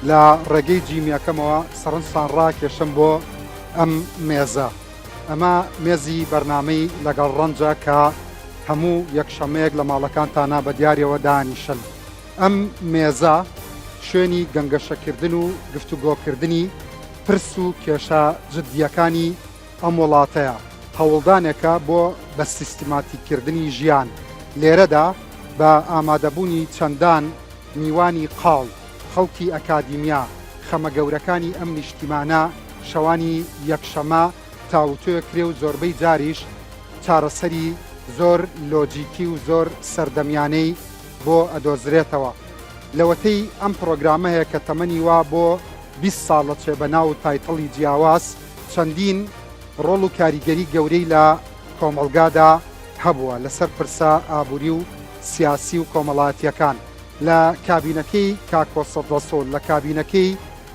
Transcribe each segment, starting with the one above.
لە ڕێگەی جیمیەکەمەوە سەرنجتان ڕاکێشم بۆ ئەم مێزە. ئەمە مێزی بەرنامەی لەگەڵ ڕەنجە کە هەموو یەکشەمەیەک لە ماڵەکانتانا بە دیاریەوە دانیشن. ئەم مێزە شوێنی گەنگەشەکردن و گفتوگۆکردنی پرس و کێشە جدییەکانی ئەم وڵاتەیە، هەوڵدانێکە بۆ بە سیستماتیککردنی ژیان. لێرەدا بە ئامادەبوونی چەندان میوانی قاڵ، خەڵکی ئەکادیمیا، خەمە گەورەکانی ئەم نیشتیمانە شەوانی یەکشەمە تاوتوێ کرێ و زۆربەی جاریش چارەسەری زۆر لۆجیکی و زۆر سەردەمیانەی بۆ ئەدۆزرێتەوە. لەوەتەی ئەم پڕۆگرامە هەیە کە تەمەنی وا بۆ 20 ساڵ ئەچێ بە ناو و title ی جیاواز چەندین ڕۆڵ و کاریگەری گەورەی لە کۆمەڵگادا هەبووە لەسەر پرسە ئابووری و سیاسی و کۆمەڵاتیەکان لە کابینەکەی کاک کۆسرەت ڕەسوڵ، لە کابینەکەی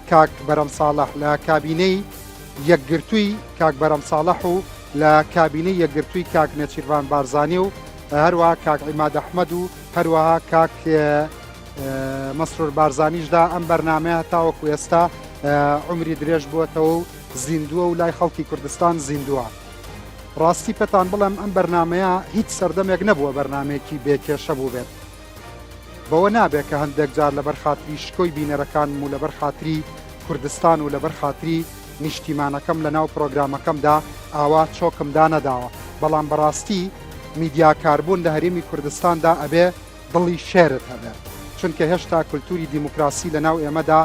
کاک بەرەم ساڵح، لە کابینەی یەکگرتووی کاک بەرەم ساڵح و لە کابینەی یەکگرتووی کاک نێچیرڤان بارزانی و هەروەها کاک عیماد ئەحمەد و هەروەها کاک مەسرور بارزانیشدا ئەم بەرنامەیە تاوەکو ئێستا عومری درێژ بووەتەوە و زیندووە و لای خەڵکی کوردستان زیندووە. ڕاستی پێتان بڵێم ئەم بەرنامەیە هیچ سەردەمێک نەبووە بەرنامەیەکی بێ کێشە بووبێت. بەوە نابێ کە هەندێک جار لەبەر خاتری شکۆی بینەرەکانم و لەبەر خاتری کوردستان و لەبەر خاتری نیشتیمانەکەم لەناو پرۆگرامەکەمدا ئاوا چۆکم دانەداوە، بەڵام بەڕاستی میدیاکاربوون لە هەرێمی کوردستاندا ئەبێ دڵی شێرت هەبێ، چونکە هێشتا کولتوری دیموکراسی لەناو ئێمەدا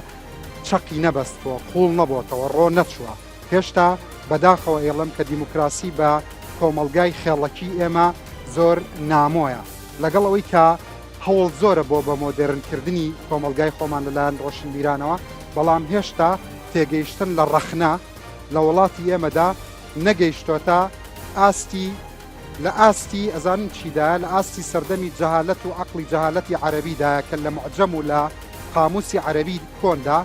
چەقی نەبەستووە، قووڵ نەبۆتەوە، ڕۆ نەچووە. هێشتا بەداخەوە ئەیڵێم کە دیموکراسی بە کۆمەڵگای خێڵەکی ئێمە زۆر نامۆیە. لەگەڵ ئەوەی کە هەوڵ زۆرە بۆ بە مۆدێرن کردنی کۆمەڵگای خۆمان لەلایەن ڕۆشنبیرانەوە، بەڵام هێشتا تێگەیشتن لە ڕەخنە لە وڵاتی ئێمەدا نەگەیشتۆتە ئاستی لە ئاستی ئەزانن چیدایە لە ئاستی سەردەمی جەهالەت و عەقڵی جەهالەتی عەرەبیدایە کە لە موعجەم و لە قاموسی عەرەبی کۆندا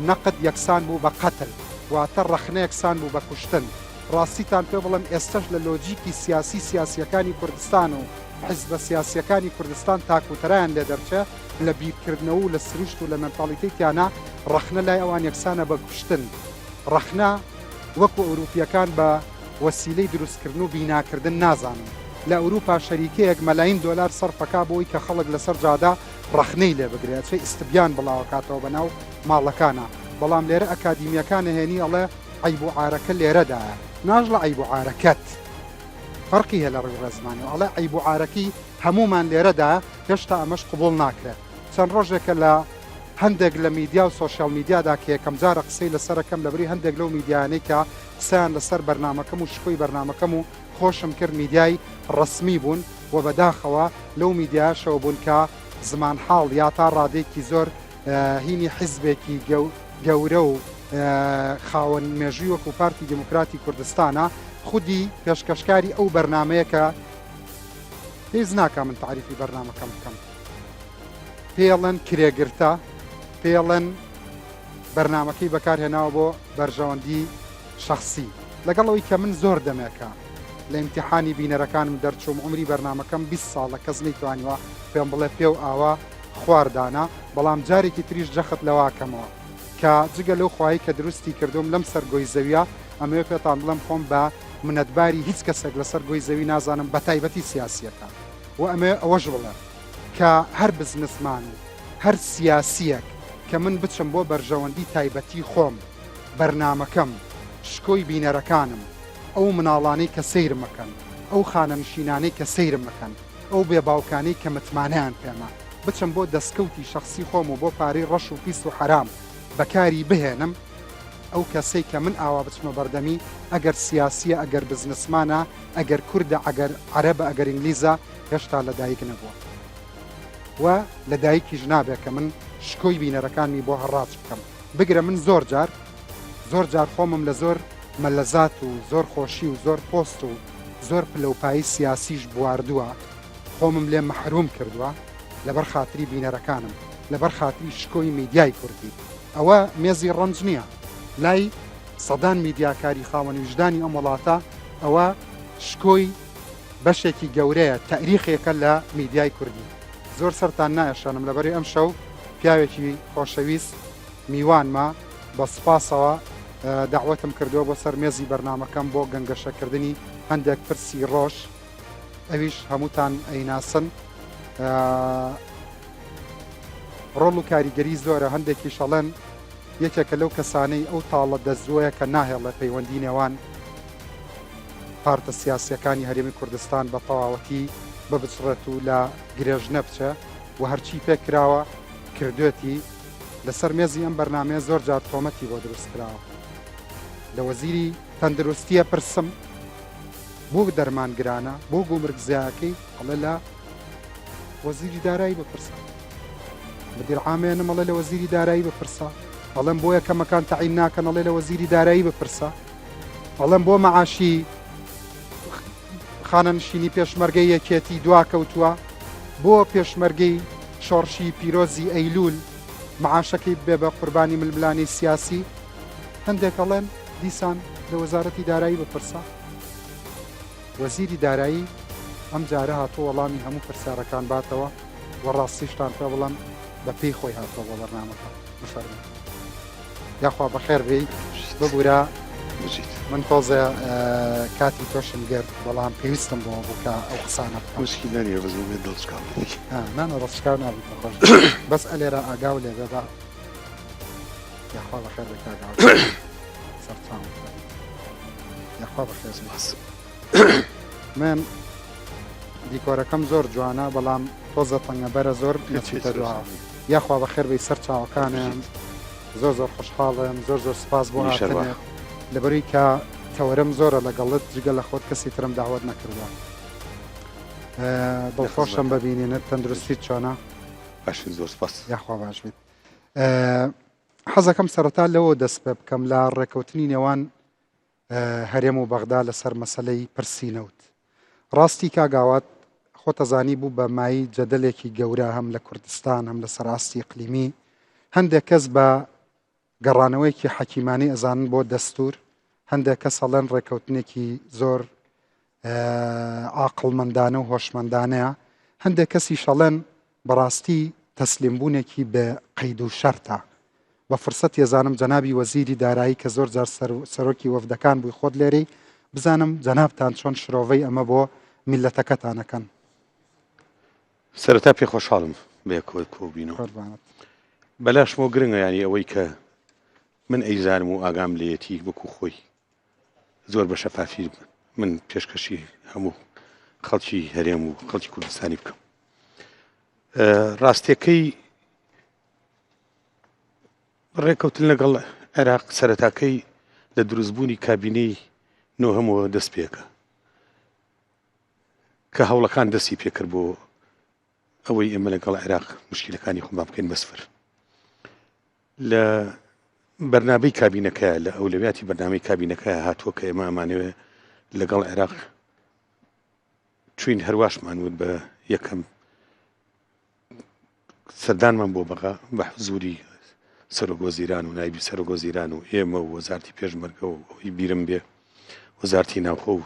نەقد یەکسان بوو بە قەتل واتە ڕەخنە یەکسان بوو بە کوشتن ڕاستیتان پێ بڵێم ئێستەش لە لۆجیکی سیاسی سیاسیەکانی کوردستان و حیزبە سیاسیەکانی کوردستان تاکوتەرایان لێ دەرچێ لە بیرکردنەوە و لە سروشت و لە مێنتاڵیتەیتیانا ڕەخنە لای ئەوان یەکسانە بە کوشتن ڕەخنە وەکو ئەوروپیەکان بە وەسیلەی دروستکردن و بیناکردن نازانن. لە ئەوروپا شەریکەیەک مەلاین دۆلار سەرفەکا بۆی کە خەڵک لەسەر جادە ڕەخنەی لێ بگرێ ئەچێ ئیستبیان بڵاوەکاتەوە بەناو ماڵەکانا بەڵام لێرە ئەکادیمیەکان ئەهێنی ئەڵێ عەیب و عارەکە لێرەدایە ناژڵە عەیب و عارەکەت فەرقی هەیە لە ڕوی ڕێزمانەوە ئەڵێ عەیب و عارەکەی هەموومان لێرەدایە هێشتا ئەمەش قبوڵ ناکرێت چەند ڕۆژێکە لە هەندێک لە میدیا و سۆشیال میدیادا کە یەکەم جارە قسەی لەسەرەکەم لەبری هەندێک لەو میدیایانەی کە قسەیان لەسەر بەرنامەکەم و شکۆی بەرنامەکەم و خۆشم کرد میدیای ڕەسمی بوون و بەداخەوە لەو میدیایەشەوە بوون کە زمانحاڵ یا تا ڕادەیەکی زۆر هینی حیزبێکی گەورە و خاوەن مێژووی وەکو پارتی دیموکراتی کوردستانە خودی پێشکەشکاری ئەو بەرنامەیە کە پێویست ناکا من تاریفی بەرنامەکەم بکەم پێڵەن کرێگرتە پێڵەن بەرنامەکەی بەکارهێناوە بۆ بەرژەوەندی شەخسی لەگەڵ ئەوەی کە من زۆر دەمێکە لە ئیمتیحانی بینەرەکانم دەرچووم عومری بەرنامەکەم 20 ساڵە کەس نەیتوانیوە پێم بڵێ پێ و ئاوا خوار دانا بەڵام جارێکی تریش جەخت لەوە کەمەوە کە جگە لەو خوای کە دروستی کردوم لەم سەر گۆی زەویە ئەمەوێ پێتان بڵێم خۆم بە منەتباری هیچ کەسێک لەسەر گۆی زەوی نازانم بەتایبەتی سیاسیەکان و ئەمەوێ ئەوەش بڵێم کە هەر بزنسمان و هەر سیاسیەک کە من بچم بۆ بەرژەوەندی تایبەتی خۆم، بەرنامەکەم، شکۆی بینەرەکانم، ئەو مناڵانەی کە سەیرم ئەکەن، ئەو خانەنشینانەی کە سەیرم ئەکەن، ئەو بێ باوکانەی کە متمانەیان پێمە، بچم بۆ دەسکەوتی شەخسی خۆم و بۆ پارەی ڕەش و پیس و حەرام بەکاری بهێنم، ئەو کەسەی کە من ئاوا بچمە بەردەمی، ئەگەر سیاسیە، ئەگەر بزنسمانە، ئەگەر کوردە، ئەگەر عەرەبە، ئەگەر ئینگلیزە، هێشتا لەدایک نەبووە. و لە دایکیش نابێ کە من شکۆی بینەرەکانمی بۆ هەڕاج بکەم بگرە من زۆر جار زۆر جار خۆمم لە زۆر مەلەزات و زۆر خۆشی و زۆر پۆست و زۆر پلەوپایی سیاسیش بواردووە خۆمم لێ مەحروم کردووە لەبەر خاتری بینەرەکانم لەبەر خاتری شکۆی میدیای کوردی ئەوە مێزی ڕەنج نییە لای سەدان میدیاکاری خاوەن ویژدانی ئەم وڵاتە ئەوە شکۆی بەشێکی گەورەیە تاریخێکە لە میدیای کوردی. زۆر سەرتان نایەشێنم لەبەری ئەمشەو پیاوێکی خۆشەویست. میوانمە بە سوپاسەوە دەعوەتم کردووە بۆ سەر مێزی بەرنامەکەم بۆ گەنگەشەکردنی هەندێک پرسی ڕۆژ ئەویش هەمووتان ئەیناسن ڕۆڵ و کاریگەری زۆرە هەندێکیش ئەڵێن یەکێکە لەو کەسانەی ئەو تاڵە دەزووەیە کە ناهێڵێ پەیوەندی نێوان پارتە سیاسیەکانی هەرێمی کوردستان بە تەواوەتی ببچڕێت و لە گرێژنە بچێ و هەرچی پێکراوە کردوێتی لەسەر مێزی ئەم بەرنامەیە زۆر جار تۆمەتی بۆ دروست کراوە. لە وەزیری تەندروستیە پرسم بۆ دەرمان گرانە بۆ گومرگ زیاکەی ئەڵێ لە وەزیری دارایی بپرسە. مدیر عامێنم ئەڵێ لە وەزیری دارایی بپرسە. ئەڵێم بۆ یەکەمەکان تەعین ناکەن ئەڵێ لە وەزیری دارایی بپرسە. ئەڵێم بۆ مەعاشی خانەنشینی پێشمەرگەی یەکێتی دواکەوتووە، بۆ پێشمەرگەی شۆڕشی پیرۆزی ئەیلوول معاشەکەی ببێ بە قوربانی ململانێی سیاسی؟ هەندێک ئەڵێن دیسان لە وەزارەتی دارایی بپرسە. وەزیری دارایی ئەم جارە هاتووە وەڵامی هەموو پرسیارەکان باتەوە و ڕاستیشتان پێ بڵێم بە پێی خۆی هاتووە بۆ بەرنامەکە. بفەرموو. یاخوا بەخێر بێی ببورە بژیت. من تۆزێ کاتی تۆشم گرت بەڵام پێویستم بۆ بوو کە ئەو قسانە بکەم. مشکیلە نییە بەس ئومێد دڵشکاو نەبی. نا نا دڵشکاو نابم تۆ خۆش بەس ئەلێرە ئاگاو لێ بێ با یاخوا بەخێر بێ کاک ئاوات سەرچاوم یاخوا بەخێر بێ. من دیکۆرەکەم زۆر جوانە بەڵام تۆزە تەنگەبەرە زۆر نەچیتە دواوە. یاخوا بەخێر بێی سەر چاوەکانم زۆر زۆر خۆشحاڵم زۆر زۆر سپاس بۆ هاتنت لەبەروی کە تەوەرم زۆرە لەگەڵت جگە لە خۆت کەسی ترم داوەت نەکردووە دڵخۆشم بەبینینت تەندروستیت چۆنە؟ باشین زۆر سپاس. یاخوا باش بیت. حەزەکەم سەرەتا لەوە دەست پێ بکەم لە ڕێکەوتنی نێوان هەرێم و بەغدا لەسەر مەسەلەی پرسی نەوت. ڕاستی کاک ئاوات خۆت ئەزانی بوو بە مایەی جەدەلێکی گەورە هەم لە کوردستان هەم لەسەر ئاستی ئیقلیمی. هەندێک کەس بە گەڕانەوەیەکی حەکیمانەی ئەزانن بۆ دەستور، هەندێک کەس ئەڵێن ڕێکەوتنێکی زۆر عاقڵمەندانە و هۆشمەندانەیە، هەندێک کەسیش ئەڵێن بەڕاستی تەسلیمبوونێکی بێ قەید و شەرتە. بە فرسەت ێزانم جەنابی وەزیری دارایی کە زۆر جار سەرۆکی وەفدەکان بووی خۆت لێرەی، بزانم جەنابتان چۆن شرۆڤەی ئەمە بۆ میللەتەکەتان ئەکەن؟ سەرەتا پێ خۆشحاڵم بەیەکەوە کۆبینەوە. قوربانت. بەلاشمەوە گرنگە یانی ئەوەی کە من ئەیزانم و ئاگام لێیەتی وەکو خۆی زۆر بە شەفافی من پێشکەشی هەموو خەڵکی هەرێم و خەڵکی کوردستانی بکەم. ڕاستیەکەی ڕێککەوتن لەگەڵ عێراق سەرەتاکەی لە دروستبوونی کابینەی نۆهەمەوە دەست پێکە کە هەوڵەکان دەستی پێکرد بۆ ئەوەی ئێمە لەگەڵ عێراق مشکلەکانی خۆمان بکەین بەسفر لە بەرنامەی کابینەکە لە ئەولەویاتی بەرنامەی کابینەکە هاتووە کە ئێمە ئەمانەوێ لەگەڵ عێراق چوین هەرواشمان وت بە یەکەم سەردانمان بۆ بەغا بە حزوری سەرۆک وەزیران و نایبی سەرۆک وەزیران و ئێمە و وەزارتی پێشمەرگە و ئەوەی بیرم بێ وەزارتی ناوخۆ و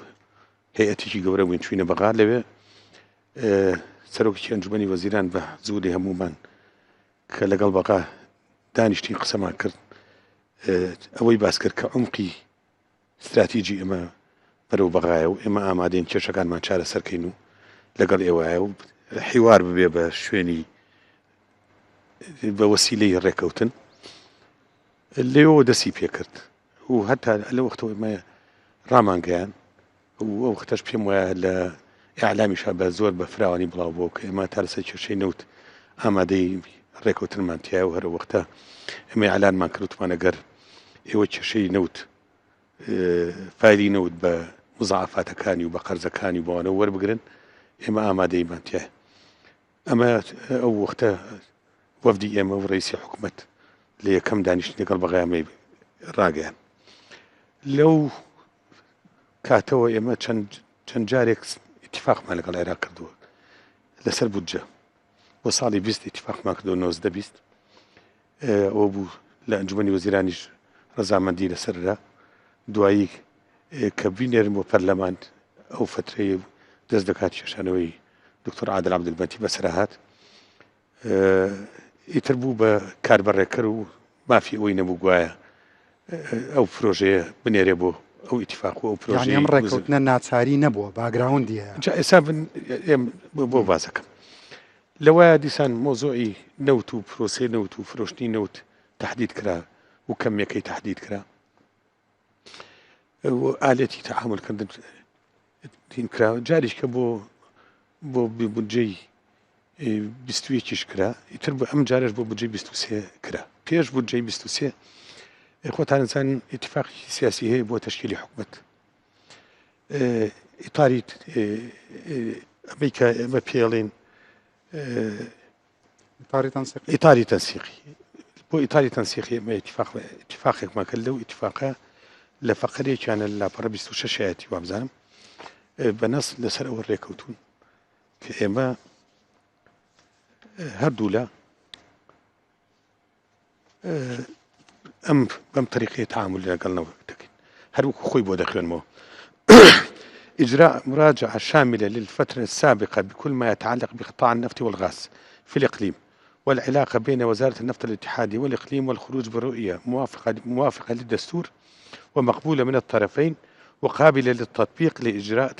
هەیئەتێکی گەورە بووین چوینە بەغا لەوێ سەرۆکی ئەنجومەنی وەزیران بە حزوری هەموومان کە لەگەڵ بەغا دانیشتین قسەمان کرد ئەوەی باس کرد کە عمقی ستراتیجی ئێمە بەرەو بەغایە و ئێمە ئامادەین کێشەکانمان چارەسەر کەین و لەگەڵ ئێوایە و حیوار ببێ بە شوێنی بە وەسیلەی ڕێکەوتن لێەوە دەستی پێکرد و هەتا لە وەختەوە ئێمە ڕامانگەیان و ئەو وەختەش پێم وایە لە ئیعلامیشا بە زۆر بە فراوانی بڵاو بووە کە ئێمە تا لەسەر کێشەی نەوت ئامادەی ڕێکەوتنمان تایە و هەرە وەختە ئێمە ئیعلانمان کرد وتمان ئەگەر ئێوە کێشەی نەوت فایلی نەوت بە مزاعفاتەکانی و بە قەرزەکانی و بەوانە وەربگرن ئێمە ئامادەیمان تایە ئەمە ئەو وەختە وەفدی ئێمە و ڕئیسی حکومەت لە یەکەم دانیشتن لەگەڵ بەغایامەی ڕاگەیان لەو کاتەوە ئێمە چەند چەند جارێک ئیتفاقمان لەگەڵ عێراق کردووە لەسەر بودجە بۆ ساڵی 20 ئیتفاقمان کردووە 19 20 ئەوە بوو لە ئەنجومەنی وەزیرانیش ڕەزامەندی لەسەررا دوایی کە بینێرن بۆ پەرلەمان ئەو فترەی دەست دەکات کێشانەوەی دکتۆر عادل عەبدولمەتی بەسەر هات ئیتر بوو بە کاربەڕێکەر و مافی ئەوەی نەبوو گوایە ئەو پرۆژەیە بنێرێ بۆ ئەو ئیتفاق و ئەو پرۆژەی ئەم ڕێککەوتنە ناچاری نەبووە باگراوندی هەیە. جا ئێستا من بۆ باسەکەم لەوایە دیسان مۆزۆعی نەوت و پرۆسەی نەوت و فرۆشتنی نەوت تهدید کرا و کەمیەکەی تهدید کرا و ئالەتی تەعامل کردن تین کرا جاریش کە بۆ بۆ بودجەی 21یش کرا ئیتر بۆ ئەم جارش بۆ بودجەی 23 کرا پێش بودجەی 23 خۆتان زان ئیتفاقی سیاسی هەیە بۆ تەشکیلی حکومت ئیتاری ئەمەی کە ئێمە پێڵین ئیتاری تەنسیقی بۆ ئیتاری تەنسیقی ئێمە ئیتفاقێکمان کرد لەو ئیتفاقە لە فەقەرێکیانە لە لاپەڕە 26 ئایەتی وابزانم بە نەس لەسەر ئەوە ڕێکەوتون کە ئێمە هەردوولا ئەم بەم تەریقەیە تەعامول لەگەڵ نەوەک دەکەین هەر وەکو خۆی بۆ دەخوێنمەوە إجراء مراجعة شاملة للفترة السابقة بكل ما يتعلق بقطاع النفط والغاز في الإقليم والعلاقة بين وزارة النفط الاتحادي والإقليم والخروج برؤية موافقة, موافقة للدستور ومقبولة من الطرفين وقابلة للتطبيق لإجراء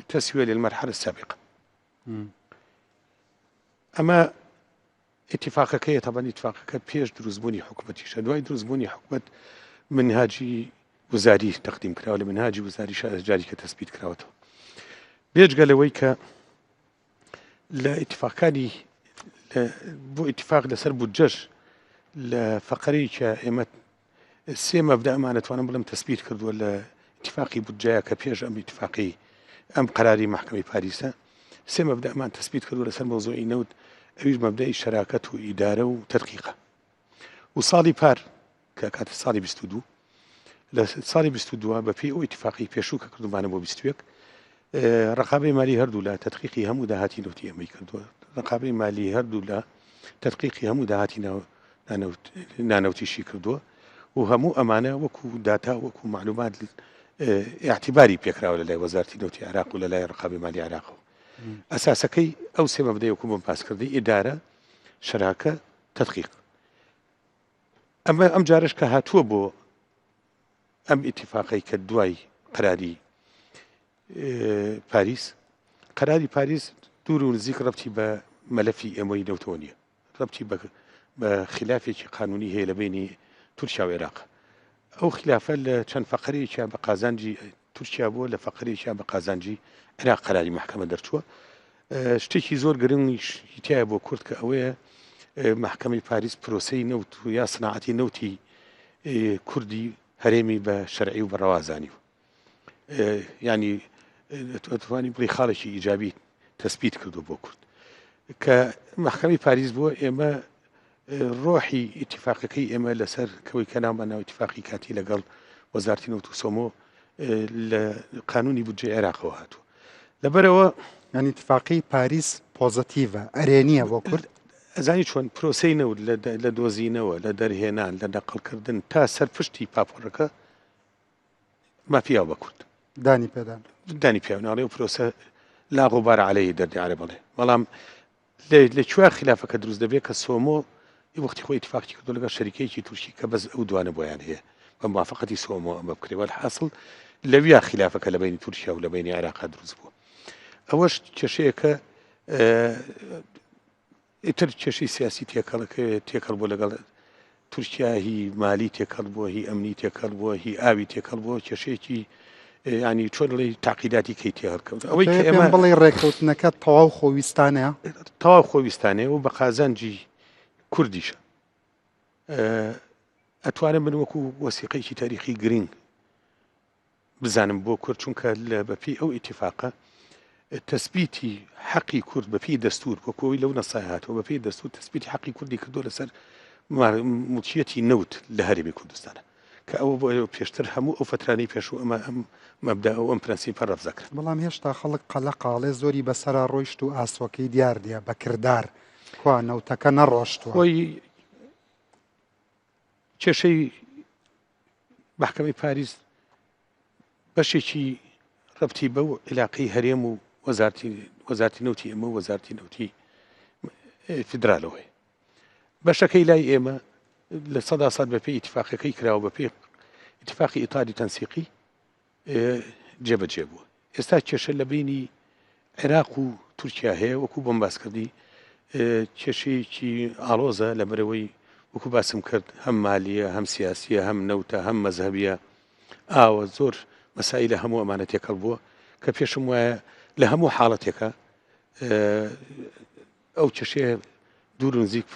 تسوية للمرحلة السابقة. ئەمە ئیتیفاقەکەیە تەبعەن ئیتفاقەکە پێش دروستبوونی حکومەتیشە دوای دروستبوونی حکومەت منهاجی وزاری تەقدیم کراوە لە منهاجی وزاری جاری کە تەسبیت کراوەتەوە بێجگە لەوەی کە لە ئیتفاقەکانی بۆ ئیتفاق لەسەر بودجەش لە فەقەرەیەکە ئێمە سێ مەبدەئمان ئەتوانم بڵێم تەسبیت کردووە لە ئیتفاقی بودجەیە کە پێش ئەم ئیتفاقی ئەم قەراری مەحکەمەی پاریسە سێ مەبدەئمان تەسبیت کردووە لەسەر مەوزوعی نەوت ئەویش مەبدەئی شەراکەت و ئیدارە و تەدقیقە و ساڵی پار کە کاتە ساڵی 22 لە ساڵی 22 بە پێی ئەو ئیتفاقی پێشوو کە کردومانە بۆ 21 ڕقابەی مالی هەردوو لا تدقیقی هەموو داهاتی نەوتی ئەمەی کردووە ڕقابەی مالی هەردوو لا تدقیقی هەموو داهاتی نانەوتیشی کردووە و هەموو ئەمانە وەکو داتا وەکو معلومات اعتباری پێکراوە لە لای وەزارتی نەوتی عێراق و لە لای ڕقابی مالی عێراقەوە ئەساسەکەی ئەو سێ مەبدەی وەکو بۆم پاسکردی ئیدارە شەراکە تدقیق ئەمە ئەم جارش کە هاتووە بۆ ئەم ئیتیفاقەی کە دوای قەراری پاریس قەراری پاریس دوور و نزیک ڕەبتی بە مەلەفی ئێمەی نەوتەوە نییە ڕەبتی بە خلافێکی قانونی هەیە لە بینی تورکیا و عێراق ئەو خلافە لە چەند فەقەرێکیان بە قازانجی تورکیا بووە لە فەقەرێکیان بە قازانجی عێراق قەراری محکمە دەرچووە شتێکی زۆر گرنگیش تایە بۆ کورد کە ئەوەیە محکمەی پاریس پرۆسەی نەوت و یا سناعەتی نەوتی کوردی هەرێمی بە شەرعی و بە ڕەوا زانیوە ینی توانی بڵی خاڵێکی ئیجابی تەسبیت کردو بۆ کورد کە محکمەی پاریس بووە ئێمە ڕۆحی ئیتفاقەکەی ئێمە لەسەر کەوەی کە ناومان ناو ئیتفاقی کاتی لەگەڵ وەزارتی نەوت و سۆمۆ لە قانونی بودجەی عێراقەوە هاتووە لەبەرەوە یانی ئیتفاقی پاریس پۆزەتیڤە ئەرێنیە بۆ کورد؟ ئەزانی چۆن پرۆسەی نەوت لە دۆزینەوە لە دەرهێنان لە نەقڵکردن تا سەر پشتی پاپۆڕەکە مافی یاوە بە کورد دانی پێدان دانی پێ ناڵێ و پرۆسە لا غبار عليه دەردی عەرەب بڵێ بەڵام لە کوێ خلافەکە دروست دەبێت کە سۆمۆ وەختی خۆی اتفاقی کردو لەگەڵ شەریکەیەکی تورکی کە بەس ئەو دوانە بۆیان هەیە بە موافقەتی سۆمۆ ئەمە بکرێ وەلحاصل لەویا خلافەکە لە بینی تورکیا و لە بینی عێراقا دروست بووە ئەوەش کێشەیەکە ئیتر کێشەی سیاسی تێکەڵەکە تێکەڵ بووە لەگەڵ تورکیا هی مالی تێکەڵ بووە هی ئەمنی تێکەڵ بووە هی ئاوی تێکەڵ بووە کێشەیەکی ینی چۆن ڵێ تاقیداتی کەی تێهەڵکەوت ئەوەی کە ئێمە بڵێ ڕێککەوتنەکە تەواو خۆویستانەیە تەواو خۆویستانەیە و بە قازانجی کوردیشە ئەتوانم من وەکو وەسیقەیەکی تاریخی گرنگ بزانم بۆ کورد چونکە لە بەپێی ئەو ئیتیفاقە تەسبیتی حەقی کورد بەپێی دەستور وەکو ئەوەی لەو نەسای هاتووە بەپێی دەستور تەسبیتی حەقی کوردی کردووە لەسەر موڵکیەتی نەوت لە هەرێمی کوردستانە کە ئەوە بۆ پێشتر هەموو ئەو فترانەی پێشوو ئەمە ئەم مەبدا ئەو ئەم پرەنسیپە ڕەفزە کرد. بەڵام هێشتا خەڵک قەلەقاڵێ زۆری بەسەرا ڕۆیشت و ئاسۆکەی دیار نیە بە کردار کوا نەوتەکە نەڕۆشتوە. خۆی کێشەی مەحکەمەی پاریس بەشێکی ڕەبتی بەو عیلاقەی هەرێم و وەزارتی وەزارتی نەوتی ئێمە و وەزارتی نەوتی فیدرالەوە هەیە بەشەکەی لای ئێمە 100% بە پێی ئیتفاقەکەی کراوە بە پێی ئیتفاقی ئیتاری تەنسیقی جێبەجێ بووە. ئێستا کێشە لە بەینی عێراق و تورکیا هەیە وەکو بۆم باس کردی کێشەیەکی ئاڵۆزە لە بەرەوەی وەکو باسم کرد هەم مالیە هەم سیاسیە هەم نەوتە هەم مەزهەبیە ئاوە زۆر مەسایلە هەموو ئەمانە تێکەڵ بووە کە پێشم وایە لە هەموو حاڵەتێکە ئەو کێشەیە دوور و نزیک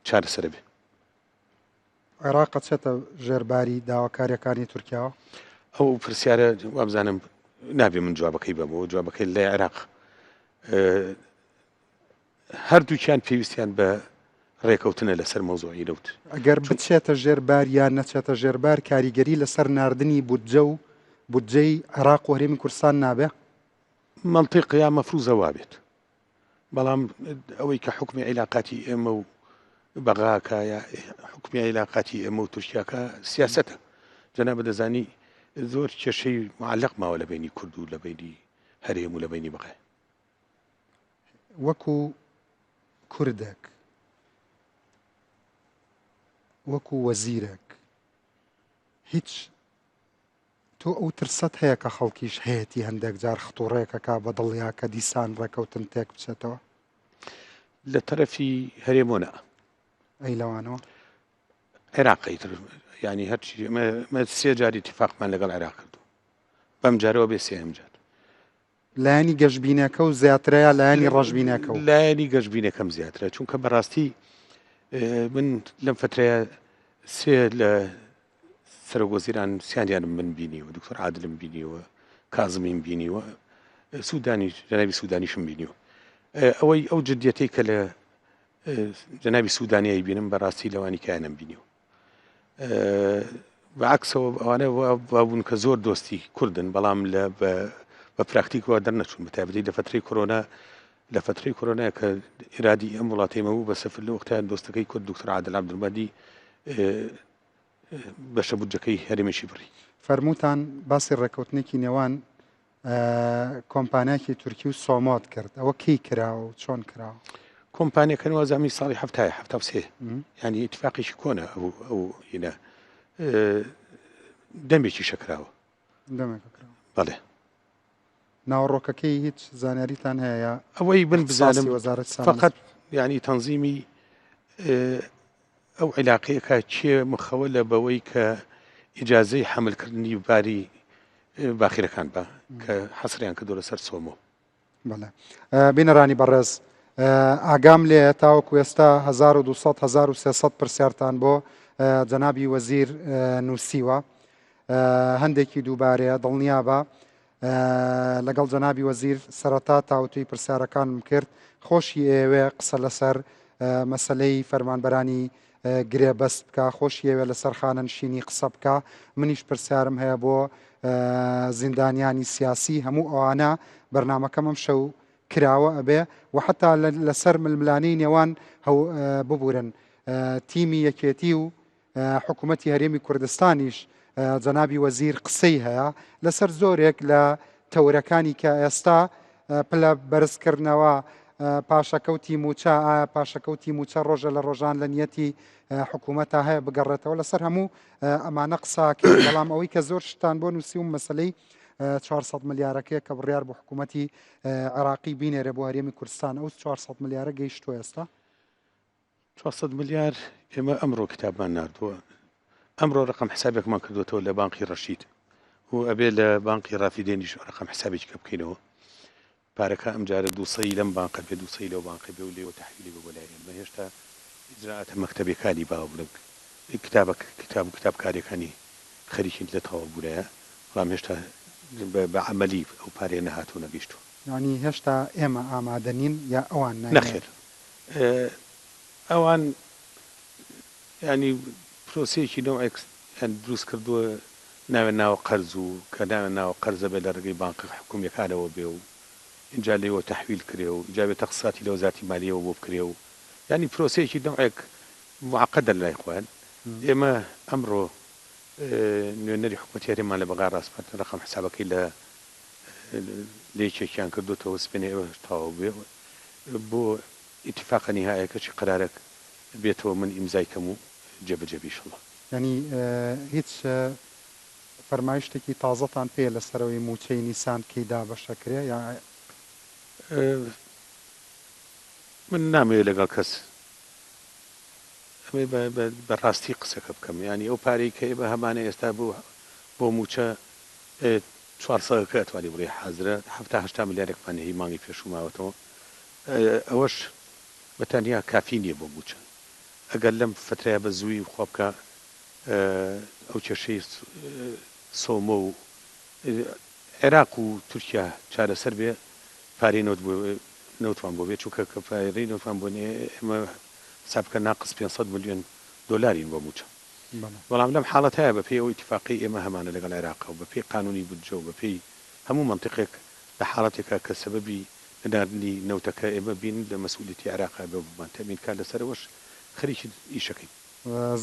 چارەسەرە بێ. عێراق ئەچێتە ژێر باری داواکاریەکانی تورکیاوە؟ ئەو پرسیارە وابزانم نابێ من جوابەکەی بەمەوە جوابەکەی لای عێراق هەردووکیان پێویستیان بە ڕێکەوتنە لەسەر مەوزوعی نەوت. ئەگەر بچێتە ژێر بار یان نەچێتە ژێر بار کاریگەری لەسەر ناردنی بودجە و بودجەی عێراق و هەرێمی کوردستان نابێ؟ مەنتیق یا مەفروزە وابێت. بەڵام ئەوەی کە حوکمی عیلاقاتی ئێمە و بەغاکە یا حوکمی عیلاقاتی ئێمە و تورکیاکە سیاسەتە. جەنابت دەزانی زۆر کێشەی معەلەق ماوە لە بەینی کورد و لە بەینی هەرێم و لە بەینی بەغای. وەکو کوردێک، وەکو وەزیرێک هیچ تۆ ئەو ترسەت هەیە کە خەڵکیش هەیەتی هەندێک جار ختوڕێک ئەکا بە دڵیا کە دیسان ڕێکەوتن تێک بچێتەوە؟ لە تەرەفی هەرێمۆ نا. ئەی لەوانەوە؟ عێراق ئیتر یانی هەرچی ئێمە سێ جار ئیتیفاقمان لەگەڵ عێراق کردووە بەم جارەوە بێ سێهەم جار. لایەنی گەشبینەکە و زیاترە یا لایەنی ڕەشبینەکە و؟ لایەنی گەشبینەکەم زیاترە چونکە بەڕاستی من لەم فترەیە سێ لە سەرۆک وەزیران سیانیانم من بینیوە دکتۆر عادلم بینیوە کازمیم بینیوە سوودانی جەنابی سوودانیشم بینیوە ئەوەی ئەو جدیەتەی کە لە جەنابی سوودانیایی بینم بەڕاستی لەوانی کایانم بینیوە بە عەکسەوە ئەوانە وابوون کە زۆر دۆستی کوردن بەڵام لە بە پراکتیک وا دەرنەچوون بە تایبەتی لە فترەی کۆرۆنا لە فترەی کۆرۆنا کە ئیرادی ئەم وڵاتەی مەبوو بە سفر لە وەختیان دۆستەکەی کورد دکتۆر عادل عەبدولمەهدی بەشە بودجەکەی هەرێمیشی بڕی. فەرمووتان باسی ڕێککەوتنێکی نێوان کۆمپانیاکی تورکی و سۆمۆت کرد ئەوە کەی کرا و چۆن کرا؟ کۆمپانیەکە وازامی ساڵی هەفتایە 73 ینی اتفاقێکی کۆنە ئەو ئەو هینە دەمێکی شەکراوە دەمێکە کراوە بەڵێ ناوەڕۆکەکەی هیچ زانیاریتان هەیە یا ئەوەی من بزانم وەزارەت فقط ینی تەنزیمی ئەو عیلاقەیە کە کێ مخەوە لە بەوەی کە ئیجازەی حەملکردنی باری باخیرەکان بە کە حەسریان کردو لەسەر سۆمۆ. بەڵێ بینەرانی بەڕێز ئاگام لێ تاوەکو ئێستا 1200 1300 پرسیارتان بۆ جەنابی وەزیر نووسیوە هەندێکی دووبارەیە دڵنیابە لەگەڵ جەنابی وەزیر سەرەتا تاوتوێی پرسیارەکانم کرد، خۆشی ئەیەوێ قسە لەسەر مەسەلەی فەرمانبەرانی گرێبەست بکا، خۆشی ئەیەوێ لەسەر خانەنشینی قسە بکا، منیش پرسیارم هەیە بۆ زیندانیانی سیاسی، هەموو ئەوانە بەرنامەکەم ئەمشەو کراوە ئەبێ و حەتا لەسەر ململانێی نێوان ببورن تیمی یەکێتی و حکومەتی هەرێمی کوردستانیش جەنابی وەزیر قسەی هەیە لەسەر زۆرێک لە تەورەکانی کە ئێستا پلە بەرزکردنەوە پاشەکەوتی موچە ئایا پاشەکەوتی موچە ڕۆژە لە ڕۆژان لە نیەتی حکوومەتە هەیە بگەڕێتەوە لەسەر هەموو ئەمانە قساکەین بەڵام ئەوەی کە زۆر شتان بۆ نووسیوم مەسلەی 400 ملیارەکەیە کە بڕیار بۆ حکوومەتی عێراقی بینێرە بۆ هەرێمی کوردستان ئەو 400 ملیارە گەیشتووە ئێستا 400 ملیار ئێمە ئەمڕۆ کتابمان ناردووە ئەمڕۆ ڕقم حسابێکمان کردوێتەوە لە بانقی ڕەشید و ئەبێ لە بانقی ڕافیدێنیش ڕقم حسابێکی کە بکەینەوە پارەکە ئەم جارە دووسەی لەم بانقە بێ دووسەی لەو بانقە بێ و لێوە تەحویلی بە بۆ لای ئێمە هێشتا ئیجرائاتە مەکتەبیەکانی باو بڵێم کتابە کتاب و کتابکاریەکانی خەریکین لە تەواو بوونایە بەڵام هێشتا بە عەمەلی ئەو پارەیە نەهاتوو نەگەیشتووە. یانی هێشتا ئێمە ئامادە نین یا ئەوان ناینێرن؟ نەخێر ئەوان یانی پرۆسەیەکی نەوعێک یان دروست کردووە ناویان ناوە قەرز و کە ناویان ناوە قەرز ئەبێ لە ڕێگەی بانقە حکوومییەکانەوە بێ و ئینجا لێوە تەحویل کرێ و ئینجا بێ تەقسیاتی لە وەزارەتی مالییەوە بۆ بکرێ و یانی پرۆسەیەکی نەوعێک موعەقەدە لە لای خۆیان. ئێمە ئەمڕۆ نوێنەری حکوومەتی هەرێممان لە بەغا ڕاسپارد ڕەقەم حسابەکەی لە لە یەکێکیان کردۆتەوە سبەینێ ئەوەش تەواو بێ بۆ ئیتیفاقە نیهایەکەشی قەرارەک بێتەوە من ئیمزای کەم و. جێبەجێ بی ئیشەڵا. یانی هیچ فەرمایشتێکی تازەتان پێیە لەسەر ئەوەی مووچەی نیسان کەی دابەشەکرێ یا؟ من نامەوێ لەگەڵ کەس ئەمێ بە ڕاستی قسەکە بکەم یانی ئەو پارەی کە ئێمە هەمانە ئێستا بۆ بۆ مووچە چوارسەکە ئەتوانی بڵێ حازرە حەفتا هەشتا ملیارێکمان هی مانگی پێشوو ماوەتەوە ئەوەش بە تەنیا کافی نییە بۆ مووچە ئەگەر لەم فترەیە بە زووی خوا بکا ئەو کێشەی سۆمۆ و عێراق و تورکیا چارەسەر بێ پارەی نەوت بۆ نەوتمان بۆ بێ چونکە کە پارەی نەوتمان بۆ نێ ئێمە حساب بکە ناقس 500 ملیۆن دۆلارین بۆ مووچە بەڵام لەم حاڵەتایە بە پێی ئەو ئیتیفاقەی ئێمە هەمانە لەگەڵ عێراق و بە پێی قانونی بودجە و بە پێی هەموو مەنتیقێک لە حاڵەتێکا کە سەبەبی نەناردنی نەوتەکە ئێمە بین لە مەسئولیەتی عێراقا بێ بۆمان تەئمین کا لەسەرەوەش خەریکی ئیشەکەین.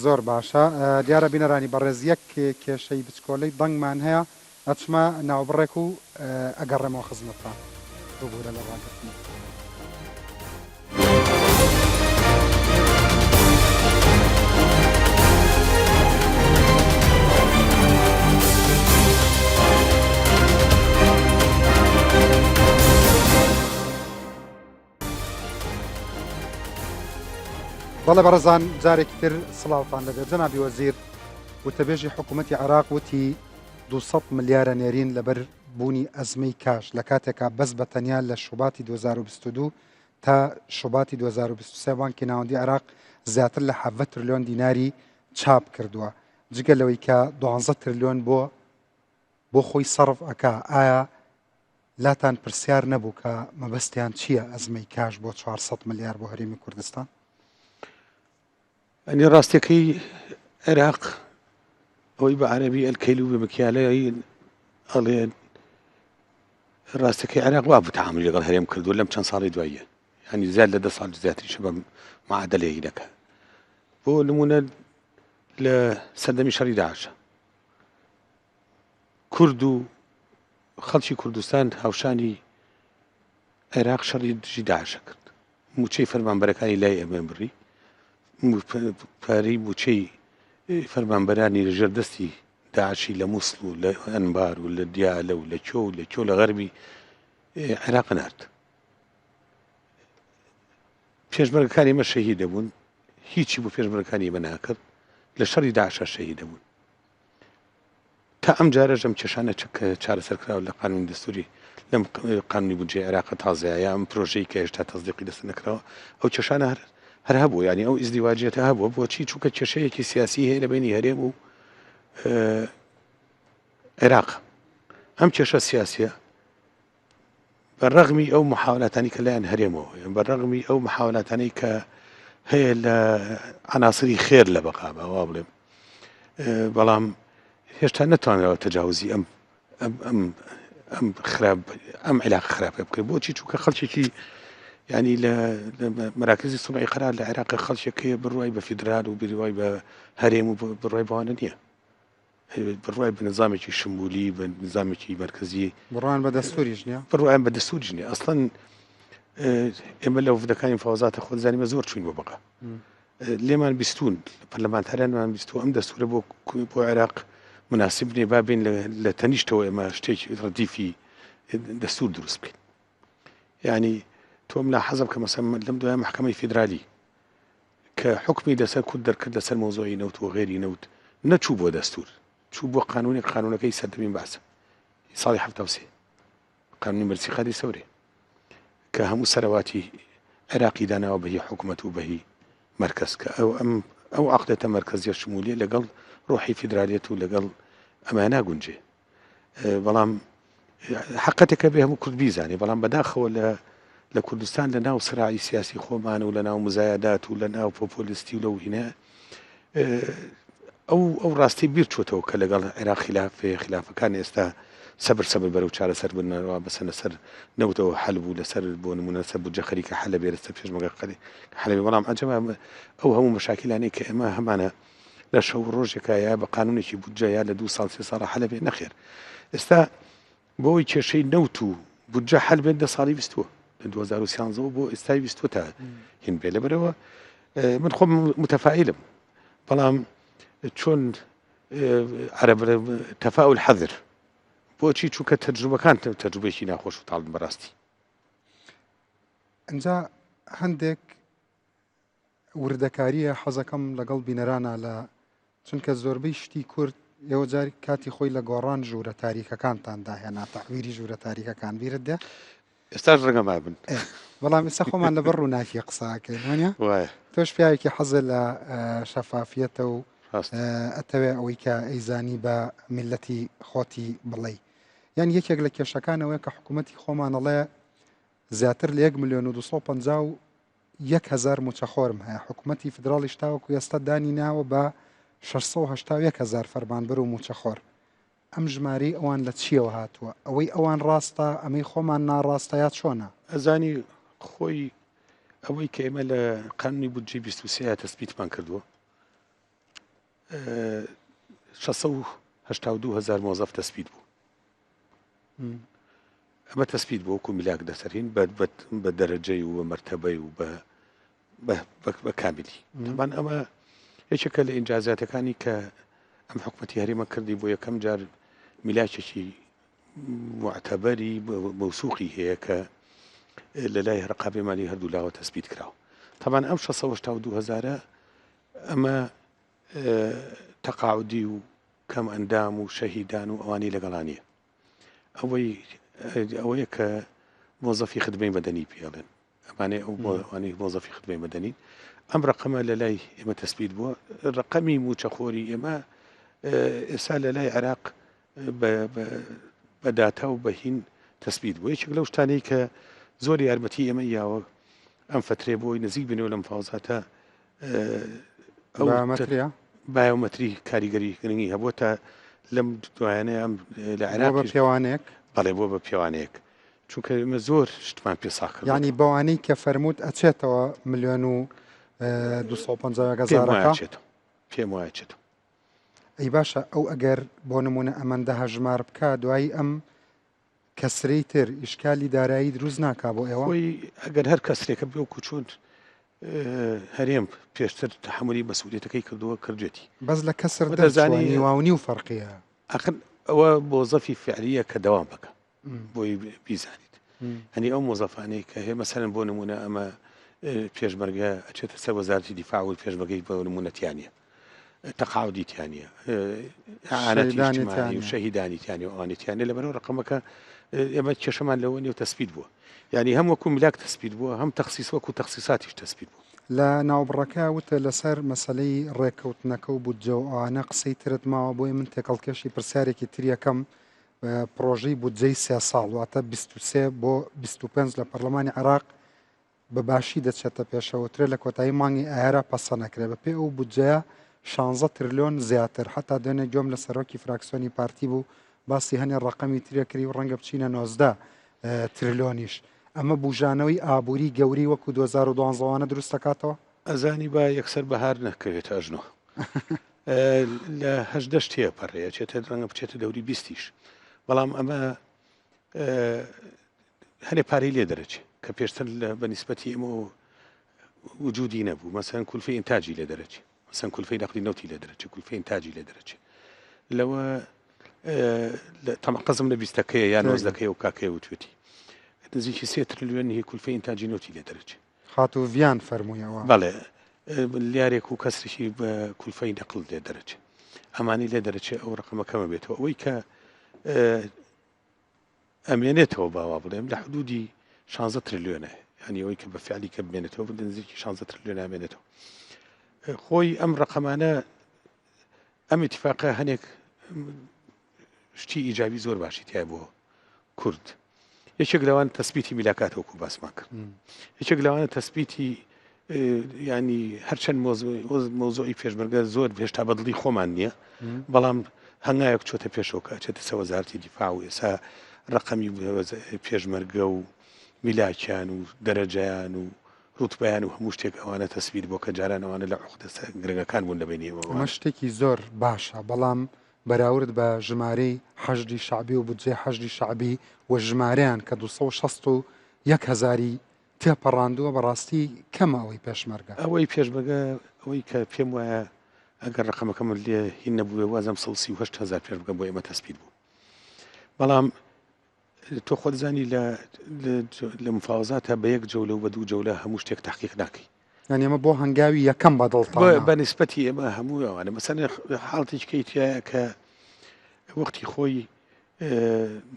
زۆر باشە دیارە بینەرانی بەڕێز یەک کێشەی بچکۆلەی دەنگمان هەیە ئەچمە ناوبڕێک و ئەگەڕێمەوە خزمەتتان ببورە لە ڕاگرتنم. بەڵێ بەڕێزان جارێکی تر سڵاوتان لەبێت جەنابی وەزیر وتەبێژی حکوومەتی عێراق وتی 200 ملیارە نێرین لەبەر بوونی ئەزمەی کاش لە کاتێکا بەس بە تەنیا لە شوباتی 2022 تا شوباتی 2023 بانکی ناوەندی عێراق زیاتر لە 17 ترلیۆن دیناری چاپ کردووە جگە لەوەی کە 12 ترلیۆن بۆ بۆ خۆی سەرف ئەکا ئایا لاتان پرسیار نەبوو کە مەبەستیان چییە ئەزمەی کاش بۆ 400 ملیار بۆ هەرێمی کوردستان؟ ئەنی ڕاستەکەی عێراق ئەوەی بە عەربی الکیل بمکیالین ئەڵێن ڕاستەکەی عێراق وا بوو تەعاملی لەگەڵ هەرێم کردووە لەم چەند ساڵی دواییە ینی زیاد لە دە ساڵ زیاتریشە بە معادلەیەک دەکە بۆ نمونە لە سەردەمی شەڕی داعشە کورد و خەڵکی کوردستان هاوشانی عێراق شەڕی دژی داعشە کرد مووچەی فەرمانبەرەکانی لای ئێمە بڕی، پارەی مووچەی فەرمانبەرانی لە ژێر دەستی داعشی لە مووسڵ و لە ئەنبار و لە دیالە و لە کۆ و لە کۆ لە غەربی عێراق نارد. پێشمەرگەکانی ئێمە شەهید دەبوون، هیچی بۆ پێشمەرگەکانی ئێمە ناکرد، لە شەڕی داعشا شەهید دەبوون. تا ئەم جارەش ئەم کێشانە چ کە چارەسەر کراوە لە قانونی دەستوری لەم قانونی بودجەی عێراقە تازەیە یا ئەم پرۆژەی کە هێشتا تەسدیقی لەسەر نەکراوە ئەو کێشانە هەر هەر هەبوو یانی ئەو ئیزدیواجیەتە هەبووە بۆچی چونکە کێشەیەکی سیاسی هەیە لە بینی هەرێم و عێراق ئەم کێشە سیاسیە بە ڕەغمی ئەو محاولاتانی کە لایەن هەرێمەوە هەیە، بە ڕەغمی ئەو محاولاتانەی کە هەیە لە عناصری خێر لە بەقا بە وا بڵێم بەڵام هێشتا نەتوانراوە تەجاوزی ئەم ئەم ئەم ئەم خراپ ئەم علاق خراپە بکرێت بۆچی چونکە خەڵکێکی ینی لە مراکزی سمعی قرار لە عێراق خەڵکێک هەیە بڕوای بە فیدرال و بریوای بە هەرێم و بڕوای بەوانە نییە بڕوای بە نظامێکی شمولی بە نظامێکی مەرکەزی بڕوان بە دەستوریش نیە بڕوایان بە دەستوریش نیە ئەسڵەن ئێمە لە وفدەکانی مفاوەزاتە خۆت زانیمە زۆر چوین بۆ بەغا لێمان بیستون پەرلەمانتارانمان بیستو ئەم دەستورە بۆ بۆ عێراق مناسب نیە با بین لە تەنیشتەوە ئێمە شتێکی ڕدیفی دەستور دروست بکەین یعنی تۆم لا حەزم کە مەسەم لەم دوای محکمەی فیدرالی کە حوکمی لەسەر کورد دەرکرد لەسەر مەوزوعی نەوت و غەیری نەوت نەچوو بۆ دەستور چوو بۆ قانونێک قانونەکەی سەردەمی بەعسە ساڵی 73 قانونی مەرسی قادری سەورێ کە هەموو سەرەواتی عێراقی داناوە بەهی حکومەت و بەهی مەرکەز کە ئەو ئەم ئەو عقلێتە مەرکەزیە شمولیە لەگەڵ ڕۆحی فیدرالیەت و لەگەڵ ئەمە ناگونجێ بەڵام حقەتێکە بێ هەموو کورد بیزانێ بەڵام بەداخەوە لە لە کوردستان لە ناو سراعی سیاسی خۆمان و لە ناو مزایدات و لە ناو پۆپۆلیستی و لەو هینە ئەو ئەو ڕاستی بیر چۆتەوە کە لەگەڵ عێراق خلاف خلافەکان ئێستا سەبر سەبر بەرەو چارەسەر بنەوە بەسە لەسەر نەوتەوە حەل بوو لەسەر بۆ نمونە سەر بودجە خەریکە حەلە بێ لەسەر پێشمەگە خەری حەلەبێ بەڵام عەجەبە ئەو هەموو مەشاکیلانەی کە ئێمە هەمانە لە شەو و ڕۆژێکا یا بە قانونێکی بودجە یا لە دوو ساڵ سێ ساڵە حەلە بێ نەخێر ئێستا بۆی کێشەی نەوت و بودجە حەل بێت دە ساڵی ویستووە لە 2013 بۆ ئێستای ویستووە تا هین بێ لەبەرەوە من خۆم متەفائیلم. بەڵام چۆن عەرەب تەفاول حەذر بۆچی چونکە تەجروبەکان تەجروبەیەکی ناخۆش و تاڵن بەڕاستی. ئینجا هەندێک وردەکاریە حەزەکەم لەگەڵ بینەرانە لە چونکە زۆربەی شتی کورد ئێوە جاری کاتی خۆی لە گۆڕان ژوورە تاریکەکانتان داهێنا تەعویری ژوورە تاریکەکان بیرت دێ؟ ئێستاش ڕەنگە مابن. بەڵام ئێستا خۆمان لەبەر ڕووناکی قساکەین وانە؟ وایە. تۆش پیاوێکی حەزە لە شەفافیەتە و ئەتەوێ ئەوەی کە ئەیزانی بە میلەتی خۆتی بڵێی. یان یەکێک لە کێشەکانەوەی کە حکوومەتی خۆمانەڵێ زیاتر لە 1 میلیۆن و 251 هەزار مووچەخۆرم هەیە، حکومەتی فیدراڵیش تاوەکو ئێستا دانی ناوە بە 681 هەزار فەرمانبەر و مووچەخۆر. ئەم ژمارەی ئەوان لە چییەوە هاتووە؟ ئەوەی ئەوان ڕاستە، ئەمەی خۆمان ناڕاستە یا چۆنە؟ ئەزانی خۆی ئەوەی کە ئێمە لە قانونی بودجەی 23 تەسبیتمان کردووە 682 هزار مۆزەف تەسبیت بوو. ئەمە تەسبیت بۆ وەکو میلاک دەسەرین بە دەرەجەی و بە مەرتەبەی و بە بە کامیلی تەبان ئەمە یەکێکە لە ئینجازاتەکانی کە ئەم حکوومەتی هەرێمە کردی بۆ یەکەم جار میلاکێکی معتەبەری مەوسوقی هەیە کە لە لای ڕقابی مالی هەردوو لاوە تەسبیت کراوە تەبان ئەم 682 هزارە ئەمە تەقاعدی و کەم ئەندام و شەهیدان و ئەوانی لەگەڵا نییە. ئەوەی ئەوەیە کە مۆزەفی خدمەی مەدەنی پێڵێن ئەمانەی ئەو ئەوانەی مۆزەفی خدمەی مەدەنین ئەم ڕقەمە لە لای ئێمە تەسبیت بووە ڕقەمی موچەخۆری ئێمە ئێستا لە لای عێراق بە داتا و بەهین تەسبیت بوو یەکێک لەو شتانەی کە زۆر یارمەتی ئێمە یاوە ئەم فترێ بۆی نزیک بنەوە لەم فاوزاتە ئەو بایۆمەتریە؟ بایۆمەتری کاریگەری گرنگی هەبووە تا لەم دوایانەیە ئەم لە عێراق بە پێوانەیەک؟ بەڵێ بۆ بە پێوانەیەک چونکە ئێمە زۆر شتمان پێ ساغ کردووە. یانی بەوانەی کە فەرمووت ئەچێتەوە ملیۆن و 250 پێم وایە هەزارەکە؟ ئەچێتەوە پێم وایە ئەچێتەوە. ئەی باشە ئەو ئەگەر بۆ نموونە ئەمەندە هەژمار بکا دوایی ئەم کەسرەی تر ئیشکالی دارایی دروست ناکا بۆ ئێوە؟ خۆی ئەگەر هەر کەسرێکە بێ وەکو چۆن هەرێم پێشتر تەحەمولی مەسئولیەتەکەی کردووە کردوێتی. بەس لە کەسر دەرچووە دەزانی نیواو نیو فەرقیە. ئەخر ئەوە مۆزەفی فعلیە کە دەوام بکا بۆی بیزانیت هەنی ئەو مۆزەفانەی کە هەیە مەسەلەن بۆ نمونە ئەمە پێشمەرگە ئەچێتە سەر وەزارەتی دیفاع و پێشمەرگەی بۆ نمونە تیانە تەقاعودی تیا نییە ئەعانەتی ئیجتماعی و شەهیدانی تیا نییە و ئەوانی تیا نییە لەبەرئەوە ڕەقەمەکە ئێمە کێشەمان لەوە نییە و تەسبیت بووە یعنی هەم وەکو ملاک تەسبیت بووە هەم تەخسیس وەکو تەخسیساتیش تەسبیت بووە. لە ناوبڕەکە وتە لەسەر مەسەلەی ڕێککەوتنەکە و بودجە و ئەوانە قسەی ترت ماوە بۆیە من تێکەڵکێشی پرسیارێکی تر یەکەم پڕۆژەی بودجەی سێ ساڵ واتە 23 بۆ 25 لە پەرلەمانی عێراق بە باشی دەچێتە پێشەوە ترێ لە کۆتایی مانگی ئایارا پەسەنەکرێ بە پێ ئەو بودجەیە شانزە ترلیۆن زیاتر حتا دوێنێ گوێم لە سەرۆکی فراکسیۆنی پارتی بوو باسی هەنێ ڕەقەمی ترێ کری و ڕەنگە بچینە 19 ترلیۆنیش ئەمە بوژانەوەی ئابووری گەوری وەکو 2012 وانە دروست دەکاتەوە؟ ئەزانی با یەکسەر بەهار نەکەوێتە ئەژنۆ لە هەژدەش تێپەڕێ ئەچێتە ڕەنگە بچێتە دەوری بیستیش بەڵام ئەمە هەنێ پارەی لێ دەرەچێ کە پێشتر بە نیسبەتی ئێمە وجودی نەبوو مەسەن کولفەی ئینتاجی لێ دەرەچێ مەسەن کولفەی نەقلی نەوتی لێ دەرەچێ کولفەی ئینتاجی لێ دەرەچێ لەوە تەمەقەزم لە بیستەکەیە یان نۆزدەکەی و کاکەی وتوێتی نزیکی سێ ترلیۆن هی کولفەی ئینتاجی نەوتی لێ دەرەچێ خاتوو ڤیان فەرموویەوە. بەڵێ ملیارێک و کەسرێکی بە کولفەی نەقل لێ دەرەچێ ئەمانی لێ دەرەچێ ئەو ڕقەمە کەمە بێتەوە ئەوەی کە ئەمێنێتەوە با وا بڵێم لە حدودی 16 ترلیۆنە یعنی ئەوەی کە بە فعلی کە بمێنێتەوە بە نزیکی 16 ترلیۆن ئامێنێتەوە خۆی ئەم ڕقەمانە ئەم اتفاقە هەنێک شتی ئیجابی زۆر باشی تای بۆ کورد یەکێک لەوان تەسبیتی میلاکات وەکو باسمان کرد یەکێک لەوانە تەسبیتی ینی هەرچەند مۆزۆی پێشمەرگە زۆر هێشتا بەدڵی خۆمان نییە بەڵام هەنگاوێک چۆتە پێشەوە کە ئەچێتە سەر وەزارەتی دیفاع و ئێسا ڕقەمی پێشمەرگە و میلاکیان و دەرەجەیان و ڕوتبەیان و هەموو شتێک ئەوانە تەسبیت بۆ کە جاران ئەوانە لە عقدە گرنگەکان بوون لە بینی ئەمە شتێکی زۆر باشە بەڵام بەراورد بە ژمارەی حەشدی شەعبی و بودجەی حەشدی شەعبی و ژمارەیان کە 261 هەزاری تێپەڕاندووە بەڕاستی کەمە ئەوەی پێشمەرگە. ئەوەی پێشمەرگە ئەوەی کە پێم وایە. ئەگەر ڕقەمەکەم لێ هین نەبووێ وازم 138 هزار پێشمەرگە بۆ ئێمە تەسبیت بوو. بەڵام تۆ خۆت زانی لە لە مفاوەزاتە بە یەک جەولە و بە دوو جەولە هەموو شتێک تحقیق ناکەی. یانی ئەمە بۆ هەنگاوی یەکەم بە دڵتانە؟ بە نیسبەتی ئێمە هەموو ئەوانە مەسەلەن حاڵەتێکی کەی تیایە کە وەختی خۆی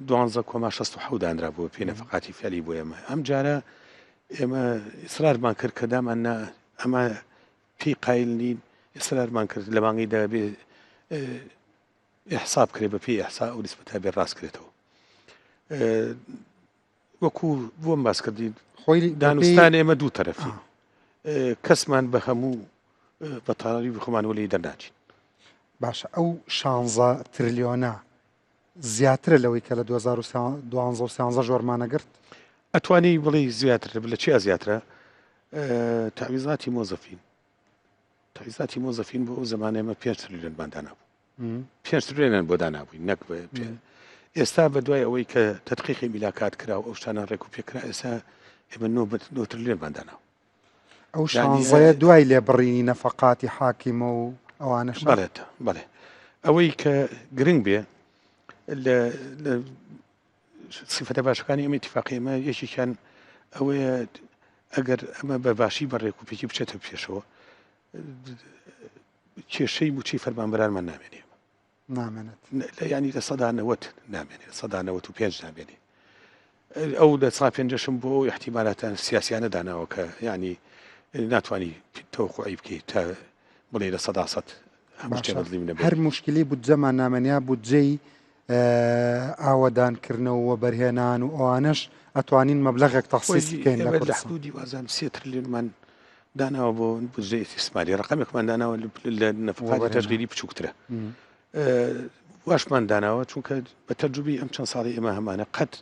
دوانزە کۆما 67 دانرا بوو پێ نەفقاتی فعلی بۆ ئێمە ئەم جارە ئێمە ئیسرارمان کرد کە دامان نا ئەمە پێی قایل نین ئیسرارمان کرد لە مانگی دا بێ ئیحسا بکرێ بە پێی ئیحسا ئەو نیسبەتە بێ ڕاست کرێتەوە وەکو بۆم باس کردی خۆی دانوستان ئێمە دوو تەرەفی کەسمان بە هەموو بە تەواوی بخۆمان وەلی دەرناچین. باشە ئەو شانزە ترلیۆنە زیاترە لەوەی کە لە 2012 و سیانزە ژۆرمانەگرت؟ ئەتوانی بڵێ زیاتر لە چیا زیاترە؟ تەعویزاتی مۆزەفین تەعویزاتی مۆزەفین بۆ ئەو زمانە ئێمە 5 ترلیۆنمان دانابوو. پێنج ترلیۆنیان بۆ دانابووین نەک ئێستا بە دوای ئەوەی کە تدقیقی میلاکات کرا و ئەو شتانە ڕێک و پێکرا ئێستا ئێمە نۆ ترلیۆنمان داناوە. ئەو شانزەیە دوای لێبڕینی نەفەقاتی حاکیمە و ئەوانەش بەڵێت بەڵێ ئەوەی کە گرنگ بێ لە سیفەتە باشەکانی ئەم ئیتفاقی ئێمە یەکێکیان ئەوەیە ئەگەر ئەمە بە باشی بە ڕێک و پێکی بچێتە پێشەوە کێشەی مووچەی فەرمانبەرانمان نامێنێ. نامێنێت. یانی 90% نامێنێ، 95% نامێنێ. ئەو لە سا پێنجەشم بۆ ئەو ئیحتیمالاتە سیاسیانە داناوە کە یانی ناتوانی تەوەقوعی بکەیت تا بڵێ 100% هەموو شتێ باشە بەدڵی منە بێت. هەر موشکیلەی بودجەمان نامێنێ یا بودجەی ئاوەدانکردنەوە و وەبەرهێنان و ئەوانەش ئەتوانین مەبلەغێک تەخسیس خۆی بکەین لە ئێمە لە کوردستان. حدودی وازانم سێ ترلیۆنمان داناوە بۆ بودجەی ئیستیسماری ڕقەمێکمان داناوە لە نەفقاتی وەبەرهێنان. تەشغیلی بچووکترە واشمان داناوە چونکە بە تەجروبەی ئەم چەند ساڵی ئێمە هەمانە قەت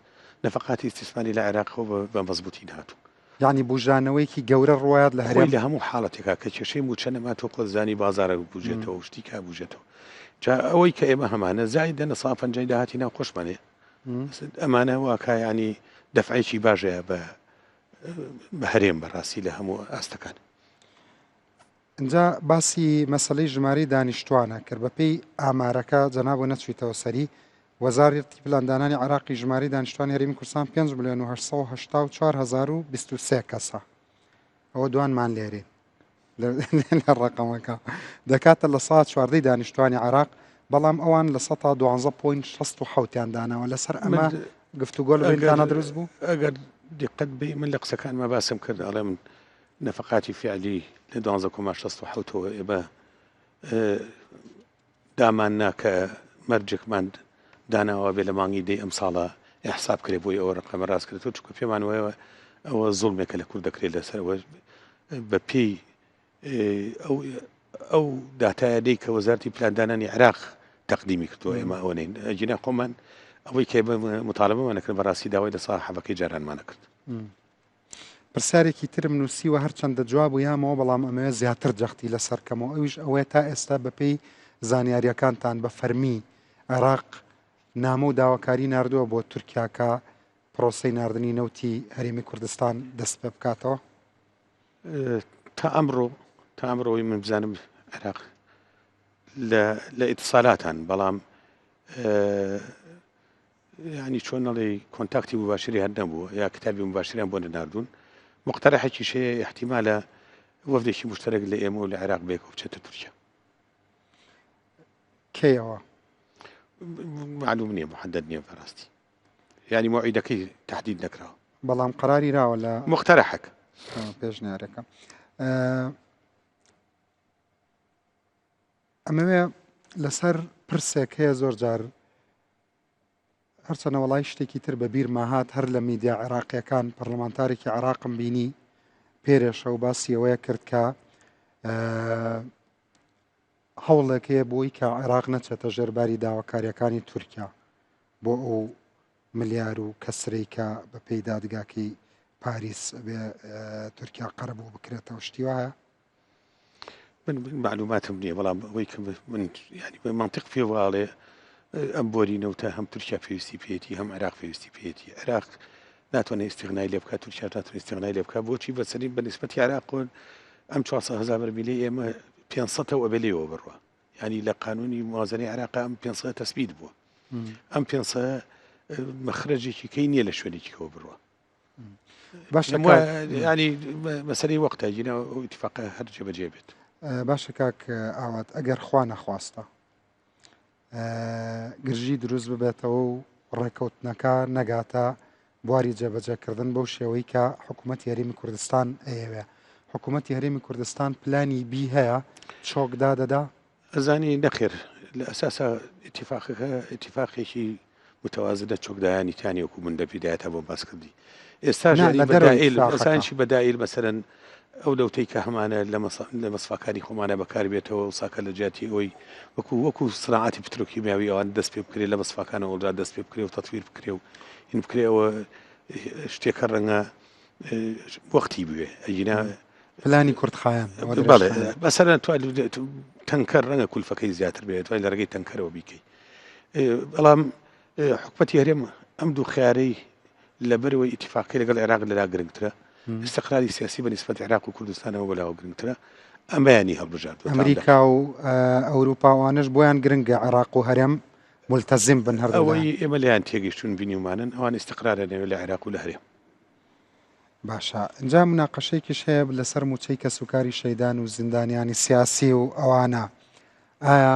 نەفقاتی ئیستیسماری لە عێراقەوە بە مەزبووتی نەهاتوون. یانی بوژانەوەیەکی گەورە ڕوایات لە خۆی هەرێم. لە هەموو حاڵەتێکا کە کێشەی مووچە نەما تۆ خۆت زانی بازارە بوژێتەوە و شتی کا بوژێتەوە جا ئەوەی کە ئێمە هەمانە زایدە لە سا پەنجای داهاتی ناو خۆشمان هەیە ئەمانە واکا یانی دەفعێکی باشەیە بە بە هەرێم بەڕاستی لە هەموو ئاستەکان. ئینجا باسی مەسەلەی ژمارەی دانیشتوانە کرد، بەپێی ئامارەکە جەنابو نەچویتەوە سەری، وەزارەتی پلاندانانی عێراقی ژمارەی دانیشتوانی هەرێمی کوردستان 5 ملیۆن و 884 هەزار و 23 کەسە. ئەوە دوانمان لێرین لە ڕەقەمەکە دەکاتە لە سا چواردەی دانیشتوانی عێراق، بەڵام ئەوان لە سەتا دوانزە point شەست و حەوتیان داناوە. لەسەر ئەمە گفتوگۆ لە بەینتانە دروست بوو؟ ئەگەر دیقەت بەی من لە قسەکانما باسم کرد ئەڵێم نەفەقاتی فیعلی لە دوانزە کۆما شەست و حەوتەوە ئێمە دامان نا کە مەرجێکمان داناوە بێ لە مانگی دەی ئەم ساڵە ئیحساب کرێ بۆی ئەوە ڕقەمە ڕاست کرێتەوە چونکە پێمان وایە ئەوە زوڵمێکە لە کورد دەکرێت لەسەر ئەوە بە پێی ئەو ئەو داتایانەی کە وەزارتی پلاندانانی عێراق تەقدیمی کردووە ئێمە ئەوە نین ئەگینا خۆمان ئەوەی کە مطالبەمان نەکرد بەڕاستی داوای لە سا حەبەکەی جارانمان نەکرد. پرسیارێکی ترم نووسیوە هەرچەندە جواب و یامەوە بەڵام ئەمەوێ زیاتر جەختی لەسەر کەمەوە ئەویش ئەوەیە تا ئێستا بەپێی زانیاریەکانتان بە فەرمی عێراق نامە و داواکاری ناردووە بۆ تورکیا کە پرۆسەی ناردنی نەوتی هەرێمی کوردستان دەست پێ بکاتەوە؟ تا ئەمڕۆ تا ئەمڕۆی من بزانم عێراق لە لە ئیتسالاتان بەڵام یانی چۆن نەڵێی کۆنتاکتی موباشری هەر نەبووە یا کتابی موباشریان بۆ نەناردوون مقتەرەحێکیش هەیە ئیحتیمالە وەفدێکی مشتەرەک لە ئێمە و لە عێراق بێکەوە بچێتە تورکیا. کەیەوە؟ معلوم نییە محدد نییە بەڕاستی یعنی موعیدەکەی تحدید نەکراوە. بەڵام قەراری راوە لە مقتەرەحەک پێشنیارەکە. ئەمەوێ لەسەر پرسێک هەیە زۆر جار هەرچەنە وەڵای شتێکی تر بە بیرما هات هەر لە میدیا عێراقیەکان پەرلەمانتارێکی عێراقم بینی پێرێشە و باسی ئەوەیە کرد کە هەوڵێک هەیە بۆی کە عێراق نەچێتە ژێرباری داواکاریەکانی تورکیا بۆ ئەو ملیار و کەسرەی کە بە پێی دادگاکەی پاریس بێ تورکیا قەرەبوو بکرێتەوە شتی وایە من معلوماتم نییە بەڵام ئەوەی کە من ینی بە منطق پێ واڵێ ئەم بۆری نەوتە هەم تورکیا پێویستی پێێتی هەم عێراق پێویستی پێێتی عێراق ناتوانێت ئیستیغنای لێ بکات تورکیا ناتوانێت ئیستیغنای لێ بکات بۆچی بەسەری بە نسبەتی عێراق ئەم 400 هزار بەرمیلی ئێمە 500 ئەبێ لێوە بڕوا ینی لە قانونی موازنەی عێراق ئەم 500 تەسبیت بووە ئەم 500 مەخرەجێکی کەی نییە لە شوێنێکیەوە بڕوە باشە ینی مەسەری وەختە گینا ئیتفاقە هەر جێبەجێ بێت باشە کاک ئاوات ئەگەر خوا نەخواستە گرژی دروست ببێتەوە و ڕێکەوتنەکە نەگاتە بواری جێبەجێکردن بەو شێوەی کە حکوومەتی هەرێمی کوردستان ئەیەوێ. حکوومەتی هەرێمی کوردستان پلانی بی هەیە چۆک دادەدا؟ ئەزانی نەخێر لە ئەساسا ئیتیفاقەکە ئیتیفاقێکی متوازنە چۆکدایانی تانی وەکو من لە بیدایەتا بۆم باس کردی ئێستاش نا یانی لە دەرەوەی بەدائیل ئیتفاقەکە. ئەزانی چی بەدائیل مەسەلەن ئەو لەوتەی کە هەمانە لە لە مەسفاکانی خۆمانە بەکار بێتەوە و ساکە لە جیاتی ئەوەی وەکو وەکو سناعاتی پترۆکیمیاوی ئەوان دەست پێ بکرێ لە مەسفاکانەوە ئەوجا دەست پێ بکرێ و تەتویر بکرێ و هین بکرێ ئەوە شتێکە ڕەنگە وەختی بوێ ئەگینا پلانی کورتخایەن بەڵێ مەسەلەن تو تەنکەر ڕەنگە کولفەکەی زیاتر بێت توای لە ڕێگەی تەنکەرەوە بیکەی بەڵام حکومەتی هەرێم ئەم دوو خیارەی لەبەرەوەی ئیتیفاقی لەگەڵ عێراق لەلا گرنگترە استقراری سیاسی بە نسبەت عێراق و کوردستانەوە بەلاوە گرنگترە ئەمەیانی هەڵبژاردووە ئەمریکا و ئەوروپا وانش بۆیان گرنگە عێراق و هەرێم ملتەزم بن هەر ئەوەی ئێمە لێیان تێگەیشتون بینیومانن ئەوان ئیستقرارە نەوێ لە عێراق و لە هەرێم. باشە ئینجا مناقەشەیەکیش هەیە لەسەر موچەی کەسوکاری شەیدان و زیندانیانی سیاسی و ئەوانە ئایا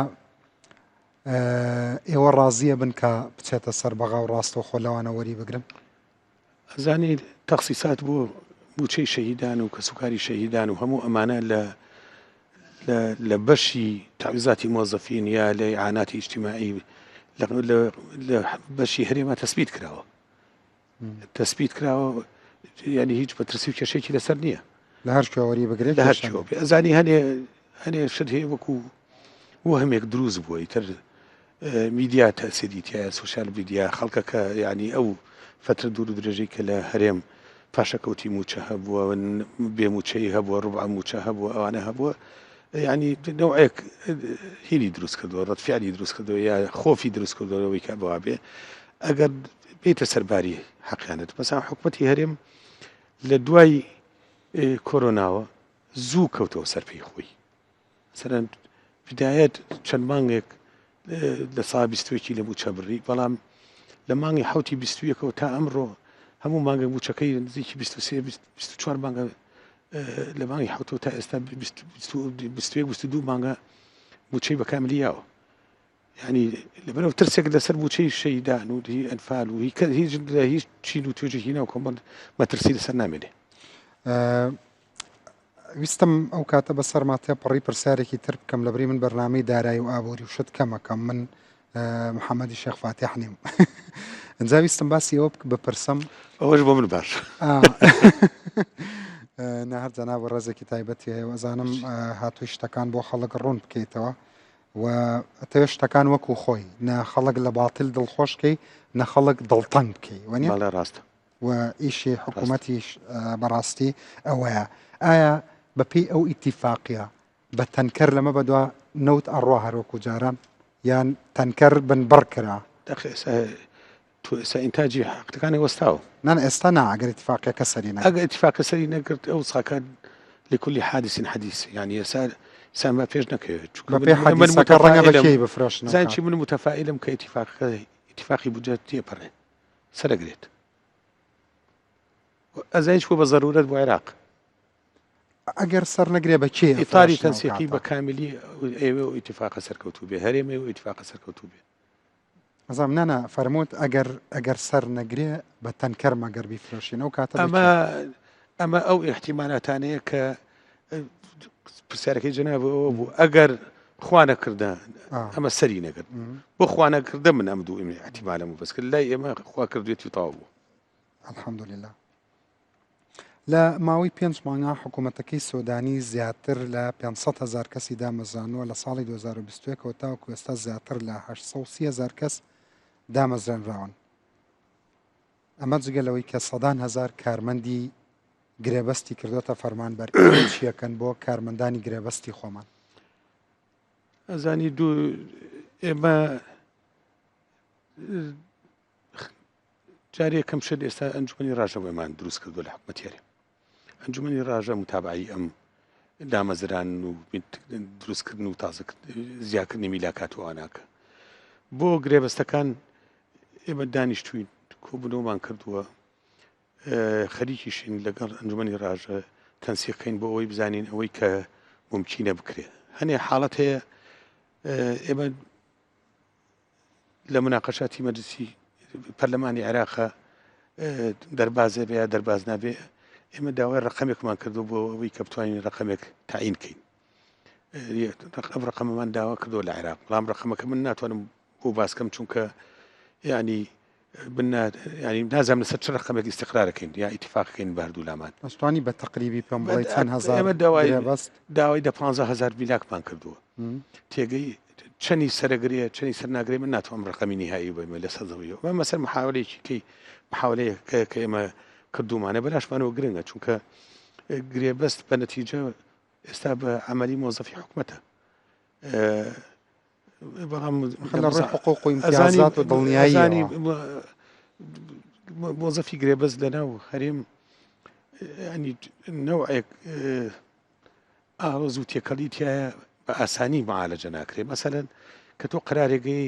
ئێوە ڕازیە بن کە بچێتە سەر بەغا و ڕاستەوخۆ لەوانە وەری بگرن؟ ئەزانی تەخسیسات بۆ موچەی شەهیدان و کەسوکاری شەهیدان و هەموو ئەمانە لە لە بەشی تەعویزاتی مۆزەفین یا لە ئیعاناتی ئیجتیماعی لە بەشی هەرێمە تەسبیت کراوە تەسبیت کراوە یعنی هیچ مەترسی و کێشێکی لەسەر نییە لە هەر کوێوەری بگرێت لە هەر کوێوە بێ ئەزانی هەنێ هەنێ شت هەیە وەکو وەهمێک دروست بووە ئیتر میدیا تەسیری تایە سوسیال میدیا خەڵکەکە یعنی ئەو فترە دوور و درێژەی کە لە هەرێم پاشەکەوتی موچە هەبووە بێ موچەی هەبووە ڕوبع موچە هەبووە ئەوانە هەبووە یعنی نەوعێک هینی دروست کردووە ڕەتفعلی دروست کردووە یا خۆفی دروست کردووەوەی کە بەوا بێ ئەگەر بێتە سەرباری حەقیانەت مەسا حکوومەتی هەرێم لە دوای کۆرۆناوە زوو کەوتەوە سەر پێی خۆی مەسەلەن بدایەت چەند مانگێک لە سا بیستوێکی لە موچە بڕی بەڵام لە مانگی حوتی بیستویەکەوە تا ئەمڕۆ هەموو مانگە موچەکەی نزیکی 23 24 مانگە لە مانگی حوتەوە تا ئێستا 21 22 مانگە موچەی بەکاملی یاوە یعنی لەبەرەوە ترسێک لەسەر موچەی شەیدان و هی ئەنفال و هی هیچ لە هیچ چین و توێژێکی ناو کۆمەڵ مەترسی لەسەر نامێنێ. ویستم ئەو کاتە بەسەرما تێپەڕی پرسیارێکی تر بکەم لەبری من بەرنامەی دارایی و ئابووری و شت کەمەکەم من محەممەدی شێخ فاتیح نیم ئەجا ویستم باسی ئەوە بپرسم ئەوەش بۆ من باش نە هەر جەناب ڕێزێکی تایبەتی هەیە ئەزانم هاتووی شتەکان بۆ خەڵک ڕوون بکەیتەوە و ئەتەوێ شتەکان وەکو خۆی نە خەڵک لە باتل دڵخۆش کەی نە خەڵک دڵتەنگ بکەی وەنیە؟ بەڵێ ڕاستە. و ئیشی حکوومەتیش بەڕاستی ئەوەیە ئایا بەپێی ئەو ئیتیفاقیە بە تەنکەر لەمە بەدوا نەوت ئەڕوا هەروەکو جاران یان تەنکەر بنبڕ کرا؟ دەخ ئێستا تۆ ئێستا ئینتاجی حەقەکانی وەستاوە. نا نا ئێستا نا ئەگەر ئیتیفاقیەکە سەری نەگرت. ئەگەر ئیتیفاقە سەری نەگرت ئەو ساکە لکل حادث حدیث یعنی ئێستا ئێستا با پێش نەکەوێت چونکە بەپێی من من حەدیسەکە ڕەنگە بە متفائلم کێی بفرۆشن ئەو زانی کات. چی من متفائلم کە ئیتیفاقەکە ئیتیفاقی بودجە تێپەڕێ سەرەگرێت ئەزانی چ بووە بە زەرورەت بۆ عێراق. ئەگەر سەر نەگرێ بە کێ ئیتاری ئەفرۆشن ئەو تەنسیقی کاتە؟ بە کاملی ئەیەوێ ئەو ئیتیفاقە سەرکەوتوو بێ هەرێم ئەیەوێ ئەو ئیتیفاقە سەرکەوتوو بێ. ئەزانم نا نا فەرمووت ئەگەر ئەگەر سەر نەگرێ بە تەنکەر مەگەر بیفرۆشین ئەو کاتە بە ئەمە کێ؟ ئەمە ئەو ئیحتیمالاتانەیە کە پرسیارەکەی جەناب ئەوە بوو ئەگەر خوا نەکردە ئەمە سەری نەگرت بۆ خوا نەکردە من ئەم دوو ئیحتیمالەم بەس کرد لای ئێمە خوا کردوێتی و تەواو بوو. الحمدلله. لە ماوەی پێنج مانگا حکوومەتەکەی سۆدانی زیاتر لە 500 هەزار کەسی دامەزراندووە، لە ساڵی 2021 ەوە تاوەکو ئێستا زیاتر لە 830 هەزار کەس دامەزرێنراون. ئەمە جگە لەوەی کە سەدان هەزار کارمەندی گرێبەستی کردۆتە فەرمانبەر، ئێوە چیەکەن بۆ کارمەندانی گرێبەستی خۆمان؟ ئەزانی دوو ئێمە جارێ یەکەم شت ئێستا ئەنجومەنی ڕاژە بۆمان دروست کردووە لە حکومەتی هەرێم ئەنجومەنی ڕاژە متابعی ئەم دامەزران و دروستکردن و تازە زیاکردنی میلاکات و ئەواناکە بۆ گرێبەستەکان ئێمە دانیشتوین کۆبوونەوەمان کردووە خەریکیشین لەگەڵ ئەنجومەنی ڕاژە تەنسیقین بۆ ئەوەی بزانین ئەوەی کە ممکنە بکرێ هەنێ حاڵەت هەیە ئێمە لە مناقەشاتی مەجلسی پەرلەمانی عێراقە دەربازێ بێ یا دەرباز نابێ ئێمە داوای ڕقەمێکمان کردو بۆ ئەوەی کە بتوانین ڕقەمێک تاین کەین ئەم ڕقەمەمان داوا کردو لە عێراق بەڵام ڕقەمەکە من ناتوانم بۆ باسکەم چونکە ینی ینی نازانم لەسەر چ ڕقەمێک ئیسیقرارەکەین یا ئیتفاقەکەین بە هەردوو لامان. ئەستوانی بە تەقریبی پێم بڵێ چەند هەزار ئێمە داوای بەست داوای دە 15 هەزار میلاکمان کردووە تێگەی چەنی سەرەگرێ چەنی سەر ناگرێ من ناتوانم ڕقەمی نیهایی بەمە لەسەر زەویەوە مە مەسەر محاولەیەکی کەی محاولەیەک کە کە ئێمە کردومانە بەلاشمانەوە گرنگە چونکە گرێبەست بە نەتیجە ئێستا بە عملی مۆزەفی حکومەتە بەڵام لە ڕووی حقوق و ئیمتیازات و دڵنیایی مۆزەفی گرێبەست لەناو هەرێم ینی نەوعێک ئاڵۆز و تێکەڵی تایە بە ئاسانی معالەجە ناکرێ مەسەلەن کە تۆ قرارێکەی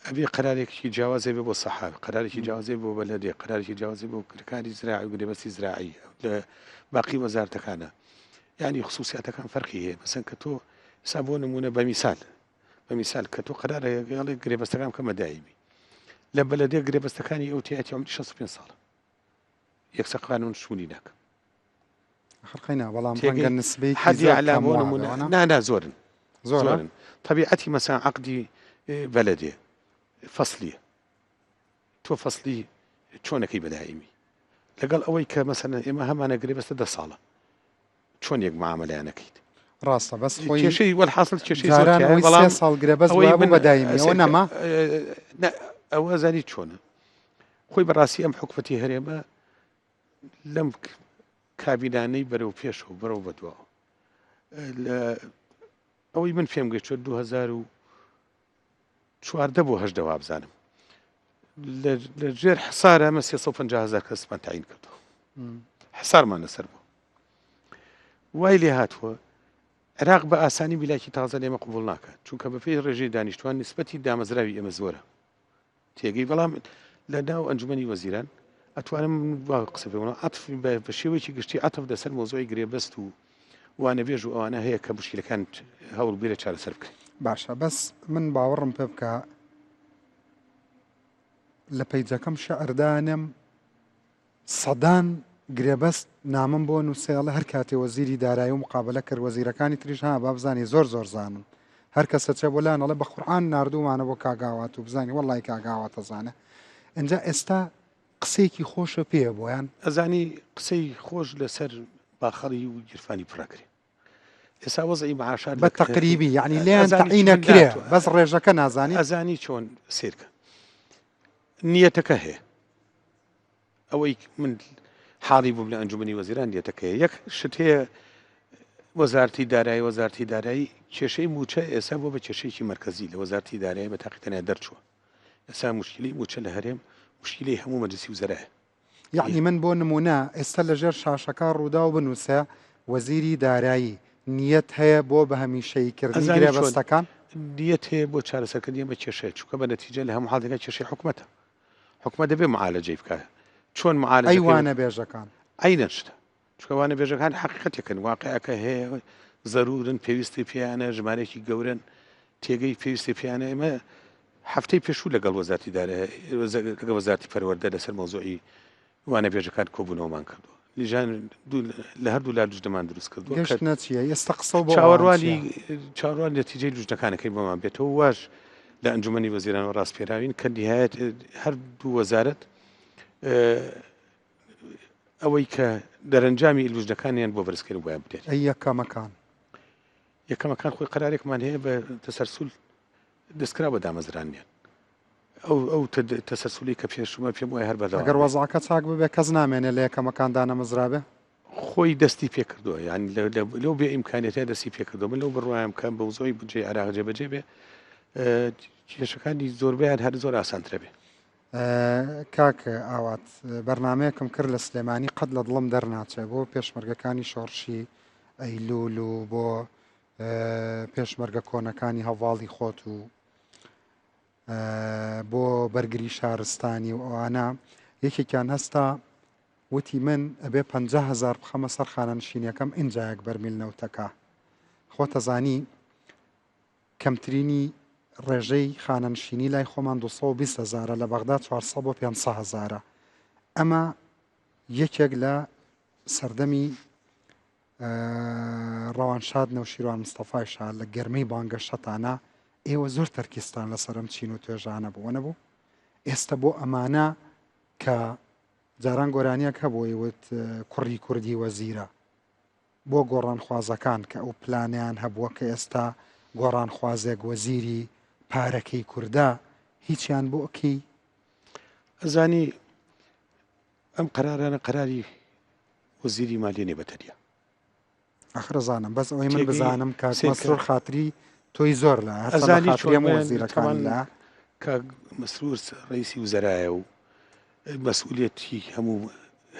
ئەبێ قرارێکی جیاوازێ بێ بۆ سەحا قرارێکی جیاوازێ بۆ بەلەدێ قرارێکی جیاوازێ بۆ کرکاری زراعی و گرێبەستی زراعی لە باقی وەزارتەکانە یعنی خصوصیاتەکان فەرقی هەیە مەسەن کە تۆ ئێستا بۆ نمونە بە میسال بە میسال کە تۆ قرارە گەڵێ گرێبەستەکان بکەمە دایمی لە بەلەدێ گرێبەستەکانی ئەو تیاتی عمری 65 ساڵە یەکسەر قانون شمولی ناکە خەرقینا بەڵام ڕەنگە نسبەیەکی حەدی زۆر علا کەم بۆ وابێ نمونە وانە؟ نا نا زۆرن زۆرە زۆرن طبیعەتی مەسەن عەقدی بەلەدێ فەسلیە تۆ فەسلی چۆنەکەی بەدایمی لەگەڵ ئەوەی کە مەسەن ئێمە هەمانە گرێبەستە دە ساڵە چۆن یەک معامەلەیان نەکەیت ڕاستە بەس خۆی کێشەی وەلحاصل کێشەی زۆر جاران تیایە ئەوەی سێ بەڵام ساڵ گرێبەست ئەوەی وابوو من بە دایمی ئەوە سێرکە نەما نا ئەوە زانی چۆنە خۆی بەڕاستی ئەم حکومەتی هەرێمە لەم کابینانەی بەرەو پێشەوە بەرەو بەدواوە لە ئەوەی من پێم گەیشتووە 2014 بۆ هەژدە وابزانم لە ژێر حسارە ئەمە 350 هزار کەسمان تعین کردو حسارمان لەسەر بوو وای لێ هاتووە عێراق بە ئاسانی میلاکی تازە لێمە قبول ناکات چونکە بەپێی ڕێژەی دانیشتوان نسبەتی دامەزراوی ئێمە زۆرە تێگەی بەڵام لە ناو ئەنجومەنی وەزیران ئەتوانم وا قسە پێ بڵێم عەتف بە شێوەیەکی گشتی عەتف لەسەر مەوزوعی گرێبەست و وانەبێژ و ئەوانە هەیە کە مشکلەکان هەوڵ بێرە چارەسەر بکرێت. باشە بەس من باوەڕم پێ بکە لە پەیجەکەم شعر دانێم سەدان گرێبەست نامەم بۆ نووسێ ئەڵێ هەر کاتێ وەزیری دارایی و مقابەلە کرد وەزیرەکانی تریش ها با بزانی زۆر زۆر زانن هەر کەسە چێ بۆ لایان ئەڵێ بە قورعان ناردوومانە بۆ کاک ئاوات و بزانی وەڵی کاک ئاوات ئەزانێ ئینجا ئێستا قسەیەکی خۆشە پێیە بۆیان. ئەزانی قسەی خۆش لەسەر باخەڵی و گیرفانی پڕەکرێ ئێستا وەزعی معاشات بە تەقریبی یعنی لێیان تەعینە کرێ بەس ڕێژەکە نازانی ئەزانی چۆن سیرکە نیەتەکە هەیە ئەوەی من حاڵی بووم لە ئەنجومەنی وەزیران نیەتەکەیە یەک شت هەیە وەزارتی دارایی وەزارتی دارایی کێشەی موچە ئێستا بۆ بە کێشەیەکی مرکزی لە وەزارتی دارایی بە تاقی تەنیا دەرچووە ئێستا مشکلی موچە لە هەرێم مشکلی هەموو مەجلسی وزەرایە. یەعنی من بۆ نمونە ئێستا لە ژێر شاشەکە ڕووداو بنووسێ وەزیری دارایی نیەت هەیە بۆ بە هەمیشەیی کردنی ئەزانی چۆن گرێبەستەکان؟ نیەت هەیە بۆ چارەسەرکردنی ئەمە کێشەیە چونکە بە نەتیجە لە هەموو حاڵێکا کێشەی حکومەتە حکومەت دەبێ معالەجەی بکا چۆن ئەی معالەجەکەی وانەبێژەکان؟ عەینەن شتە چونکە وانەبێژەکان حەقیقەتێکن واقعەکە هەیە زەرورن پێویستی پێیانە ژمارەیەکی گەورەن تێگەی پێویستی پێیانە ئێمە هەفتەی پێشوو لەگەڵ وەزارتی دارە لەگەڵ وەزارتی پەروەردە لەسەر مەوزوعی وانەبێژەکان کۆبوونەوەمان کردووە لیژان لە هەردوو لا لوجنەمان دروست کردووە کە گەشتنە چییە ئێستا قسە بۆ ئەوان چاوەڕوانی چییە؟ چاوەڕوانی نەتیجەی لوجنەکانەکەی بۆمان بێتەوە واش لە ئەنجومەنی وەزیرانەوە ڕاسپێراوین کە نهایەت هەردوو وەزارەت ئەوەی کە دەرەنجامی لوجنەکانیان بۆ بەرزکردن بۆیان بدێت. ئەی یەکەمەکان؟ یەکەمەکان خۆی قەرارێکمان هەیە بە تەسەرسول دەستکرا بە دامەزرانیان ئەو ئەو تەسەسولی کە پێشومە پێم وایە هەر بەردەوام ئەگەر وەزعەکە چاک ببێ کەس نامێنێ لە یەکەمەکان دانەمەزرابێ؟ خۆی دەستی پێکردووە یان لەو بێ ئیمکانیەتە دەستی پێکردووە من لەو بڕوایم کە بە وزۆی بودجەی عێراق جێبەجێ بێ کێشەکانی زۆربەیان هەر زۆر ئاسانترە بێ. کاک ئاوات بەرنامەیەکم کرد لە سلێمانی قەت لە دڵم دەرناچێ بۆ پێشمەرگەکانی شۆڕشی. ئەیلول و بۆ پێشمەرگە کۆنەکانی هەواڵی خۆت و بۆ بەرگری شارستانی و ئەوانە یەکێکیان هەستا وتی من ئەبێ 500هزار بخەمە سەر خانەنشینەکەم ئینجا یەک بەرمیل نەوتەکە خۆتەزانی کەمترینی ڕێژەی خانەنشینی لای خۆمان 220 هزارە لە بەغدا 400 بۆ 500 هزارە ئەمە یەکێک لە سەردەمی ڕەوانشاد نەوشیروان مستەفای شا لە گەرمەی بانگەشەتانە ئێوە زۆر تەرکیزتان لەسەر ئەم چین و توێژانە بوو نەبوو ئێستا بۆ ئەمانە کە جاران گۆرانیەک هەبوو وت کوڕی کوردی وەزیرە بۆ گۆڕانخوازەکان کە ئەو پلانیان هەبووە کە ئێستا گۆڕانخوازێک وەزیری پارەکەی کوردە هیچیان بۆ ئەکەی ئەزانی ئەم قەرارانە قەراری وەزیری مالیە نیە بە تەنیا. ئەخر ئەزانم بەس ئەوەی من بزانم کاک مەسرور خاتری تۆی زۆر لە ئەزانی چۆن وەزیرەکان لە کاک مەسرور ڕئیسی وزەرایە و مەسئولیەتی هەموو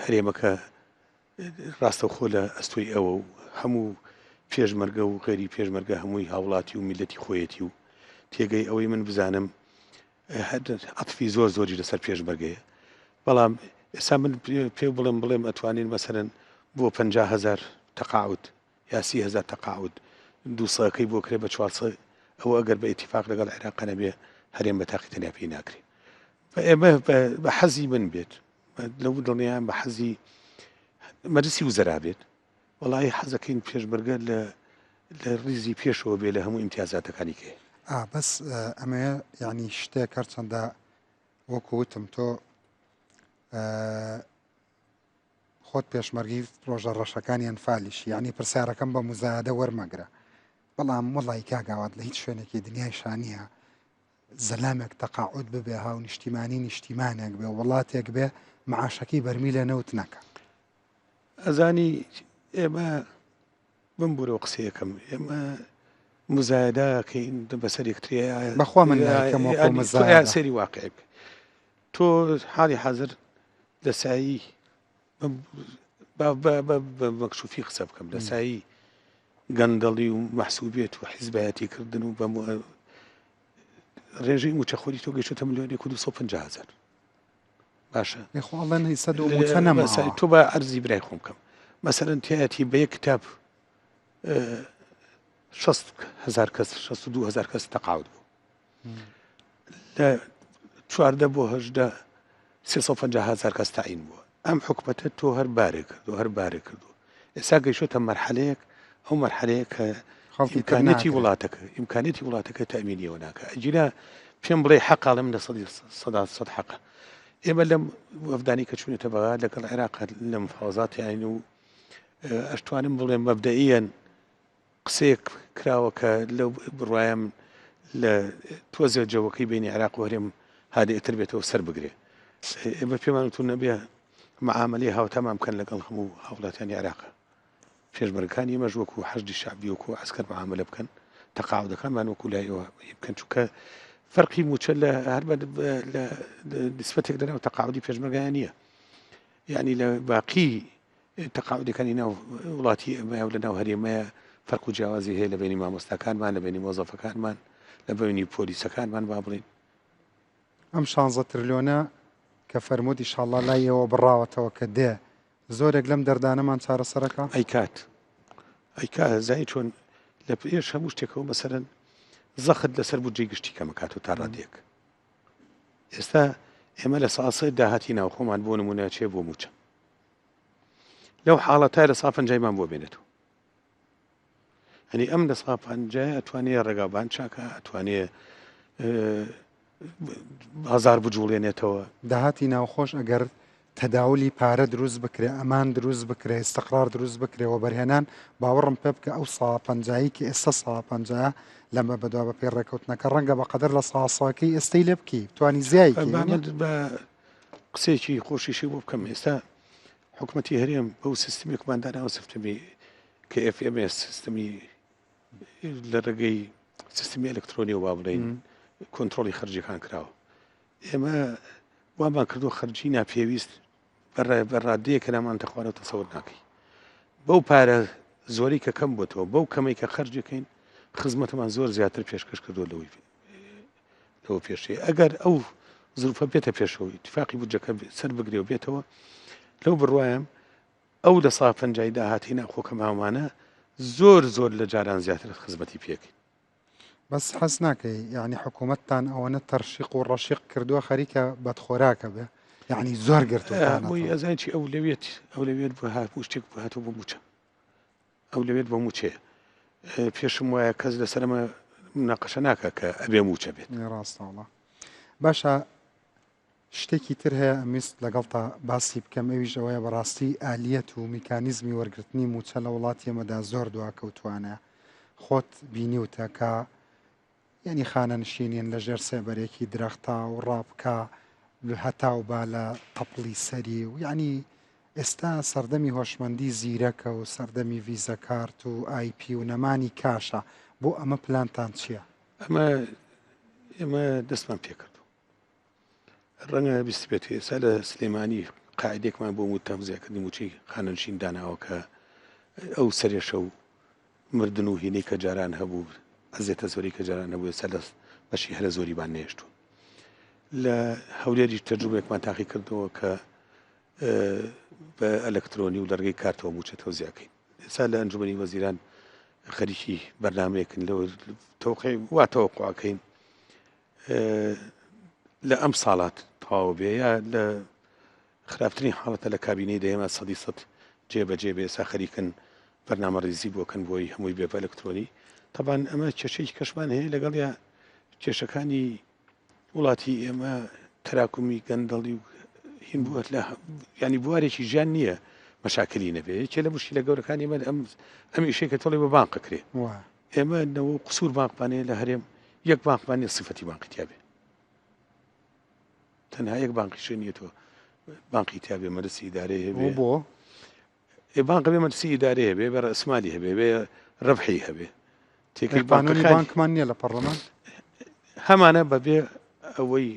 هەرێمەکە ڕاستەوخۆ لە ئەستۆی ئەوە و هەموو پێشمەرگە و غەیری پێشمەرگە هەمووی هاوڵاتی و میلەتی خۆیەتی و تێگەی ئەوەی من بزانم عەتفی زۆر زۆری لەسەر پێشمەرگەیە بەڵام ئێستا من پێ بڵێم بڵێم ئەتوانین مەسەرەن بۆ 50 هزار تەقاعد یا 30 هزار تەقاعد دووسەکەی بۆ کرێ بە 400 ئەوە ئەگەر بە ئیتیفاق لەگەڵ عێراق نەبێ هەرێم بە تاقی تەنیا پێی ناکرێ ئێمە بە حەزی من بێت لەو دڵنیام بە حەزی مەجلسی وزەرا بێت وەڵایی حەزەکەین پێشمەرگە لە لە ڕیزی پێشەوە بێ لە هەموو ئیمتیازاتەکانی کەی. ئا بەس ئەمەیە یعنی شتێک هەرچەندە وەکو وتم تۆ خۆت پێشمەرگی ڕۆژە ڕەشەکانی ئەنفالیش یعنی پرسیارەکەم بە مزایدە وەرمەگرە بەڵام وەڵی کاگاوات لە هیچ شوێنێکی دنیای شانیە زەلامێک تەقاعود ببێ هاونیشتیمانی نیشتیمانێک بێ وڵاتێک بێ معاشەکەی بەرمیلە نەوت نەکە. ئەزانی ئێمە بمبورەوە قسەیەکەم ئێمە مزایدەکەین بەسەر یەکتری بەخوا من نایکەم وەکو مزایدە سەیری واقعی بکە تۆ حاڵی حاضر لە سایی مەکشوفی قسە بکەم لە سایی گەندەڵی و مەحسوبێت و حیزبایەتی کردن و بە ڕێژەی موچەخۆری تۆ گەیشتە ملیۆنێک و 250 هزار باشە خۆ ئەڵێن هی سەد و موچە نەماوە تۆ بە ئەرزی برای خۆم بکەم مەسەرەن تایەتی بە یەک کتاب 6 هزار کەس 62 هزار کەس تەقاعد بوو لە چواردە بۆ هەژدە 350 هزار کەس تەعین بووە ئەم حکومەتە تۆ هەر بارێک کردو هەر بارێک کردو ئێستا گەیشتە مەرحەلەیەک ئەو مەرحەلەیە کە ئیمکانیەتی وڵاتەکە ئیمکانیەتی وڵاتەکە تەئمینیەوە ناکە ئەگینا پێم بڵێ حەقاڵم لە سەدی سەدا سەد حەقە ئێمە لەم وەفدانی کە چوونەتە بەغا لەگەڵ عێراق لە مفاوەزاتیان و ئەشتوانم بڵێم مەبدەئیەن قسەیەک کراوە کە لەو بڕوایم لە تۆزێ جەوەکەی بینی عێراق و هەرێم هادئتر بێتەوە سەر بگرێ ئێمە پێمان وتون نەبێ معاملەی هاوتامان بکەن لەگەڵ هەموو هاوڵاتیانی عێراق پێشمەرگەکانی ئێمەش وەکو حەشدی شەعبی وەکو عەسکەر معاملە بکەن تەقاعودەکانمان وەکو لای ئێوە بکەن چونکە فەرقی موچە لە هەر لە نسبەتێک لەناو تەقاعودی پێشمەرگایان نییە یعنی لە باقی تەقاعودەکانی ناو وڵاتی ئێمە و لە ناو هەرێمەیە فەرق و جیاوازی هەیە لە بینی مامۆستاکانمان لە بینی مۆزەفەکانمان لە بینی پۆلیسەکانمان با بڵین ئەم شانزە ترلیۆنە کە فەرمووت ئیشاڵڵا لای ئێوە بڕاوەتەوە کە دێ زۆرێک لەم دەردانەمان چارەسەرەکا؟ ئەیکات ئەیکات زانی چۆن لە پێش هەموو شتێکەوە مەسەرەن زەخت لەسەر بودجەی گشتی کەمەکاتەوە تا ڕادەیەک ئێستا ئێمە لە ساسێ داهاتی ناوخۆمان بۆ نمونە چێ بۆ موچە لەو حاڵەتە لە سا پەنجایمان بۆ بێنێتەوە ئەنی ئەم لە سا پەنجای ئەتوانێ ڕێگاوبان چاکە ئەتوانێ بازار بجوڵێنێتەوە. داهاتی ناوخۆش ئەگەر تەداولی پارە دروست بکرێ، ئەمان دروست بکرێ، ئیستقرار دروست بکرێ، وەبەرهێنان، باوەڕم پێ بکە ئەو سا پەنجایەی کە ئێستا سا پەنجایە لەمە بەدوا بەپێی ڕێکەوتنەکە ڕەنگە بەقەدەر لە سا سەکەی ئێستەی لێ بکەی بتوانی زیای کەی با من بە قسەیەکی خۆشیشی بۆ بکەم ئێستا حکومەتی هەرێم بەو سیستمێکمان داناوە سیستمی کە FMS سیستمی لە ڕێگەی سیستمی ئەلکترۆنیەوە با بڵێین کۆنترۆڵی خەرجیەکان کراوە ئێمە وامان کردو خەرجی ناپێویست بە ڕادەیە کە نامان تەخوارەوە تەسەور ناکەی بەو پارە زۆری کە کەم بۆتەوە بەو کەمەی کە خەرجەکەین خزمەتمان زۆر زیاتر پێشکەش کردو لەوەی لەوە پێشێ ئەگەر ئەو زروفە بێتە پێشەوە ئیتفاقی بودجەکە سەر بگرێ و بێتەوە لەو بڕوایم ئەو لە سا پەنجای داهاتی ناوخۆ کە ماوانە زۆر زۆر لە جاران زیاتر خزمەتی پێکەین. بەس حەز ناکەی یعنی حکوومەتتان ئەوەنە تەرشیق و ڕەشیق کردووە خەریکە بەدخۆراکە بێ یعنی زۆر گرتووتانەتەوە. بۆی ئەزانی چی ئەولەویەت ئەولەویەت بۆ هات شتێک بۆ هاتوو بۆ مووچە ئەولەویەت بۆ مووچەیە پێشم وایە کەس لەسەر ئەمە مناقەشە ناکا کە ئەبێ مووچە بێت. ڕاستە وەڵا. باشە شتێکی تر هەیە ئەمویست لەگەڵتا باسی بکەم ئەویش ئەوەیە بەڕاستی ئالیەت و میکانیزمی وەرگرتنی مووچە لە وڵاتی ئێمەدا زۆر دواکەوتوانە خۆت بینیوتە کە یعنی خانەنشینین لە ژێر سێبەرێکی درەختا و ڕابکا هەتاو با لە تەپڵی سەری و یعنی ئێستا سەردەمی هۆشمەندی زیرەکە و سەردەمی ڤیزە کارت و ئایپی و نەمانی کاشە بۆ ئەمە پلانتان چییە؟ ئەمە ئێمە دەستمان پێکردو ڕەنگە بیستبێت ئێستا لە سلێمانی قاعدێکمان بۆ تەوزیعکردنی موچەی خانەنشین داناوە کە ئەو سەرێشە و مردن و هینەی کە جاران هەبوو ئەزێتە زۆری کە جاران هەبوو ئێستا لە بەشی هەرە زۆریمان نێشتوون لە هەولێریش تەجروبێکمان تاقی کردەوە کە بە ئەلکترۆنی و لە ڕێگەی کارتەوە موچە تەوزیعکەین ئێستا لە ئەنجومەنی وەزیران خەریکی بەرنمەیەکن لەوە تەوقی وا تەوەقعەکەین لە ئەم ساڵات تەواو بێ یا لە خراپترین حاڵەتە لە کابینەی دەیەمە سەدی سەد جێ بەجێ بێ ئێستا خەریکن بەرنامە ڕیزی بۆکەن بۆی هەمووی بێ بە ئەلکترۆنی تەبان ئەمە کێشەی کەشمان هەیە لەگەڵ یا کێشەکانی وڵاتی ئێمە تەراکومی گەندەڵی و هین بووە لە ینی بوارێکی ژیان نییە مەشاکلی نەبێ یەکێ لە مشکلە گەورەکانی من ئەم ئەم ئیشێکە تۆڵی بە بانقە کرێ ئێمە نەوە و قسوور بانقمان هەیە لە هەرێم یەک بانقمان نیە سفەتی بانقی تیا بێ تەنها یەک بانقیشە نیە تۆ بانقی تیا بێ مەرسی ئیدارەی هەبێ بۆ ئێ بانق بێ مەرسی ئیدارەی هەبێ بێ ڕەسمالی هەبێ بێ ڕەبحی هەبێ تێکەی قانونی بانکمان نییە لە پەرلەمان هەمانە بەبێ ئەوەی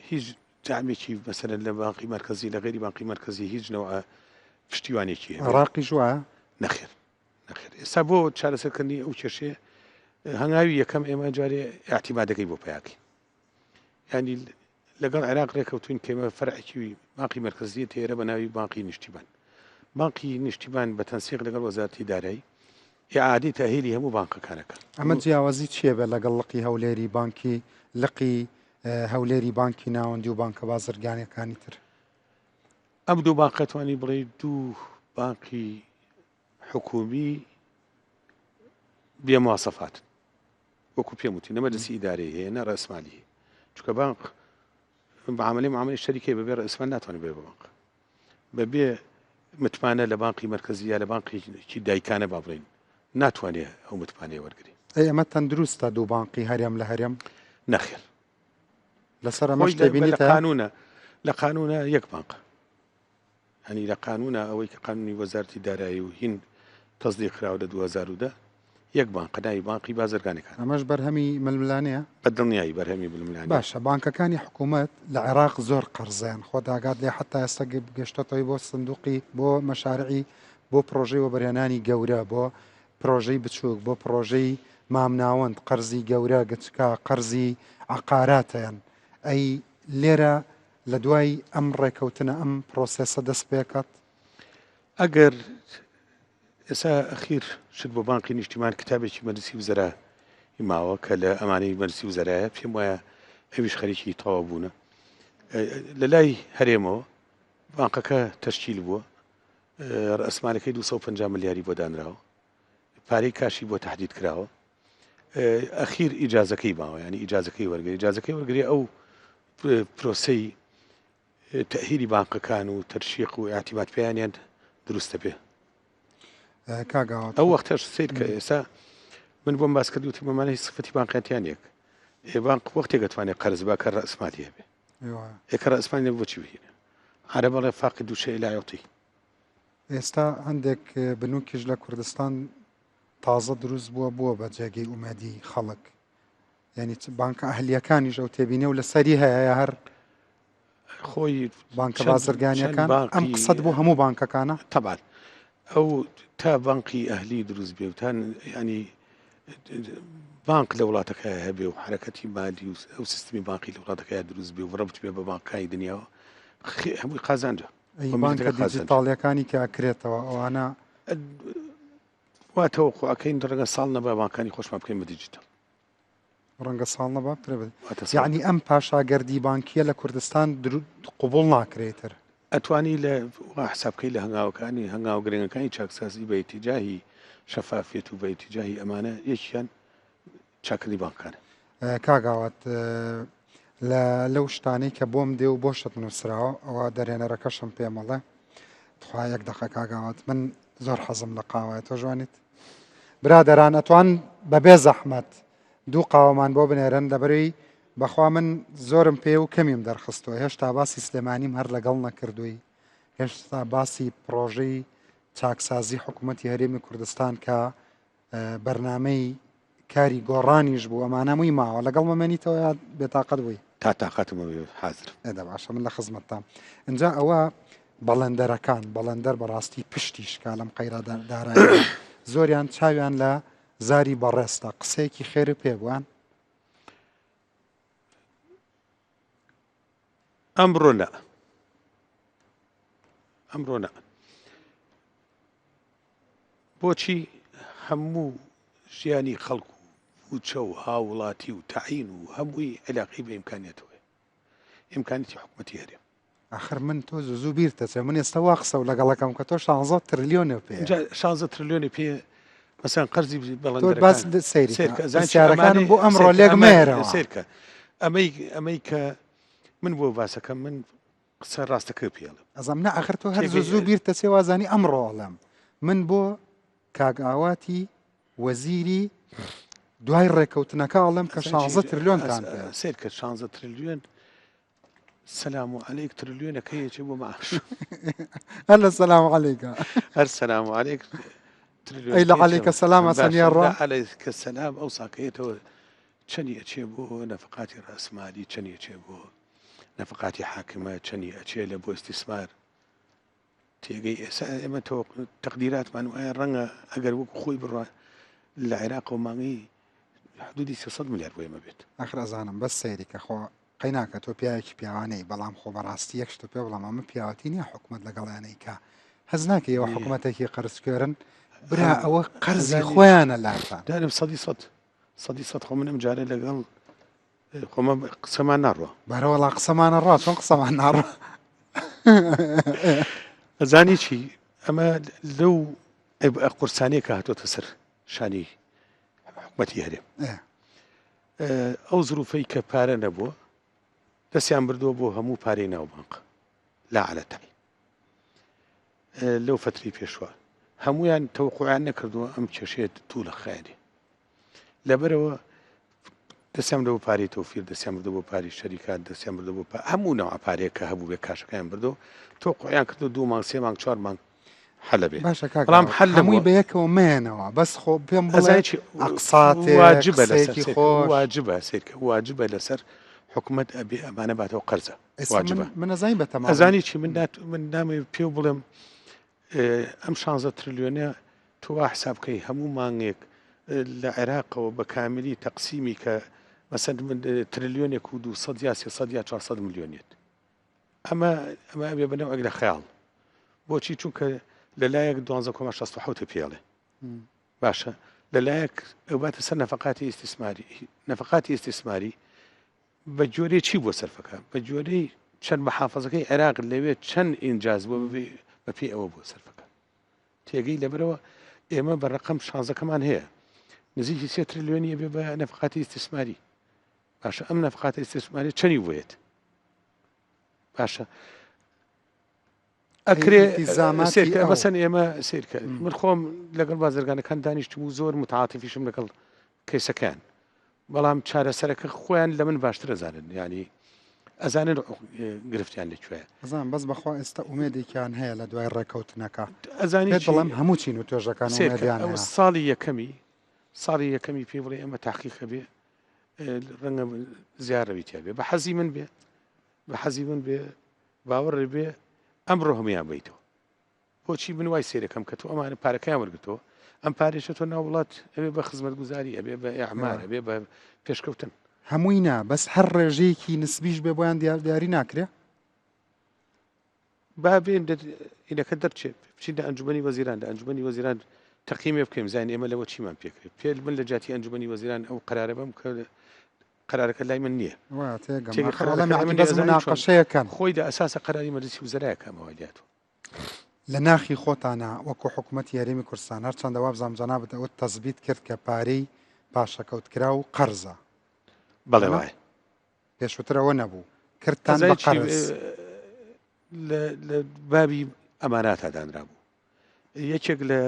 هیچ دەعمێکی مەسەلەن لە بانقی مەرکەزی لە غەیری بانقی مەرکەزی هیچ نەوعە پشتیوانێکی هەبێ. عێراقیش وایە؟ نەخێر نەخێر ئێستا بۆ چارەسەرکردنی ئەو کێشەیە هەنگاوی یەکەم ئێمە جارێ ئیعتیمادەکەی بۆ پیاکەین ینی لەگەڵ عێراق ڕێکەوتوین کە ئێمە فەرعێکی بانقی مەرکەزیە تێرە بە ناوی بانقی نیشتیمان بانقی نیشتیمان بە تەنسیق لەگەڵ وەزارەتی دارایی ئیعادەی تەئهیلی هەموو بانقەکانەکە. ئەمە جیاوازی چیە بێ لەگەڵ لقی هەولێری بانکی لقی هەولێری بانکی ناوەندی و بانکە بازرگانیەکانی تر؟ ئەم دوو بانقە توانی بڵێی دوو بانقی حکومی بێ مواسەفات وەکو پێم وتی نە مەجلسی ئیدارەی هەیە نە ڕەسمالی هەیە چونکە بانق معاملەی معاملەی شەریکەی بەبێ ڕەسمال ناتوانێت بێ بە بانق بەبێ متمانە لە بانقی مەرکەزی یا لە بانقێکی دایکانە با بڵێین ناتوانێ ئەو متمانەیە وەرگری. ئەی ئەمە تەندروستە دوو بانقی هەرێم لە هەرێم؟ نەخێر. لەسەر ئەمەش خۆی لە تێبینیت هەیە؟ قانونە لە قانونە یەک بانقە. هەنی لە قانونە ئەوەی کە قانونی وەزارەتی دارایی و هین تەسدیق کراوە لە 2010 یەک بانقە ناوی بانقی بازرگانەکان. ئەمەش بەرهەمی ململانێیە؟ بە دڵنیایی بەرهەمی ململانێیە. باشە بانکەکانی حکوومەت لە عێراق زۆر قەرزیان خۆت ئاگات لێ حەتا ئێستا گەشتۆتەوەی بۆ سندوقی بۆ مەشارعی بۆ پرۆژەی وەبەرهێنانی گەورە بۆ پرۆژەی بچووک بۆ پرۆژەی مامناوەند قەرزی گەورە گچکە قەرزی عەقاراتیان ئەی لێرە لە دوای ئەم ڕێکەوتنە ئەم پرۆسێسە دەست پێکات؟ ئەگەر ئێستا ئەخیر شت بۆ بانقی نیشتیمان کتابێکی مەجلسی وزەرا ی ماوە کە لە ئەمانەی مەجلسی وزەرایە پێم وایە ئەویش خەریکی تەواو بوونە لە لای هەرێمەوە بانقەکە تەشکیل بووە ڕەسمالەکەی 250 ملیاری بۆ دانراوە پارەی کاشی بۆ تهدید کراوە ئەخیر ئیجازەکەی ماوە ینی ئیجازەکەی وەرگری ئیجازەکەی وەرگری ئەو پرۆسەی تەئهیلی بانقەکان و تەرشیق و ئیعتیماد پێیانیان دروست دەبێ. کاک ئاوات ئەو وەختەش سەیر کە ئێستا من بۆم باس کرد وتم ئەمانە هیچ سفەتی بانقیان یەک ئێ بانق وەختێک ئەتوانێ قەرز با کە ڕەئسمالی هەبێ ئێ کە ڕەئسمالی نەبوو بۆچی بهینێ عەرەب ئەڵێ فاقد شەیء لا یعطی ئێستا هەندێک بنوکیش لە کوردستان تازە دروست بووە بووە بە جێگەی ئومێدی خەڵک یعنی بانکە ئەهلیەکانیش ئەو تێبینە و لەسەری هەیە یا هەر خۆی بانکە بازرگانیەکان ئەم قسەت بۆ هەموو بانکەکانە تەبان. ئەو تا بانقی ئەهلی دروست بێ و تا ینی بانق لە وڵاتەکە هەبێ و حرەکەتی مالی و ئەو سیستمی بانقی لە وڵاتەکە دروست بێ و ڕەبت بێ بە بانقکانی دنیاوە هەمووی قازانجە. ئەی بانکە دیجیتاڵیەکانی کە ئەکرێتەوە ئەوانە وا تەوەقوع ئەکەین ڕەنگە ساڵ نەبا بانکانی خۆشمان بکەین بە دیجیتاڵ. ڕەنگە ساڵ نەبا یعنی ئەم پاشاگەردی بانکیە لە کوردستان قوبول ناکرێتتر. ئەتوانی لە وا حساب بکەی لە هەنگاوەکانی هەنگاوە گرنگەکانی چاکسازی بە ئیتیجاهی شەفافیەت و بە ئیتیجاهی ئەمانە یەکیان چاکردنی بانکانە. کاک ئاوات لە لەو شتانەی کە بۆم دێ و بۆشت نووسراوە ئەوە دەرهێنەرەکەشم پێمەڵێ تخوا یەک دەقە کاک ئاوات من زۆر حەزم لە قاوەیە تۆ ژوانیت برادەران ئەتوان بەبێ زەحمەت دوو قاوەمان بۆ بنێرن لەبەرەی بەخوا من زۆرم پێ و کەمیم دەرخستووە هێشتا باسی سلێمانیم هەر لەگەڵ نەکردووی هێشتا باسی پرۆژەی چاکسازی حکوومەتتی هەرێمی کوردستان کە بەرنامەی کاری گۆڕانیش بوو ئەمانە مووی ماوە لەگەڵ مەمێنیتەوە یا بێتاقەت بووی؟ تا تاقەتم هەبێ حازرم. ئێ دە باشە من لە خزمەتتام. ئینجا ئەوە بەڵێندەرەکان، بەڵێندەر بەڕاستی پشتی شکا لەم قەیرا داراییە. زۆریان چاویان لە زاری بەڕێزتە. قسەیەکی خێرت پێ بووان؟ ئەمڕۆ نا. ئەمڕۆ نا. بۆچی هەموو ژیانی خەڵک و مووچە و هاووڵاتی و تەعین و هەمووی عیلاقەی بە ئیمکانیەتەوەیە؟ ئیمکانیەتی حکومەتی هەرێم. ئاخر من تۆ زوو زوو بیرتەچێ من ئێستا وا قسە و لەگەڵەکەم کە تۆ شانزە ترلیۆنێ پێیە. ئینجا شانزە ترلیۆنی پێ مەسەن قەرزی تۆ باس بەڵێندەرەکان سەیری سەیرکە کە ئەزانی چی پرسیارەکانم ئەمانەی بۆ ئەمڕۆ سەیرکە لێک ئەمە مەیەرەوە. سەیرکە ئەمەی ئەمەی کە من بۆ باسەکەم من قسە ڕاستەکە پێ ئەڵێم. ئەزانم نا ئاخر تۆ هەر زوو تێگەی زوو بیرتەچێ وازانی ئەمڕۆ ئەڵێم من بۆ کاک ئاواتی وەزیری دوای ڕێکەوتنەکە ئەڵێم کە شانزە ترلیۆنتان پێ. سەیر کە شانزە ترلیۆن سەلام و عەلەیک ترلیۆنەکە یەکێ بۆ معاش. هەر لە سەلام عەلەیکە. هەر سەلام و عەلەیک ترلیۆن ئەی لە عەلەیکە سەلام ئەسەنیە ڕا. لە عەلەیکە سەلام ئەو ساکەیەتەوە چەنی ئەچێ بۆ نەفەقاتی ڕەسمالی چەنی ئەچێ بۆ نەفەقاتی حاکمە چەنی ئەچێ لە بۆ ئیستیسمار تێگەی ئێستا ئێمە تەقدیراتمان وایە ڕەنگە ئەگەر وەکو خۆی بڕوا لە عێراقەوە مانگی حدودی 300 ملیار بۆ ئێمە بێت. ئاخر ئەزانم بەس سەیری کە خۆ قەیناکە تۆ پیاوێکی پیاوانەی بەڵام خۆ بەڕاستی یەک شتت پێ بڵێم ئەمە پیاوەتی نییە حکومەت لەگەڵیانەی کە هەست ناکەی ئەوە حکومەتێکی قەرزکوێرن برا ئەوە قەرزی خۆیانە لاتان. دارم سەدی سەد سەدی سەد خۆ من ئەم جارە لەگەڵ خۆمە قسەمان ناڕوە. بەرە وەڵا قسەمانە ڕا چۆن قسەمان ناڕوا. ئەزانی چی ئەمە لەو قورسانەیە کە هاتۆتە سەر شانی حکومەتی هەرێم ئەو زروفەی کە پارە نەبووە دەستیان بردووە بۆ هەموو پارەی ناو بانق لا على تعین لەو فتری پێشوە هەمویان تەوقعیان نەکردووە ئەم کێشێت تو لە خیانێ لەبەرئەوە دەستیان بردە بۆ پارەی تۆفیر، دەستیان بردە بۆ پارەی شەریکات، دەستیان بردە بۆ هەموو نەوع پارەیەک کە هەبوو بێ کاشەکەیان بردەوە، تۆقعیان کردو دوو مانگ، سێ مانگ، چوار مانگ حەلە بێ. باشە کاک بەڵام ئاوات، حەل هەمووی نەبووە. بەیەکەوە مەیەنەوە، بەس خۆ پێم بڵێ ئەزانی چی ئەقساتێ، واجبە لەسەر قسەیەکی سەیرکە خۆش. واجبە سەیرکە واجبە لەسەر حکومەت ئەبێ ئەمانە باتەوە قەرزە ئێستا من واجبە. من ئەزانی بەتەمام. ئەزانی چی من نات من نامەوێ پێو بڵێم ئەم شانزە ترلیۆنە تۆ وا حساب بکەی هەموو مانگێک لە عێراقەوە بە کاملی تەقسیمی کە مەسەن ترلیۆنێک و 200 یا 300 یا 400 ملیۆنێت ئەمە ئەمە ئەبێ بە نەوعێک لە خەیاڵ بۆچی چونکە لەلایەک 12.67 پێڵێ باشە لەلایەک ئەوباتە سەر نەفقاتی ئیستیسماری نەفقاتی ئیستیسماری بە گوێرەی چی بووە سەرفەکە؟ بە گوێرەی چەند محافەزەکەی عێراق لەوێ چەند ئینجاز بووە بە پێی ئەوە بووە سەرفەکە. تێگەی لەبەرەوە ئێمە بە ڕقم شانزەکەمان هەیە نزیکی سێ ترلیۆنی ئەبێ بە نەفقاتی ئیستیسماری. باشە ئەم نەفقاتی ئیستیسماری چەنی بوێت؟ باشە ئەکرێ سێرکە مەسەن ئێمە سیرکە من خۆم لەگەڵ بازرگانەکان دانیشتم و زۆر متعاتفیشم لەگەڵ کەیسەکەیان بەڵام چارەسەرەکە خۆیان لە من باشتر ئەزانن یانی ئەزانن گرفتیان لەکوێ ئەزان بەس بەخوا ئێستا ئومێدێکیان هەیە لە دوای ڕێکەوتنەکە ئەزانی پێت بڵێم هەموو چین و توێژەکان ئومێدیان ئەو هەیە ساڵی یەکەمی ساڵی یەکەمی پێ بڵێ ئەمە تاقیقە بێ ڕەنگە زیارەوی تیا بێ بە حەزی من بێ بە حەزی من بێ باوەڕێ بێ ئەمڕۆ هەمویان بیتەوە. بۆچی من وای سەیرەکەم کە تۆ ئەمانە پارەکەیان وەرگتەوە ئەم پارێشە تۆ ناو وڵات ئەبێ بە خزمەتگوزاری ئەبێ بە ئەعمار ئەبێ بە پێشکەوتن. هەمووی نا بەس هەر ڕێژەیەکی نسبیش بێ بۆیان دیاری ناکرێ؟ با بێن ئینەکە دەرچێت بچین لە ئەنجومەنی وەزیران لە ئەنجومەنی وەزیران تەقیمێ بکەین زانین ئێمە لەوە چیمان پێکرێت پێ من لە جاتی ئەنجومەنی وەزیران ئەو قەرارە بەم کە قەرارەکە لای من نییە ناقەشەیەکەن خۆی لە ئەساسە قەراری مەجلسی وزەرایەکە ئەمە وای لێهاتووە. لە ناخی خۆتانا وەکو حکومەتی هەرێمی کوردستان هەرچەندە وابزانم جەنابت ئەوەت تەسبیت کرد کە پارەی پاشەکەوتکراو قەرزە. بەڵێ وایە. پێشووتر ئەوە نەبوو کردتان بە قەرز. لە بابی ئەماناتا دانرابوو. یەکێک لە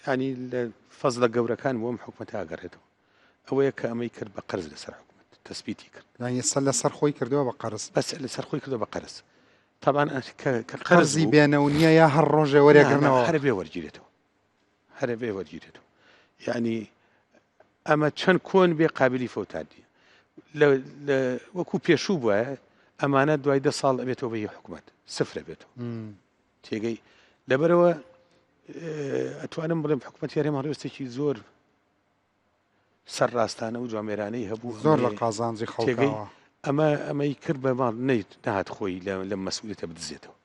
ینی لە فەزلە گەورەکان بۆم حکومەت ئاگەڕێتەوە ئەوەیە کە ئەمەی کرد بە قەرز لەسەر حکومەت تەسبیتی کرد یعنی سەر لەسەر خۆی کردەوە بە قەرز بەس لەسەر خۆی کردەوە بە قەرز تاوان کە قەرزی بێنەوە نییە یا هەر ڕۆژێ وەرێگرنەوە هەر بێ وەرگیرێتەوە هەرە بێ وەرگیرێتەوە یعنی ئەمە چەند کۆن بێ قابلی فەوتان نیە لە وەکو پێشوو بووە ئەمانە دوای دە ساڵ ئەبێتەوە بە حکومەت سفرە بێتەوە تێگەی لەبەرەوە ئەتوانم بڵێم حکوومەت هەرێم هەڵوێستێکی زۆر سەرڕاستانە و جوامێرانەی هەبوو زۆر لە قازانجی خەڵکەوە ئەمە ئەمەی کرد بە ماڵ نەیت نهات خۆی لە مەسئولیتە بدزێتەوە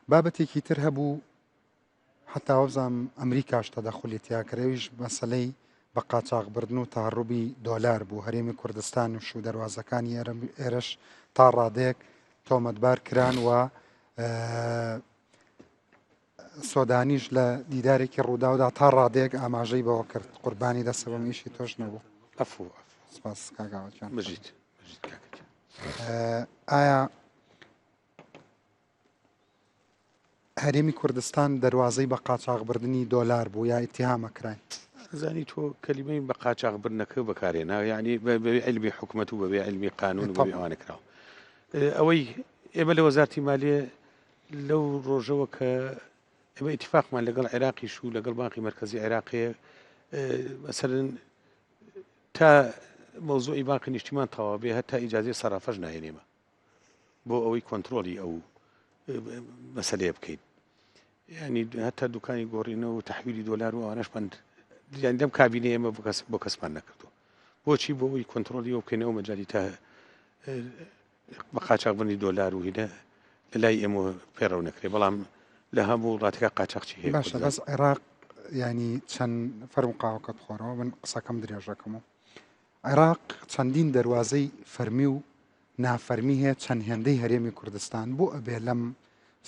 بابەتێکی تر هەبوو حەتا وابزانم ئەمریکاش تەدەخولی تیا کرد ئەویش مەسەلەی بە قاچاخ بردن و تەهەڕوبی دۆلار بوو هەرێمی کوردستان و شو دەروازەکانی ئێرەش تا ڕادەیەک تۆمەتبار کران و سۆدانیش لە دیدارێکی ڕووداودا تا ڕادەیەک ئاماژەی بەوە کرد قوربانی دەسەبم ئیشی تۆش نەبوو ئەفو سپاس کاگاوەکان بژیت بژیت کاکە ئایا هەرێمی کوردستان دەروازەی بە قاچاخ بردنی دۆلار بوو یا ئیتیهامە کراین. ئەزانی تۆ کەلیمەی بە قاچاخ بردنەکە بەکارهێنا یعنی بەبێ عیلمی حکومەت و بەبێ عیلمی قانون و بەبێ ئەوانە کراوە ئەوەی ئێمە لە وەزارتی مالیە لەو ڕۆژەوە کە ئێمە ئیتفاقمان لەگەڵ عێراقیش و لەگەڵ بانقی مەرکەزی عێراقی مەسەلەن تا مەوزوعی بانقی نیشتیمان تەواو بێ هەتا ئیجازەی سەرافەش ناهێنێمە بۆ ئەوەی کۆنترۆڵی ئەو مەسەلەیە بکەین ینی هەتا دوکانی گۆڕینەوە و تحویلی دۆلار و ئەوانەشمان یان لەم کابینەی ئێمە بۆ کەس بۆ کەسمان نەکردو بۆچی بۆ ئەوی کۆنترۆڵی ئەو بکەینەوە مەجای تا بە قاچاقبردنی دۆلار و هینە لە لای ئێمە پەیڕەو نەکرێ بەڵام لە هەموو وڵاتەکە قاچاقچی هەیە باشە بەس عێراق ینی چەند فەرم قاوەکە بخۆرەوە من قسەکەم درێژەکەم و عێراق چەندین دەروازەی فەرمی و نافەرمی هەیە چەند هێندەی هەرێمی کوردستان بۆ ئەبێ لەم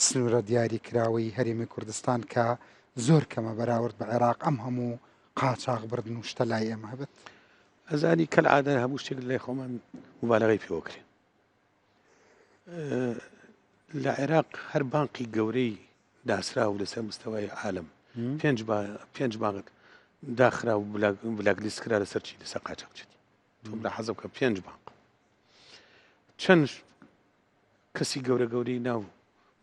سنوورە دیاری کراوەی هەرێمی کوردستان کە زۆر کەمە بەراورد بە عێراق ئەم هەموو قاچاخ بردن و شتە لای ئێمە هەبێت؟ ئەزانی کەلعادە هەموو شتێک لای خۆمان موبالەغەی پێوە کرێ. لە عێراق هەر بانقی گەورەی ناسراو لەسەر مستەوای عالم پێنج پێنج بانق داخرا و بلاک لیست کرا لەسەر چی لەسەر قاچاقچێتی تۆم لە حەزم کە پێنج بانق چەند کەسی گەورە گەورەی ناو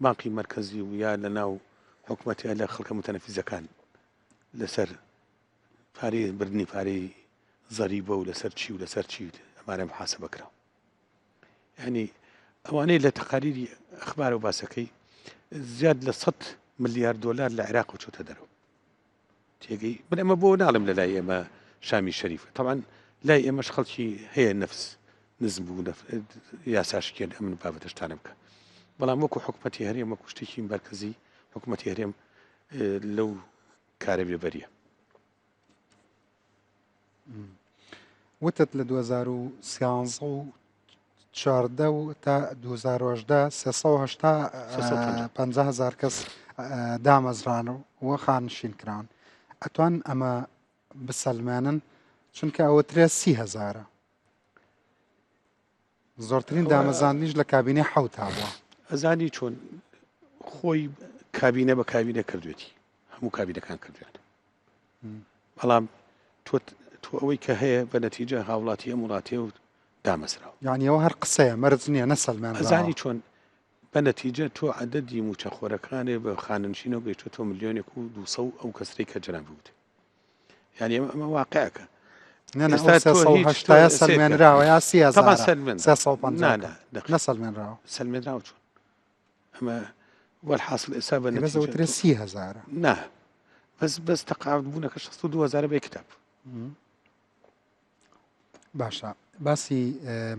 بانقی مرکزی و یا لە ناو حکوومەتی لە خەڵکە متەنەفیزەکان لەسەر پارەی بردننی پارەی زەریبە و لەسەر چی و لەسەر چی ئەمانە محاسبە کراوە یعنی ئەوانەی لە تەقاریری ئەخبار و باسەکەی زیاد لە 100 ملیار دۆلار لە عێراق و چۆتە دەرەوە تێگەی من ئەمە بۆ ناڵم لە لای ئێمە شامی شەریفە تەوان لای ئێمەش خەڵکی هەیە نفس نزم بوو یاساشکێن ئەمن بابەتەشتانە بکە بەڵام وەکو حکوومەتی هەرێم وەکو شتێکی مرکزی حکوومەتی هەرێم لەو کارە بێبەریە وتت لە 2013 و 14 و تا 2018 380 هزار کەس دامەزران و خانشین کران ئەتوان ئەمە بسەلمێنن چونکە ئەوە ترێ سی هزارە زۆرترین دامەزاندنیش لە کابینەی حەوتا بووە. ئەزانی چۆن خۆی کابینە بە کابینە کردوێتی هەموو کابینەکان کردویان بەڵام تۆ تۆ ئەوەی کە هەیە بە نەتیجە هاوڵاتی ئەم وڵاتێ و دامەزراوە یعنی ئەوە هەر قسەیە مەرج نییە نەسەلمێنراوە ئەزانی چۆن بە نەتیجە تۆ عەدەدی موچەخۆرەکانێ بە خانەنشینەوە گەیشتۆتەوە ملیۆنێک و 200 و ئەو کەسرەی کە جەنابی وتت یعنی ئەمە ئەمە واقعەکە ئێستا سەلمێنراوە یا سەلمێنراوە نەسەلمێنراوە سەلمێنراوە چۆن ئەمە وەلحاسڵ ئێستا بە بەس نەتیجە ئەوترێ تۆ سی هەزارە. نا بەس بەس تەقاعد بوونەکە 62 هەزارە بێ کتاب. باشە باسی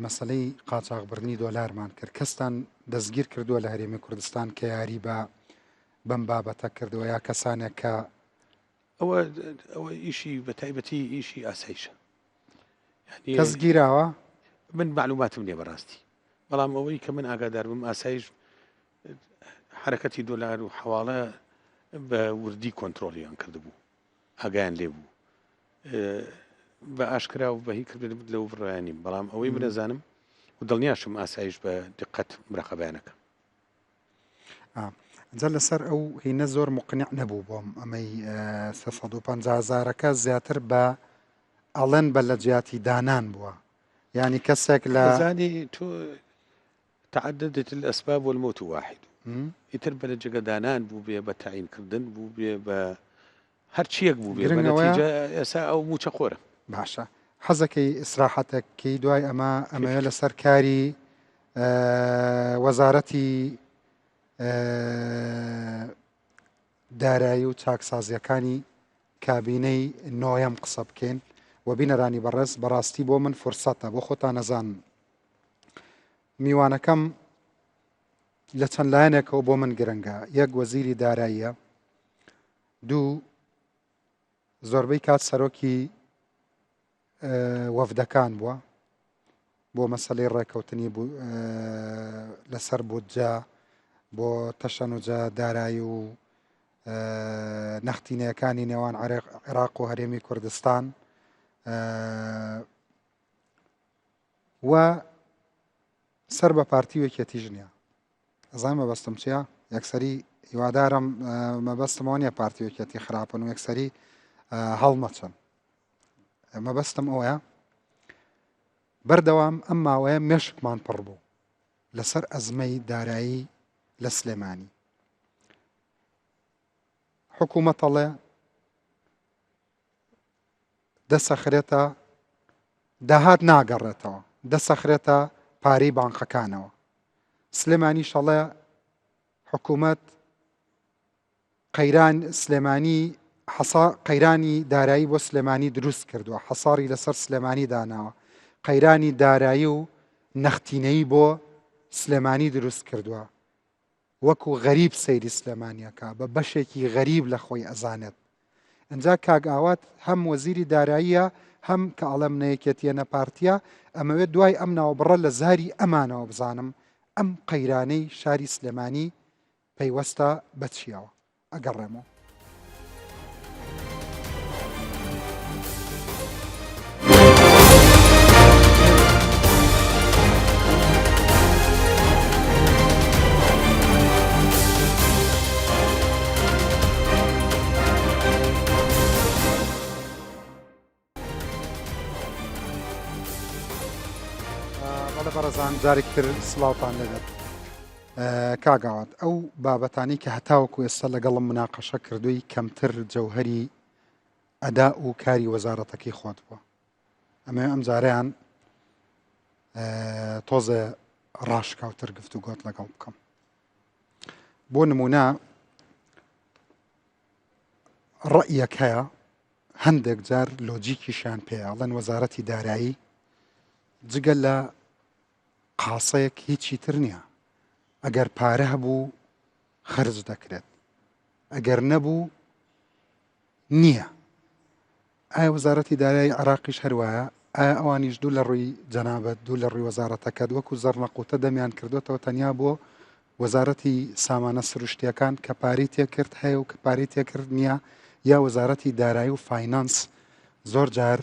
مەسەلەی قاچاخبردنی دۆلارمان کرد کەستان دەستگیر کردووە لە هەرێمی کوردستان کە یاری بە بەم بابەتە کردووە یا کەسانێک کە ئەوە ئەوە ئیشی بە تایبەتی ئیشی ئاسایشە یعنی کەس گیراوە؟ من معلوماتم نییە بەڕاستی بەڵام ئەوەی کە من ئاگادار بم ئاسایش حرەکەتی دۆلار و حواڵە بە وردی کۆنتترۆلیان کردبوو ئاگایان لێ بوو بە ئاشکرا و بە هی کردن لەو بڕایان نیم بەڵام ئەوەی بنەزانم و دڵنیاشم ئاسایش بە دقەت مرەقەبیانەکە. جا لەسەر ئەو هینە زۆر مقنع نەبوو بۆم ئەمەی 350 هزارەکە زیاتر بە ئەڵێن بە لە جیاتی دانان بووە ینی کەسێک لە زانی تۆ تعددت الأسباب والموت واحد ئیتر بە لە جێگە دانان بوو بێ بە تەعین کردن بوو بێ بە هەرچیەک بوو بێ بە نەتیجە ئێسا ئەو موچە خۆرە. باشە حەزەکەی ئیسراحەتێک کەی دوای ئەمە ئەمەوێ لەسەر کاری وەزارەتی دارایی و چاکسازیەکانی کابینەی نۆیەم قسە بکەین و بینەرانی بەڕێز بەڕاستی بۆ من فرسەتە بۆ خۆتان نەزان میوانەکەم لە چەند لایەنێکەوە بۆ من گرنگە یەک وەزیری داراییە دوو زۆربەی کات سەرۆکی وەفدەکان بووە بۆ مەسلەی ڕێککەوتنی لەسەر بودجە بۆ تەشەنوجە دارایی و نەختینەکانی نێوان عێراق و هەرێمی کوردستان و سەر بە پارتی و یەکێتیش نییە ئەزای مەبەستم چییە یەکسەری هیوادارم مەبەستمەوە نیە پارتی و یەکێتی خراپن و یەکسەری هەڵمەچن مەبەستم ئەوەیە بەردەوام ئەم ماوەیە مێشکمان پڕ بوو لەسەر ئەزمەی دارایی لە سلێمانی حکوومەتەڵێ دەسەخرێتە داهات ناگەڕێتەوە دەسەخرێتە پارەی بانقەکانەوە سلێمانیش ئەڵێ حکوومەت قەیران سلێمانی حەسا قەیرانی دارایی بۆ سلێمانی دروست کردووە حەساری لەسەر سلێمانی داناوە قەیرانی دارایی و نەختینەیی بۆ سلێمانی دروست کردووە وەکو غەریب سەیری سلێمانی ئەکا، بە بەشێکی غەریب لە خۆی ئەزانێت. ئنجا کاک ئاوات هەم وەزیری داراییە هەم کە ئەڵێم نە یەکێتیە نە پارتیە، ئەمەوێت دوای ئەم ناوبڕە لە زاری ئەمانەوە بزانم ئەم قەیرانەی شاری سلێمانی پەیوەستە بە چیەوە؟ ئەگەڕێمەوە. بەڵێ بەڕێزان جارێکی تر سڵاوتان لێبێت کاک ئاوات ئەو بابەتانی کە هەتاوەکو ئێستا لەگەڵم مناقەشە کردووی کەمتر جەوهری ئەدا و کاری وەزارەتەکەی خۆت بووە ئەمە ئەم جارەیان تۆزێ ڕاشکاوتر گفتوگۆت لەگەڵ بکەم بۆ نمونە ڕەئیەک هەیە هەندێک جار لۆجیکیشیان پێیە ئەڵێن وەزارەتی دارایی جگە لە قاسەیەک هیچی تر نییە ئەگەر پارە هەبوو خرج دەکرێت ئەگەر نەبوو نییە ئایا وەزارەتی دارایی عراقیش هەروایە ئایا ئەوانیش دوو لە ڕووی جەنابەت دوو لە ڕووی وەزارەتەکەت وەکو زەڕنەقوتە دەمیان کردوێتەوە تەنیا بۆ وەزارەتی سامانە سروشتیەکان کە پارەی تێکرد هەیە و کە پارەی تێکرد نییە یا وەزارەتی دارایی و finance زۆر جار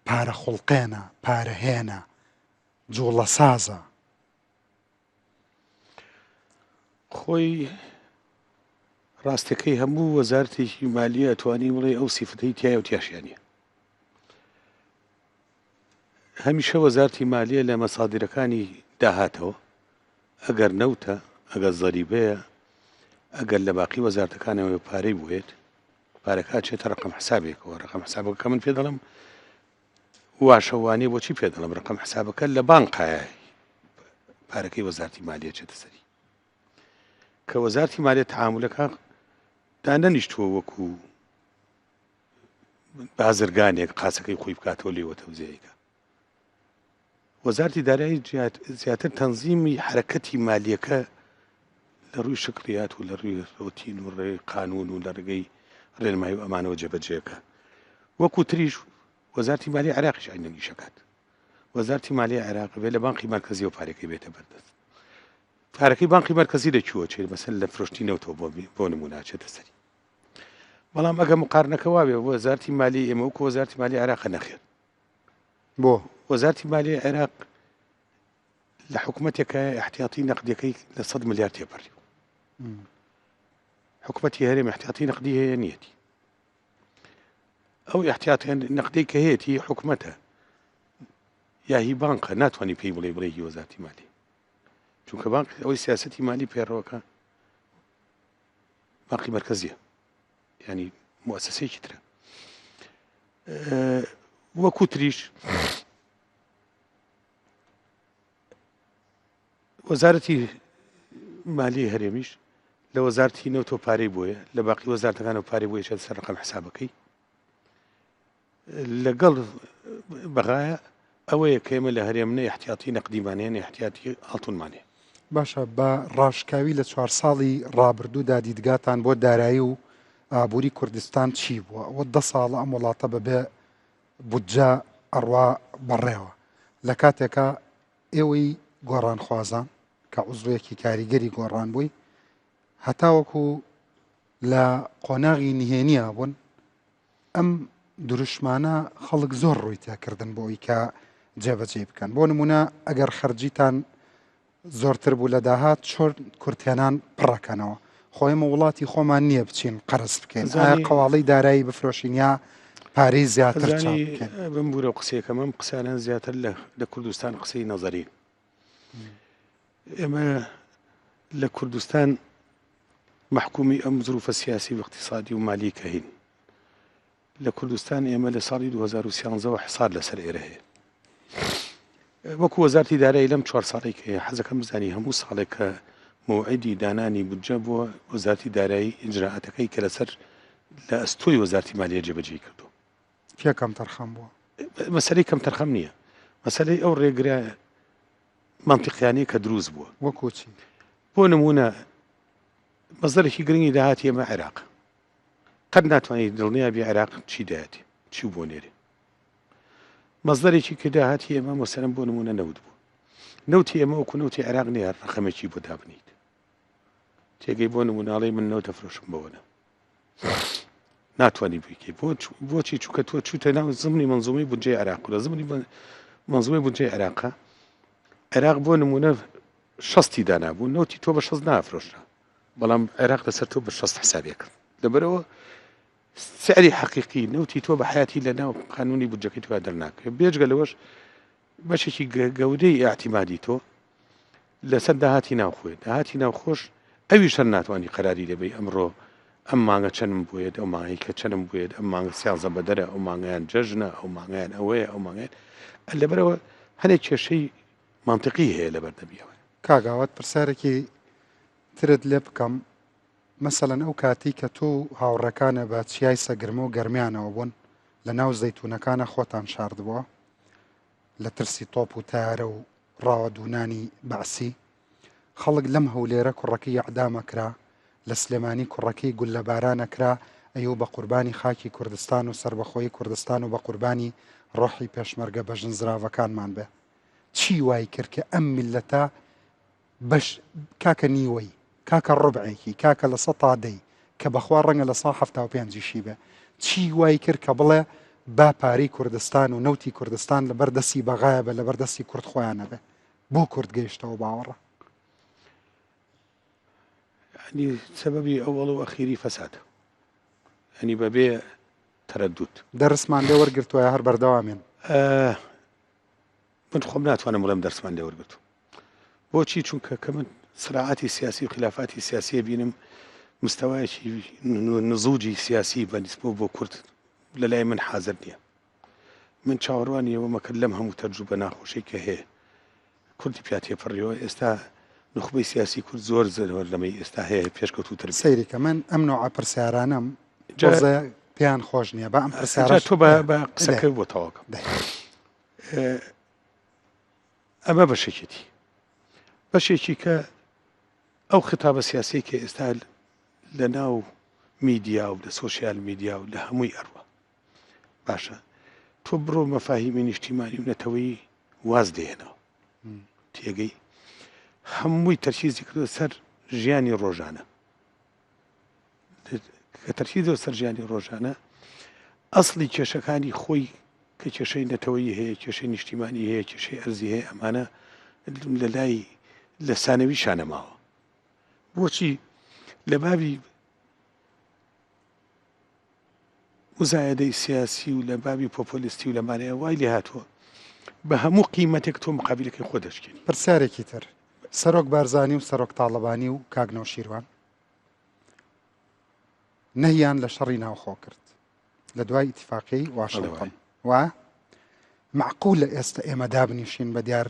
پارە خوڵقێنە پارەهێنە جوڵەسازە. خۆی ڕاستەکەی هەموو وەزارتێکی مالیە ئەتوانی بڵێ ئەو سیفەتەی تایە و تیاشیان نیە. هەمیشە وەزارتی مالیە لە مەسادیرەکانی داهاتەوە ئەگەر نەوتە، ئەگەر زەریبەیە، ئەگەر لە باقی وەزارتەکانەوە پارەی بوێت، پارەکە ئەچێتە ڕەقەم حسابێکەوە، ڕەقەم حسابەکە کە من پێ دەڵێم واشە وانیە بۆچی پێ دەڵێم ڕەقەم حسابەکە لە بانقایە پارەکەی وەزارتی مالیە چێتە سەری. کە وەزارتی مالیە تەعامولەکە دانەنیشتووە وەکو بازرگانێک قاسەکەی خۆی بکاتەوە لێوە تەوزیعیکە. وەزارتی دارایی زیاتر تەنزیمی حەرەکەتی مالیەکە لە ڕووی شکڵیات و لە ڕووی ڕۆتین و ڕێ قانون و لە ڕێگەی ڕێنمایی و ئەمانەوە جێبەجێکە. وەکو تریش وەزارتی مالی عێراقیش عەینەن ئیشەکات. وەزارتی مالی عێراق بێ لە بانقی مەرکەزیەوە پارەکەی بێتە بەردەست. پارەکەی بانقی مەرکەزی لە کوێوە چێت؟ مەسەلەن لە فرۆشتنی نەوتەوە بۆ نموونە ئەچێتە سەری. بەڵام ئەگە مقارنەکە وابێ وەزارتی مالی ئێمە وەکو وەزارتی مالی عێراقە نەخێر. بۆ؟ وەزارتی مالی عێراق لە حکوومەتێکە احتیاطی نەقدیەکەی لە 100 ملیار تێپەڕی. حکوومەتی هەرێم احتیاطی نەقدی هەیە نیەتی. ئەو احتیاطی نەقدەی کە هەیەتی حکوومەتە یا هی بانقە ناتوانانی پێی بڵێ بڵێ هی وەزارتی مالی. چونکە بانق ئەوەی سیاسەتی مالی پەیڕەوەکە بانقی مەرکەزیە ینی موسسەیەکی ترە وەکو تریش وەزارەتی مالی هەرێمیش لە وەزارتی نەوتۆ پارەی بۆیە لە باقی وەزارتەکان و پارەی بۆیە سەر ڕقم حسابەکەی لەگەڵ بەغایە ئەوەیە کە ئێمە لە هەرێم نە ئیحتیاتی نەقدیمان هەیە نە ئیحتیاتی ئاڵتونمان هەیە. باشە بە ڕاشکاوی لە چوارساڵی ڕابردوودا دیدگاتان بۆ دارایی و ئابووری کوردستان چی بووە؟ ئەوە دە ساڵە ئەم وڵاتە بەبێ بودجە ئەڕوا بەڕێوە. لە کاتێکا ئێوەی گۆڕانخوازان کە عوزوێکی کاریگەری گۆڕان بووی هەتاوەکو لە قۆناغی نهێنیا بوون ئەم دروشمانە خەڵک زۆر ڕووی تێکردن بۆ ئەوی کە جێبەجێی بکەن بۆ نمونە ئەگەر خەرجیتان زۆرتر بوو لە داهات چۆن کورتهێنان پڕەکەنەوە خۆ ئێمە وڵاتی خۆمان نییە بچین قەرز بکەین ئایا قەواڵی دارایی بفرۆشین یا پارەی زیاتر چاپ بکەین؟ بمبورە قسەیەکەم ئەم قسانە زیاتر لە کوردستان قسەی نەزەرین ئێمە لە کوردستان مەحکومی ئەم زروفە سیاسی و اقتصادی و مالی کە هین لە کوردستان ئێمە لە ساڵی 2013 وە حسار لەسەر ئێرە هەیە وەکو وەزارتی دارایی لەم چوار ساڵی کە هەیە حەزەکەم بزانی هەموو ساڵێک کە موعدی دانانی بودجە بۆ وەزارتی دارایی ئیجرائاتەکەی کە لەسەر لە ئەستۆی وەزارتی مالیە جێبەجێی کردو کێ کەم تەرخەم بووە؟ مەسەلەی کەم تەرخەم نییە مەسەلەی ئەو ڕێگرە مەنتیقیانەی کە دروست بووە. وەکو چی؟ بۆ نموونە مەسدەرێکی گرنگی داهاتی ئێمە عێراق قەت ناتوانانی دڵنیا بی عێراق چی داهاتی چی بۆ نێرێ مەسدەرێکی کە داهاتی ئێمە مەسەرم بۆ نمونە نەوت بوو نەوتی ئێمە وەکو نەوتی عێراق نییە ڕقەمێکی بۆ دابنیت تێگەی بۆ نموناڵی من نەوتە فرۆشم بەوەنە ناتوانانی بکەی بۆ بۆچی چووکە تۆ چووتە ناو زمنی منزومی بودجەی عێراق لە زمنی منزومی بودجەی عێراقە عێراق بۆ نمونە شەستی دانابوو نەوتی تۆ بە شەست نافرۆشرا بەڵام عێراق لەسەر تۆ بە شەست حسابێک کرد لەبەرەوە سعری حەقیقی نەوتی تۆ بە حیاتی لە ناو قانونی بودجەکەی تۆ دەرناکرێت بێجگە لەوەش بەشێکی گەورەی ئیعتیمادی تۆ لەسەر داهاتی ناوخۆیە، داهاتی ناوخۆش ئەویش هەر ناتوانی قەراری لێ بەی ئەمڕۆ ئەم مانگە چەنم بوێت ئەو مانگەی کە چەنم بوێت ئەم مانگە سیانزە بەدەرە ئەو مانگەیان جەژنە ئەو مانگەیان ئەوەیە ئەو مانگەیان لەبەرەوە هەنێک کێشەی مانتقی هەیە لەبەر دەبیەوە. کاک ئاوات پرسیارێکی ترت لێ بکەم مەسەلەن ئەو کاتەی کە تۆ و هاوڕێکانە بە چیای سەگرمە و گەرمیانەوە بوون لە ناو زەیتونەکانە خۆتان شاردبووە لە ترسی تۆپ و تەیارە و ڕاوەدوونانی بەعسی، خەڵک لەم هەولێرە کوڕەکەی یەعدام ئەکرا، لە سلێمانی کوڕەکەی گوللەباران ئەکرا، ئەیو بە قوربانی خاکی کوردستان و سەربەخۆیی کوردستان و بە قوربانی ڕۆحی پێشمەرگە بەژن زراڤەکانمان بێ. چی وای کرد کە ئەم میللەتە بەش کاکە نیوەی، کاکە ڕوبعێکی، کاکە لە سەتا دەی، کە بەخوا ڕەنگە لە سا 75 یشی بێ، چی وای کرد کە بڵێ با پارەی کوردستان و نەوتی کوردستان لەبەر دەستی بەغایە بێ لەبەر دەستی کورد خۆیان نەبێ؟ بۆ کورد گەیشتەوە باوەڕە؟ یعنی سەبەبی ئەوەڵ و ئەخیری فەسادە یعنی بەبێ تەرەدود. دەرسمان لێ وەرگرتووە یا هەر بەردەوامین؟ من خۆم ناتوانم بڵێم دەرسمان لێ وەرگرتوو بۆچی چونکە کە من سراعاتی سیاسی و خلافاتی سیاسی بینم مستەوایەکی نزوجی سیاسی بە نیسبە بۆ کورد لە لای من حاضر نییە من چاوەڕوانی ئەوە مەکرد لەم هەموو تەجروبە ناخۆشەی کە هەیە کوردی پیا تێپەڕیەوە ئێستا نوخبەی سیاسی کورد زۆر زۆر لەمەی ئێستا هەیە پێشکەوتووتر بێت. سەیری کە من ئەم نوعە پرسیارانەم تۆزێ پێیان خۆش نییە با ئەم پرسیارە تۆ بە قسەکە بۆ تەواوکەم. ئەمە بەشێکێتی بەشێکی کە ئەو خیتابە سیاسیەی کە ئێستا لە ناو میدیا و لە سۆشیال میدیا و لە هەمووی ئەڕوا باشە تۆ بڕۆ مەفاهیمی نیشتیمانی و نەتەوەی واز دێنەوە تێگەی هەمووی تەرکیزی کردو سەر ژیانی ڕۆژانە کە تەرکیزەوە سەر ژیانی ڕۆژانە ئەسڵی کێشەکانی خۆی کە کێشەی نەتەوەیی هەیە کێشەی نیشتیمانی هەیە کێشەی ئەرزی هەیە ئەمانە لە لای لە سانەوی شانەماوە بۆچی لە بابی مزایدەی سیاسی و لە بابی پۆپۆلیستی و لەمانەیە وای لێ هاتووە بە هەموو قیمەتێک تۆ مقابلەکەی خۆ دەشکێنی. پرسیارێکی تر، سەرۆک بارزانی و سەرۆک تاڵەبانی و کاک نەوشیروان نەهیان لە شەڕی ناوخۆ کرد لە دوای ئیتیفاقیەی واشنتۆن وایە؟ مەعقولە ئێستا ئێمە دابنیشین بە دیار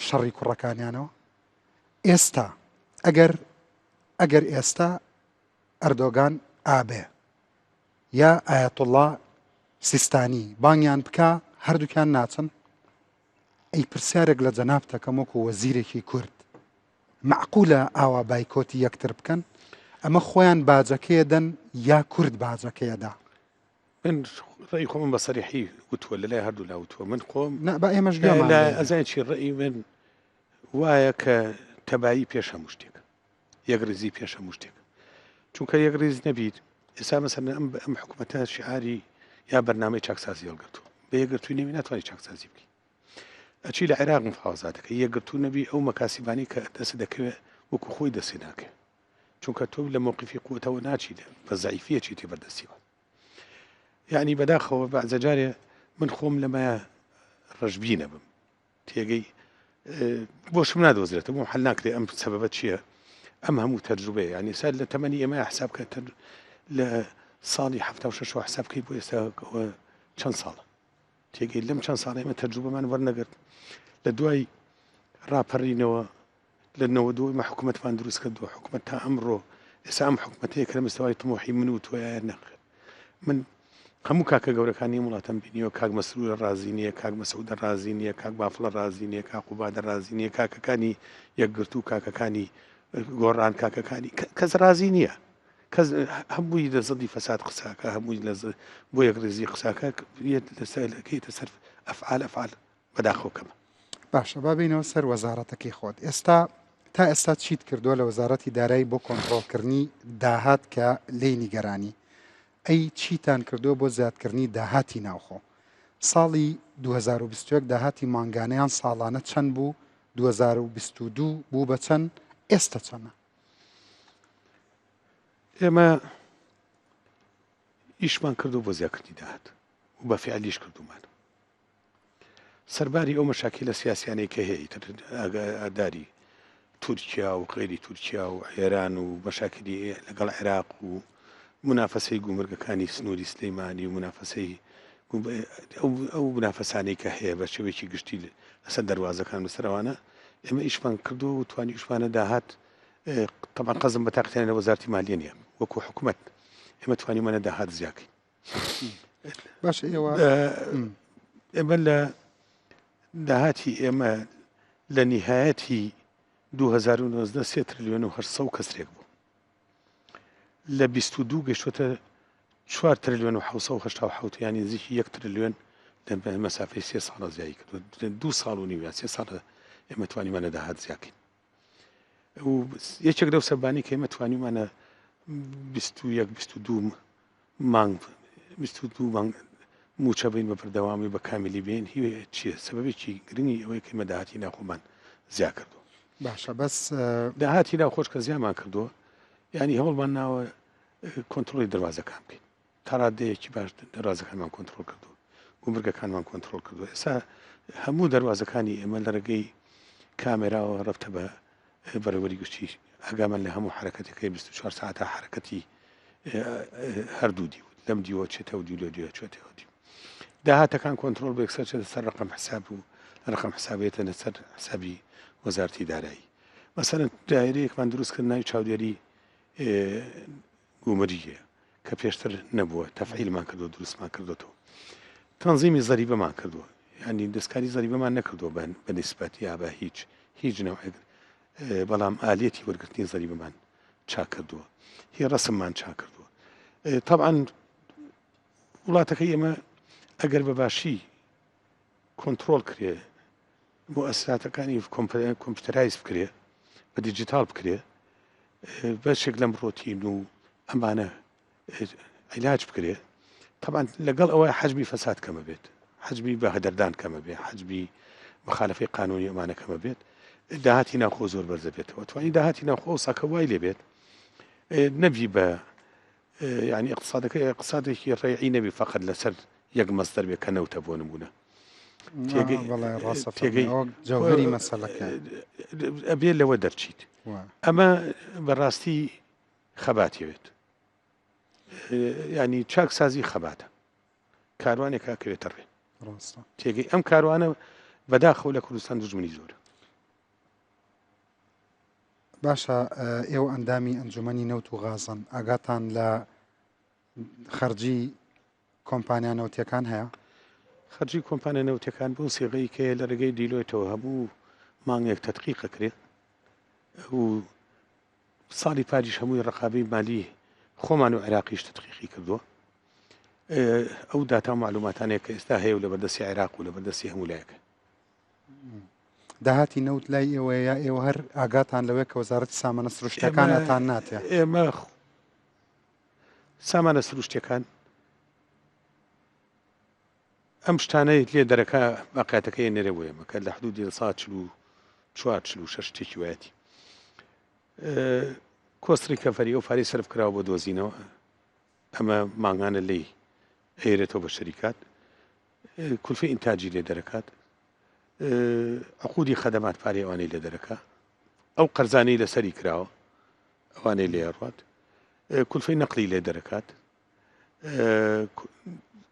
شەڕی کوڕەکانیانەوە؟ ئێستا ئەگەر ئەگەر ئێستا ئەردۆگان ئابێ یا ئایەتوڵا سیستانی بانگیان بکا هەردووکیان ناچن؟ ئەی پرسیارێک لە جەنابت ئەکەم وەکو وەزیرێکی کورد مەعقولە ئاوا بایکۆتی یەکتر بکەن؟ ئەمە خۆیان باجەکەیە دەن یا کورد باجەکەیە دا؟ من ڕێی خۆمم بە سەریحی وتووە لە لای هەردوو لا وتووە من خۆم نا با ئێمەش گوێمان لێ بێ. ئەزانی چی ڕێی من وایە کە تەبایی پێش هەموو شتێک یەکڕیزی پێش هەموو شتێک چونکە یەکڕیز نەبیت ئێستا مەسەلەن ئەم ئەم حکوومەتە شعاری یا بەرنامەی چاکسازی هەڵگرتووە بە یەکگرتووی نەبی ناتوانانی چاکسازی بکەی ئەچی لە عێراق مفاوەزاتەکە یەکگرتوو نەبی ئەو مەکاسیبانی کە دەست دەکەوێت وەکو خۆی دەستی ناکەوێت چونکە تۆ لە مۆقفی قوتەوە ناچیت بە زەعیفیە چیتی بەردەستیوە یعنی بەداخەوە بەعزەجارێ من خۆم لەمە ڕەشبینە بم تێگەی بۆشم نادۆزرێتەوە بۆم حل ناکرێ ئەم سەبەبە چییە ئەم هەموو تەجروبەیە یعنی سەر لە تەمەنی ئێمە حساب کە لە ساڵی 76 حساب بکەی بۆ ئێستا چەند ساڵە تێگەی لەم چەند ساڵ ئێمە تەجروبەمان وەرنەگرت لە دوای ڕاپەڕینەوە لە 92 ئێمە حکوومەتمان دروست کردووە حکوومەت تا ئەمڕۆ ئێستا ئەم حکوومەتەیە کە لە مستەوای تموحی من و تۆیە نەخێر من هەموو کاکە گەورەکانی ئەم وڵاتەم بینیوە، کاک مەسرورە ڕازی نییە، کاک مەسعودە ڕازی نییە، کاک بافڵە ڕازی نییە، کاک قوبادە ڕازی نییە، کاکەکانی یەکگرتوو، کاکەکانی گۆڕان، کاکەکانی کەس ڕازی نییە. کەس هەمووی لە زڵی فەساد قساکە، هەمووی لە بۆ یەکڕیزی قساکە، لەسەر سەر ئەفعال ئەفعال بەداخەوە کەمە. باشە با بێینەوە سەر وەزارەتەکەی خۆت ئێستا تا ئێستا چیت کردووە لە وەزارەتی دارایی بۆ کۆنتڕۆڵکردنی داهات کە لێی نیگەرانی ئەی چیتان کردووە بۆ زیادکردنی داهاتی ناوخۆ ساڵی 2021 داهاتی مانگانەیان ساڵانە چەند بوو 2022 بوو بە چەند ئێستا چەنە ئێمە ئیشمان کردو بۆ زیاکردنی داهات و بە فعلیش کردومان سەرباری ئەو مەشاکیلە سیاسیانەی کە هەیە ئیتر ئاگاداری تورکیا و غەیری تورکیا و ئێران و مەشاکلی لەگەڵ عێراق و منافەسەی گومرگەکانی سنووری سلەیمانی و منافەسەی ئەو منافەسانەی کە هەیە بە شێوەیەکی گشتی لەسەر دەروازەکان لەسەر ئەوانە ئێمە ئیشمان کردو و توانیشمانە داهات طبعا قەزم بە تاقیتیان لە وەزارتی مالیە نیە وەکو حکومەت ئێمە توانیمانە داهات زیاکەین باش ئێوە ئێمە لە داهاتی ئێمە لە نیهایەتی 2019 سێ تریلیۆن و 800 کەسرێک بوو لە 22 گەشتۆتە 4 تریلیۆن و 787 یانی نزیکی 1 تریلیۆن لە مەسافەی سێ ساڵە زیایی کردو دو ساڵ و نیو سێ ساڵە ئێمە توانیمانە داهات زیاکەین و یەکێک لەو سەبانی کە ئێمە توانیمانە 21 22 مانگ 22 مانگ موچە بین بە بەردەوامی بە کامیلی بین هی چییە سەبەبێکی گرنگی ئەوەی کە ئێمە داهاتی ناخۆمان زیا کردو باشە بەس داهاتی ناوخۆش کە زیامان کردووە ینی هەوڵمان ناوە کۆنتترۆلی دەواازەکان بکەین تا ڕادەیەکی باش دەروازەکانمان کۆنترۆڵ کردووە، گومرگەکانمان کۆنترۆڵ کردووە، ئێستا هەموو دەروازەکانی ئێمە لە ڕێگەی کامێراوە ڕەبتە بە بەڕێوەبەری گشتی، ئاگامان لە هەموو حەرەکەتێک هەیە، 24 سەعاتە حەرەکەتی هەردوو دیو، لەم دیوە چێتە ئەو دیو، لەو دیوە چێتە ئەو دیو. داهاتەکان کۆنترۆڵ بە یەکسەر چێتە سەر ڕەقەم حساب و لە ڕەقەم حسابێتە لەسەر حسابی وەزارەتی دارایی. مەسەلەن دایرەیەکمان دروست کرد ناوی چاودێری گومرگیە کە پێشتر نەبووە تەفعیلمان کردو دروستمان کردوەوە تەنزیمی زەریبەمان کردووە ینی دەستکاری زەریبەمان نەکردووە بە نسبەت یا بە هیچ هیچ نەوعێک بەڵام ئالیەتی وەرگرتنی زەریبەمان چاک کردووە هی ڕسممان چاک کردووە طبعا وڵاتەکەی ئێمە ئەگەر بە باشی کۆنترۆڵ کرێ موئەسساتەکانی computerize بکرێ بە دیجیتاڵ بکرێ بەشێک لەم ڕۆتین و ئەمانە عیلاج بکرێ طبعا لەگەڵ ئەوە حەجمی فەساد کەمە بێت حەجمی بە هەدەردان کەمە بێ حەجمی مخالفەی قانونی ئەمانە کەمە بێت داهاتی ناوخۆ زۆر بەرزە بێتەوە توانی داهاتی ناوخۆ ساکە وای لێ بێت نەبی بە یانی ئیقتسادەکە ئیقتسادێکی ڕەیعی نەبی فەقەت لەسەر یەک مەسدەر بێ کە نەوتە بۆ نمونە تێگەی جەوهەری مەسەلەکە ئەبێ لەوە دەرچیت ئەمە بەڕاستی خەباتیەوێت ینی چاکسازی خەباتە کاروانێک ئەکەوێتە ڕێ تێگەی ئەم کاروانە بەداخەوە لە کوردستان دژمنی زۆرە باشە ئێوە ئەندامی ئەنجومەنی نەوت و غازن ئاگاتان لە خەرجی کۆمپانیا نەوتیەکان هەیە؟ خەرجی کۆمپانیا نەوتیەکان بەو سیغەی کە لە ڕێگەی دیلۆیتەوە هەموو مانگێک تەدقیق ئەکرێت و ساڵی پاریش هەمووی ڕقابەی مالی خۆمان و عێراقیش تدقیقی کردووە ئەو داتا و معلوماتانەیە کە ئێستا هەیە و لە بەردەستی عێراق و لە بەردەستی هەموو لایەکە داهاتی نەوت لای ئێوەیە یا ئێوە هەر ئاگاتان لەوەیە کە وەزارەتی سامانە سروشتەکان ئەتان ناتێ؟ ئێمە سامانە سروشتەکان ئەم شتانەی لێ دەرەکە باقیاتەکەی نێرێ بۆ ئێمە کە لە حدودی 144 46 شتێکی وایەتی cost recovery ئەو پارەی سەرف کراوە بۆ دۆزینەوە ئەمە مانگانە لێی ئەیرێتەوە بە شەریکات کولفەی ئینتاجی لێ دەرەکات عقودی خەدەمات پارەی ئەوانەی لێ دەرەکا ئەو قەرزانەی لەسەری کراوە ئەوانەی لێ ڕات کولفەی نەقلی لێ دەرەکات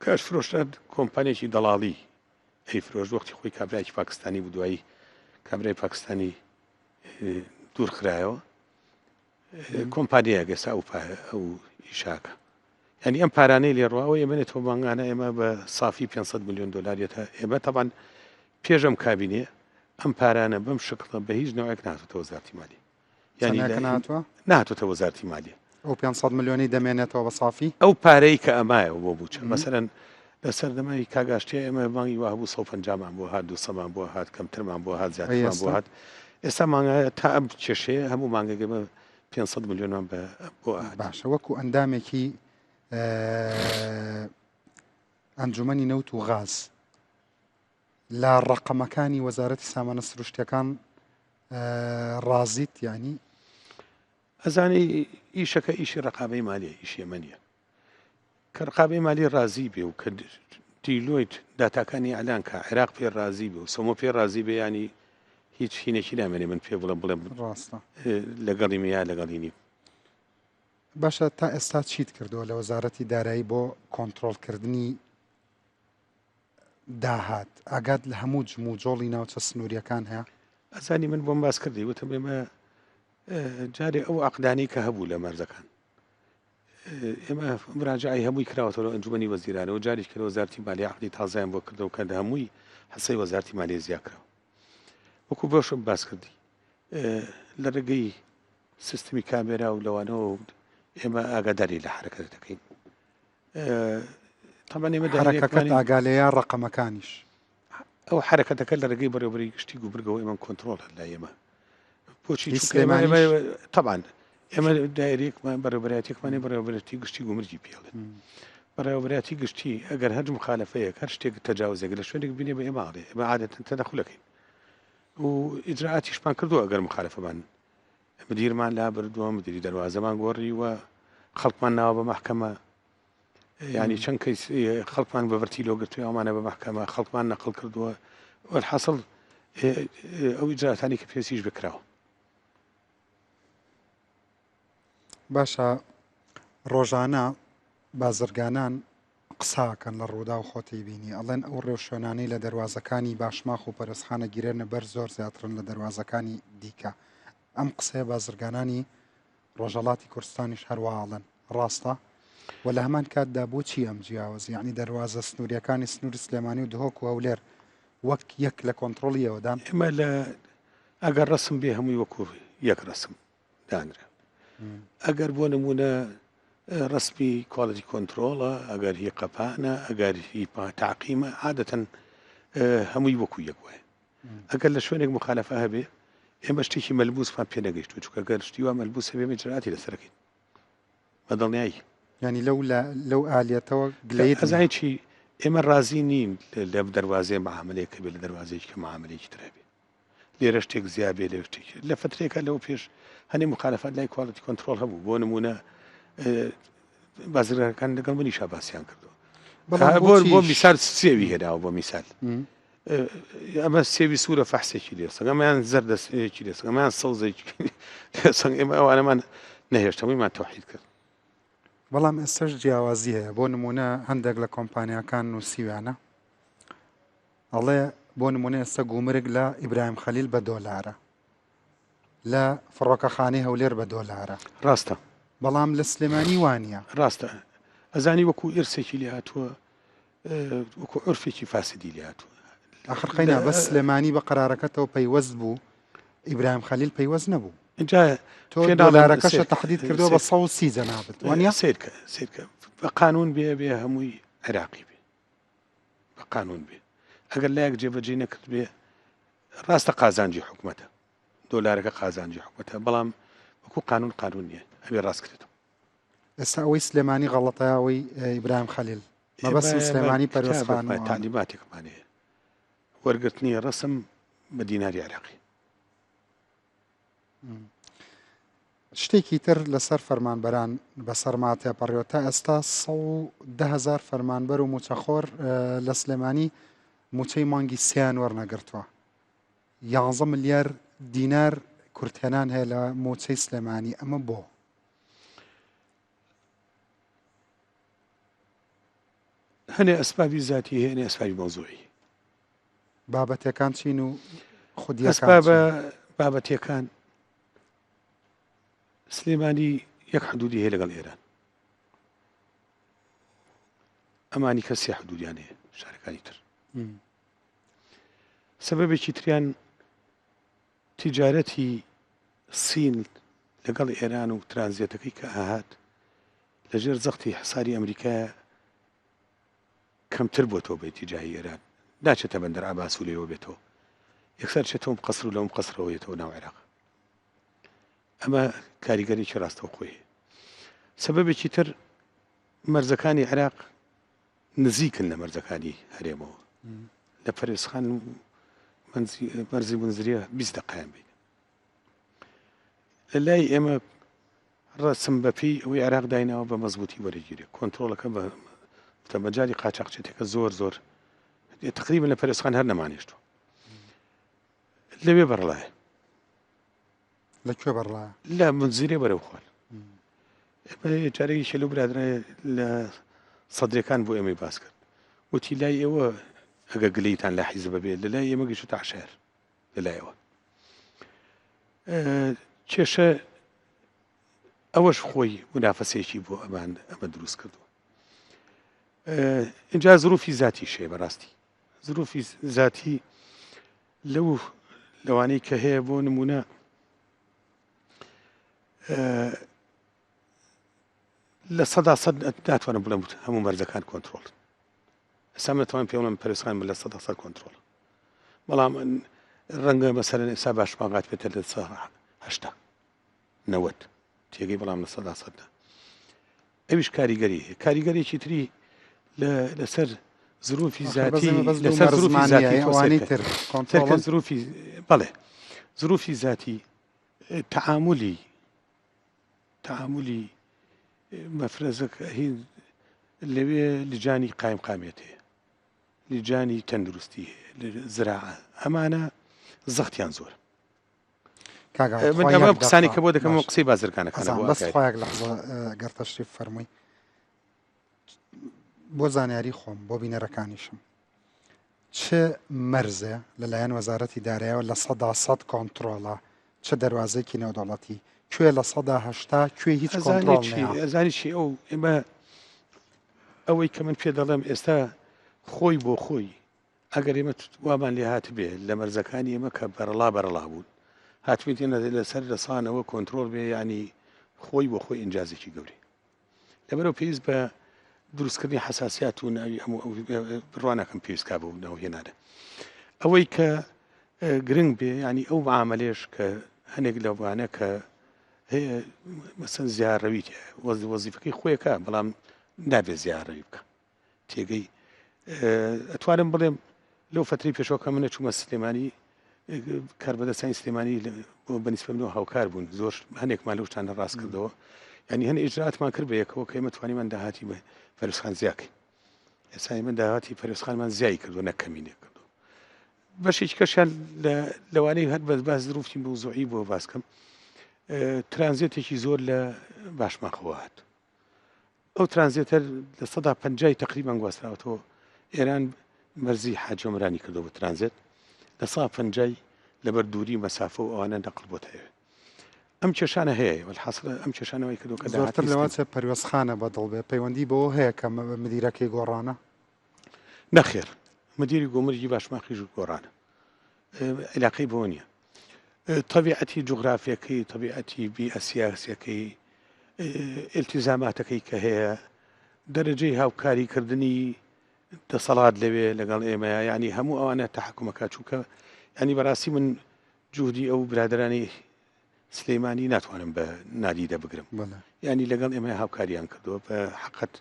کاش فرۆشتان کۆمپانیەکی دەڵاڵی ئەی فرۆش وەختی خۆی کابراایکی پاکستانی بوو دوایی کابرای پاکستانی دوور خرایەوە کۆمپانیایەک ئێستا ئەو ئەو ئیشاکە یعنی ئەم پارانەی لێ ڕواوە ئێمە نێتەوە مانگانە ئێمە بە سافی 500 میلیۆن دلار یەتە ئێمە تەبان پێشم کابینێ ئەم پارانە بەم شکڵە بە هیچ نەوەک ناتوتە وەزارتی مالی یعنی ناتوە ناتوتە وەزارتی مالی ئەو 500 میلیۆنی دەمێنێتەوە بە سافی ئەو پارەی کە ئەمایەوە بۆ بووچە مەسەرەن لە سەردەمای کاگاشتێ ئێمە مانگی وا هەبوو 150 مان بۆ هات 200 مان بۆ هات کەمترمان بۆ هات زیاترمان بۆ هات ئێستا مانگە تا ئەم کێشەیە هەموو مانگێک ئێمە 500 میلیۆنمان بە بۆ هات. باشە وەکو ئەندامێکی ئەنجومەنی نەوت و غاز لە ڕقەمەکانی وەزارەتی سامانە سروشتەکان ڕازیت ینی ئەزانی ئیشەکە ئیشی ڕقابەی مالیە ئیشی ئێمە نییە کە ڕقابەی مالی ڕازی بێ و کە دیلۆیت داتاکانی ئەلان کە عێراق پێ ڕازی بێ و سۆمۆ پێ ڕازی بێ ینی هیچ هینێکی نامێنێ من پێ بڵێم بڵێم ڕاستە لەگەڵی یا لەگەڵی نیم. باشە تا ئێستا چیت کردووە لە وەزارەتی دارایی بۆ کۆنترۆڵکردنی داهات ئاگات لە هەموو جموجۆڵی ناوچە سنووریەکان هەیە؟ ئەزانی من بۆم باس کردی وتم ئێمە جارێ ئەو عقدانەی کە هەبوو لە مەرزەکان ئێمە مراجعەی هەمووی کراوەتەوە لە ئەنجومەنی وەزیرانەوە جاریش کە لە وەزارەتی مالیە عەقدی تازەیان بۆ کردەوە کە هەمووی حسەی وەزارەتی مالیە زیا کراوە وەکو بۆشم باس کردی لە ڕێگەی سیستمی کامێرا و لەوانەوە ئێمە ئاگاداری لە حرەکەت دەکەین طبعا ئێمە حرەکەکەت ئاگالەیە ڕقەمەکانیش ئەو حەرەکەتەکە لە ڕێگەی بەڕێوەبەری گشتی گومرگەوە ئێمە کۆنترۆڵ هەر لای ئێمە بۆچی تەبان ئێمە دایرێکمان بەڕێوبەراتێکمانی بەڕێوەبەرەتی گشتی گومرگی پێڵێن بەڕێوەبەرەتی گشتی ئەگەر هەر مخالفەیەک هەر شتێک تەجاوزێک لە شوێنێک بینێ بە ئێمە ئاڵێ ئێمە عادەتەن تەدەخولەکەین و ئیجرائاتیشمان کردو ئەگەر مخالفەمان مدیرمان لا بردووە مدیری دەروازەمان گۆڕیوە خەڵکمان ناوە بە مەحکەمە یانی چەند کەیس خەڵکمان بە ڤەرتیلۆ گرتووە ئەوانە بە مەحکەمە خەڵکمان نەقڵ کردووە وەلحەسڵ ئەو ئیجراتانی کە پێویستیش بکراوە. باشە ڕۆژانە بازرگانان قساکەن لە ڕوودا و خۆتی بینی ئەڵێن ئەو ڕێوشوێنانەی لە دەواازەکانی باشماخ و پەرستخانە گیرێنە بەر زۆر زیاترن لە دەواازەکانی دیکە. ئەم قسەیە بازرگانانی ڕۆژهەڵاتی کوردستانیش هەروا ئەڵێن. ڕاستە؟ و لە هەمان کاتدا بۆچی ئەم جیاوازی؟ یەعنی دەروازە سنوورییەکانی سنووری سلێمانی و دهۆک و هەولێر وەک یەک لە کۆنتڕۆڵی ئێوەدان؟ ئێمە لە ئەگەر ڕەسم بێ هەمووی وەکوو یەک ڕەسم دانرا. ئەگەر بۆ نموونە ڕەسمی quality control ە، ئەگەر هی قەپانە، ئەگەر هی تەعقیمە، عادەتەن هەمووی وەکوو یەک وایە. ئەگەر لە شوێنێک مخالفە هەبێ ئێمە شتێکی مەلموسمان پێ نەگەیشتووە چونکە گەر شتی وا مەلموس هەبێ ئێمە ئیجرائاتی لەسەر ئەکەین بە دڵنیایی. یانی لەو لەو ئالیەتەوە گلەیت نییە؟ ئەزانی چی ئێمە ڕازی نین لە دەروازەیە معاملەیەک هەبێ لە دەروازەیەکی کە معاملەیەکی تر هەبێ لێرە شتێک زیا بێ لێ شتێک لە فترێکە لەوە پێش هەنێ مخالفات لای quality control هەبوو بۆ نمونە بازرگانەکان لەگەڵ منیشا باسیان کردووە بۆ بۆ میسال سێوی هێناوە بۆ میسال ئەمە سێوی سوورە فەحسێکی لێ سەنگ ئەمەیان زەردە سێوێکی لێ سەنگ ئەمەیان سەوزێکی لێ سەنگ ئێمە ئەوانەمان نەهێشت هەموویمان تەوحید کرد. بەڵام ئێستاش جیاوازی هەیە بۆ نمونە هەندێک لە کۆمپانیاکان نووسیویانە ئەڵێ بۆ نمونە ئێستا گومرگ لە ئیبراهیم خەلیل بە دۆلارە لە فڕۆکەخانەی هەولێر بە دۆلارە ڕاستە بەڵام لە سلێمانی وانە ڕاستە ئەزانی وەکو ئرسێکی لێ هاتووە وەکو عورفێکی فاسدی لێ هاتووە. ئاخر قەینا بەس سلێمانی بە قەرارەکەتەوە پەیوەست بوو ئیبراهیم خەلیل پەیوەست نەبوو. ئینجا تۆ دۆلارەکەشە تەحدید کردووە بە 130 جەنابت وانە؟ سەیرکە سەیرکە بە قانون بێ بێ هەمووی عێراقی بێ بە قانون بێ ئەگەر لایەک جێبەجێ نەکرد بێ ڕاستە قازانجی حکومەتە دۆلارەکە قازانجی حکومەتە بەڵام وەکو قانون قانون نییە ئەبێ ڕاست کرێتەوە. ئێستا ئەوەی سلێمانی غەڵەتە ئەوەی ئیبراهیم خەلیل مەبەستم سلێمانی پەروێزخان و تەعلیماتێکمان هەیە وەرگرتنی ڕەسم بە دیناری عێراقی. شتێکی تر لەسەر فەرمانبەران بەسەرما تێپەڕیوە تا ئێستا 110 هەزار فەرمانبەر و موچەخۆر لە سلێمانی موچەی مانگی سیان وەرنەگرتووە 11 ملیار دینار کورتهێنان هەیە لە موچەی سلێمانی ئەمە بۆ؟ هەنێ ئەسبابی زاتی هەیە هەنێ ئەسبابی مەوزوعی. بابەتەکان چین و خودیەکان ئەسبابە بابەتیەکان سلێمانی یەک حدودی هەیە لەگەڵ ئێران ئەمانی کە سێ حدودیان هەیە شارەکانی تر سەبەبێکی تریان تیجارەتی سین لەگەڵ ئێران و ترانزێتەکەی کە ئەهات لە ژێر زەختی حساری ئەمریکایە کەمتر بۆتەوە بە ئیتیجاهی ئێران ناچێتە بەندەر عەباس و لێوە بێتەوە یەکسەر چێتەوە قەسر و لەوم قەسرەوە یەتەوە ناو عێراق ئەمە کاریگەرێکی ڕاستەوخۆی هەیە سەبەبێکی تر مەرزەکانی عێراق نزیکن لە مەرزەکانی هەرێمەوە لە پەرێزخان و مەرزی منزریە 20 دقیان بین لە لای ئێمە ڕسم بەپی ئەوەی عێراق دایناوە بە مەزبوتی وەرەگیرێ کۆنتترۆلەکە بە مەجای قاچاقچێتەکە زۆر زۆر تقریبا لە پەرێزخان هەر نەمانێشتوە لەوێ بەڕڵایە لە کوێ بەڕڵایە؟ لە منزیرێ بەرەو خوار. ئێمە جارێکی لەو برادرە لە سەدرەکان بۆ ئێمەی باس کرد وتی لای ئێوە ئەگە گلەیتان لە حیزبە بێت لە لای ئێمە گەیشتە عەشایەر لە لایەوە کێشە ئەوەش خۆی منافەسێکی بۆ ئەمان ئەمە دروست کردووە اینجا زروفی زاتی شەیە بەڕاستی زروفی زاتی لەو لەوانەی کە هەیە بۆ نمونە 100% ناتوانم بڵێم هەموو مەرزەکان کۆنترۆڵ ئێستا من دەتوانم پێ بڵێم پەرستان 100% کۆنترۆڵ بەڵام ڕەنگە مەسەرەن ئێستا باشمان غات پێتە 80% 90 تێگەی بەڵام 100% نا ئەویش کاریگەری هەیە کاریگەرێکی تری لەسەر زروفی زاتی لەسەر زروفی زاتی ئەوانەی تر کۆنترۆڵ زروفی بەڵێ زروفی زاتی تعاملی تعاملی مەفرەزەکە هین لەوێ لجانی قایم قامێت هەیە لجانی تەندروستی هەیە زراعە ئەمانە زەختیان زۆر کاک من خوا ئەمە یەک قسانی دەقە کە بۆ دەکەم باش قسەی بازرگانەکانە ئەزانم بۆ بەس ئاگای خوا یەک لەحزە گەر تەشریف فەرمووی بۆ زانیاری خۆم بۆ بینەرەکانیشم چ مەرزێ لەلایەن وەزارەتی دارایەوە 100% کۆنترۆڵە؟ چ دەروازەیەکی نێودەوڵەتی کوێ 80% کوێ هیچ کۆنترۆڵ نییە. ئەزانی چی ئەو ئێمە ئەوەی کە من پێ دەڵێم ئێستا خۆی بۆ خۆی ئەگەر ئێمە وامان لێ هاتبێ لە مەرزەکانی ئێمە کە بەرەڵا بەرەڵا بوون هاتبێتێ لەسەر لەسانەوە کۆنترۆڵ بێ ینی خۆی بۆ خۆی ئینجازێکی گەورەی لەبەرەوە پێویست بە دروستکردنی حساسیات و ناوی هەموو ئەو بڕوا ناکەم پێویست کا بۆ ناو هێنانە ئەوەی کە گرنگ بێ ینی ئەو معاملێش کە هەنێک لەوانە کە هەیە مەسەن زیاڕەوی وەزیفەکەی خۆیەکە بەڵام نابێ زیاڕەوی بکە تێگەی ئەتوانم بڵێم لەو فتری پێشەوە کە منە چوومە سلێمانی کاربەدەستانی سلێمانی بۆ بەنیسبەت منەوە هاوکار بوون زۆر هەنێکمان لەو شتانە ڕاست کردەوە یعنی هەن ئیجراتمان کرد بە یەکەوە کە ئێمە توانیمان داهاتی بە فەرزخان زیاکەین ئێستا ئێمە داهاتی فەرزخانمان زیای کردو نەک کەمی لێ کردو بەشێکی کەشیان لەوانەی هەر بەس باس ظروفی موضوعی بۆ باسکەم ترانزێتێکی زۆر لە باشماخەوە هات ئەو ترانزێتە 50% تقریبان گواستراوەتەوە ئێران مەرزی حاجی عومرانی کردەوە بۆ ترانزێت 50% لەبەر دووری مەسافە و ئەوانە نەقل بۆتە ئەوێ ئەم کێشانە هەیە وەلحاسڵ ئەم کێشانەوەی کردو کە زۆرتر لەوە چێ پەروێزخانە بەدڵ بێ پەیوەندی بەوە هەیە کە مدیرەکەی گۆڕانە؟ نەخێر مدیری گومرگی باشماخیش گۆڕانە علاقەی بۆ نییە تەبیعەتی جوغرافیەکەی تەبیعەتی بیئە سیاسیەکەی ئیلتیزاماتەکەی کە هەیە دەرەجەی هاوکاریکردنی دەسەڵات لەوێ لەگەڵ ئێمەیە یعنی هەموو ئەوانە تەحکومەکە چونکە ینی بەڕاستی من جوهدی ئەو برادرانی سلەیمانی ناتوانم بە نادیدە بگرم ینی لەگەڵ ئێمە هاوکاریان کردووە بە حقت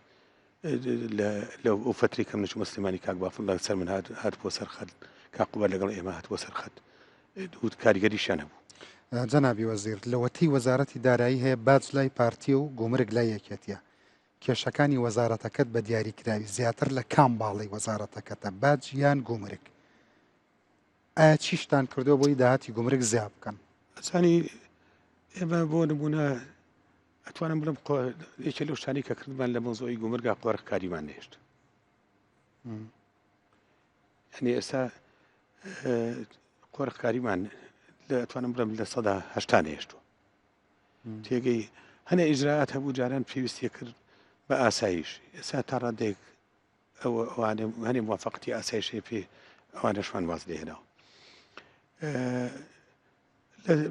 لە ئەو فتری کەم نەچوومە سلێمانی کاک بافڵ لە سەر من هات هات بۆ سەر خەت کاک قوباد لەگەڵ ئێمە هات بۆ سەر خەت دوو کاریگەریشیان هەبوو. جەنابی وەزیر، لەوەتەی وەزارەتی دارایی هەیە باج لای پارتیە و گومرگ لای یەکێتیە، کێشەکانی وەزارەتەکەت بە دیاریکراوی زیاتر لە کام باڵی وەزارەتەکەتە، باج یان گومرگ؟ ئایا چیشتان کردووە بۆی داهاتی گومرگ زیا بکەن؟ ئەزانی ئێمە بۆ نمونە ئەتوانم بڵێم یەکێ لەو شتانەی کە کردمان لە مەوزوعی گومرگا قۆرخکاریمان نێشت یعنی ئێستا قۆرخکاریمان لە ئەتوانم بڵێم 80% نێشتووە تێگەی هەنێ ئیجرات هەبوو جاران پێویستی کرد بە ئاسایش ئێستا تا ڕادێک ئەوە ئەوانە هەنێ موافقەتی ئاسایشێ پێ ئەوانەشمان واز لێهێناوە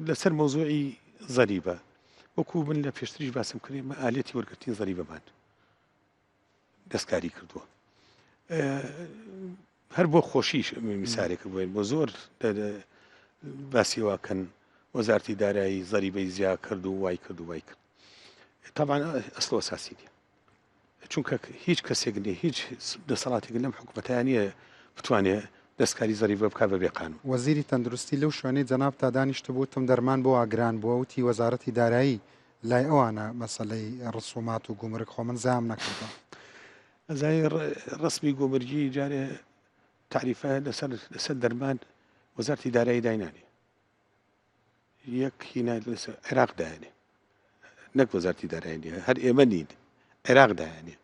لەسەر مەوزوعی زەریبە وەکو من لە پێشتریش باسم کرد ئێمە ئالەتی وەرگرتنی زەریبەمان دەستکاری کردووە هەر بۆ خۆشیش میسارێک بووین بۆ زۆر باسی واکەن وەزارتی دارایی زەریبەی زیا کرد و وای کرد و وای کرد طبعا ئەسڵ ئەساسی نیە چونکە هیچ کەسێک نیە هیچ دەسەڵاتێک لەم حکومەتەیا نیە بتوانێ دەستکاری زەریبە بکات بەبێ قانون. وەزیری تەندروستی لەو شوێنەی جەنابتا دانیشتبوو وتم دەرمان بۆ وا گران بووە وتی وەزارەتی دارایی لای ئەوانە مەسەلەی ڕسومات و گومرگ خۆ من زام نەکردووە. ئەزانی ڕەسمی گومرگی جارێ تەعریفە لەسەر لەسەر دەرمان وەزارەتی دارایی داینانێ یەک هینا لەسەر عێراق دایانێ نەک وەزارتی دارایی نیە هەر ئێمە نین عێراق دایانێ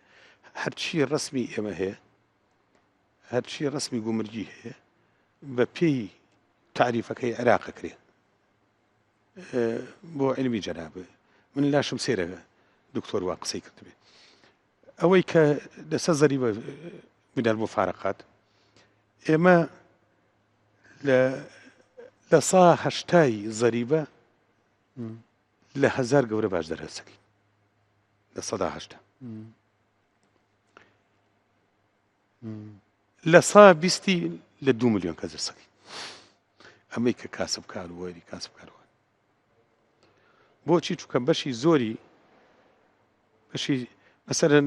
هەرچی ڕسمی ئێمە هەیە هەرچی ڕسمی گومرگی هەیە بە پێی تعریفەکەی عێراق کرێ بۆ علمی جەناب من لاشم سێرە دکتۆر وا قسەی کردبێ ئەوەی کە لەسەر زەریبە بدەر بۆ فارقات ئێمە لە لە سا هەشتای زەریبە لە هەزار گەورە باش دەرهەسەکەین 80% لە سا بیستی لە دو میلیۆن کەس دەرسەکەین ئەمەی کە کاسبکار و وەری کاسبکارەوە بۆچی چونکە بەشی زۆری بەشی مەسەرەن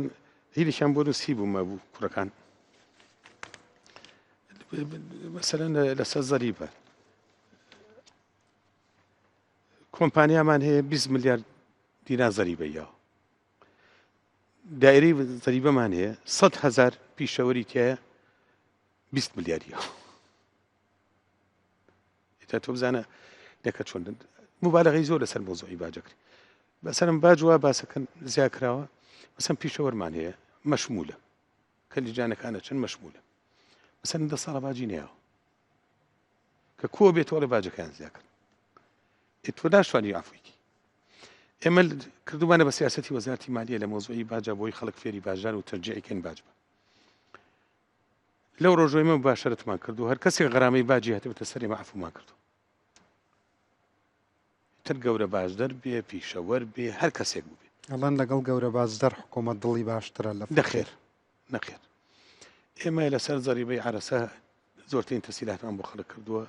هیلێکیان بۆ نووسی بوو مەبوو کوڕەکان مەسەرەن لەسەر زەریبە کۆمپانیامان هەیە 20 ملیار دینار زەریبە یاوە دایرەی زەریبەمان هەیە 100 هزار پیشەوەری تایە 20 ملیار یاوە ئیتا تۆ بزانە دەکە چۆن مبالغەی زۆر لەسەر مۆزوعی باجەکرێ بەسەرم باج وا باسەکەن زیا کراوە مەسەن پیشەوەرمان هەیە مەشمولە کە لیجانەکانە چەند مەشمولە مەسەن دە ساڵە باجی نەیاوە کە کۆ بێت تۆڵێ باجەکان زیا کرد. ئێ تۆ ناشتوانی عەفوی کەی. ئێمە کردومانە بە سیاسەتی وەزارەتی مالیە لە مەوزوعی باجا بۆی خەڵک فێری باجدان و تەرجیعی کەین باج بە. لەو ڕۆژەی ئێمە مباشەرەتمان کردو هەر کەسێک غەرامەی باجی هاتبێتە سەر ئێمە عەفومان کردو. تر گەورە باجدەر بێ، پیشەوەر بێ، هەر کەسێک بووبێ. ئەڵێن لەگەڵ گەورە باجدەر حکوومەت دڵی باشترە لە فەقیر. نەخێر نەخێر ئێمە لەسەر زەریبەی عەرەسە زۆرترین تەسهیلاتمان بۆ خەڵک کردووە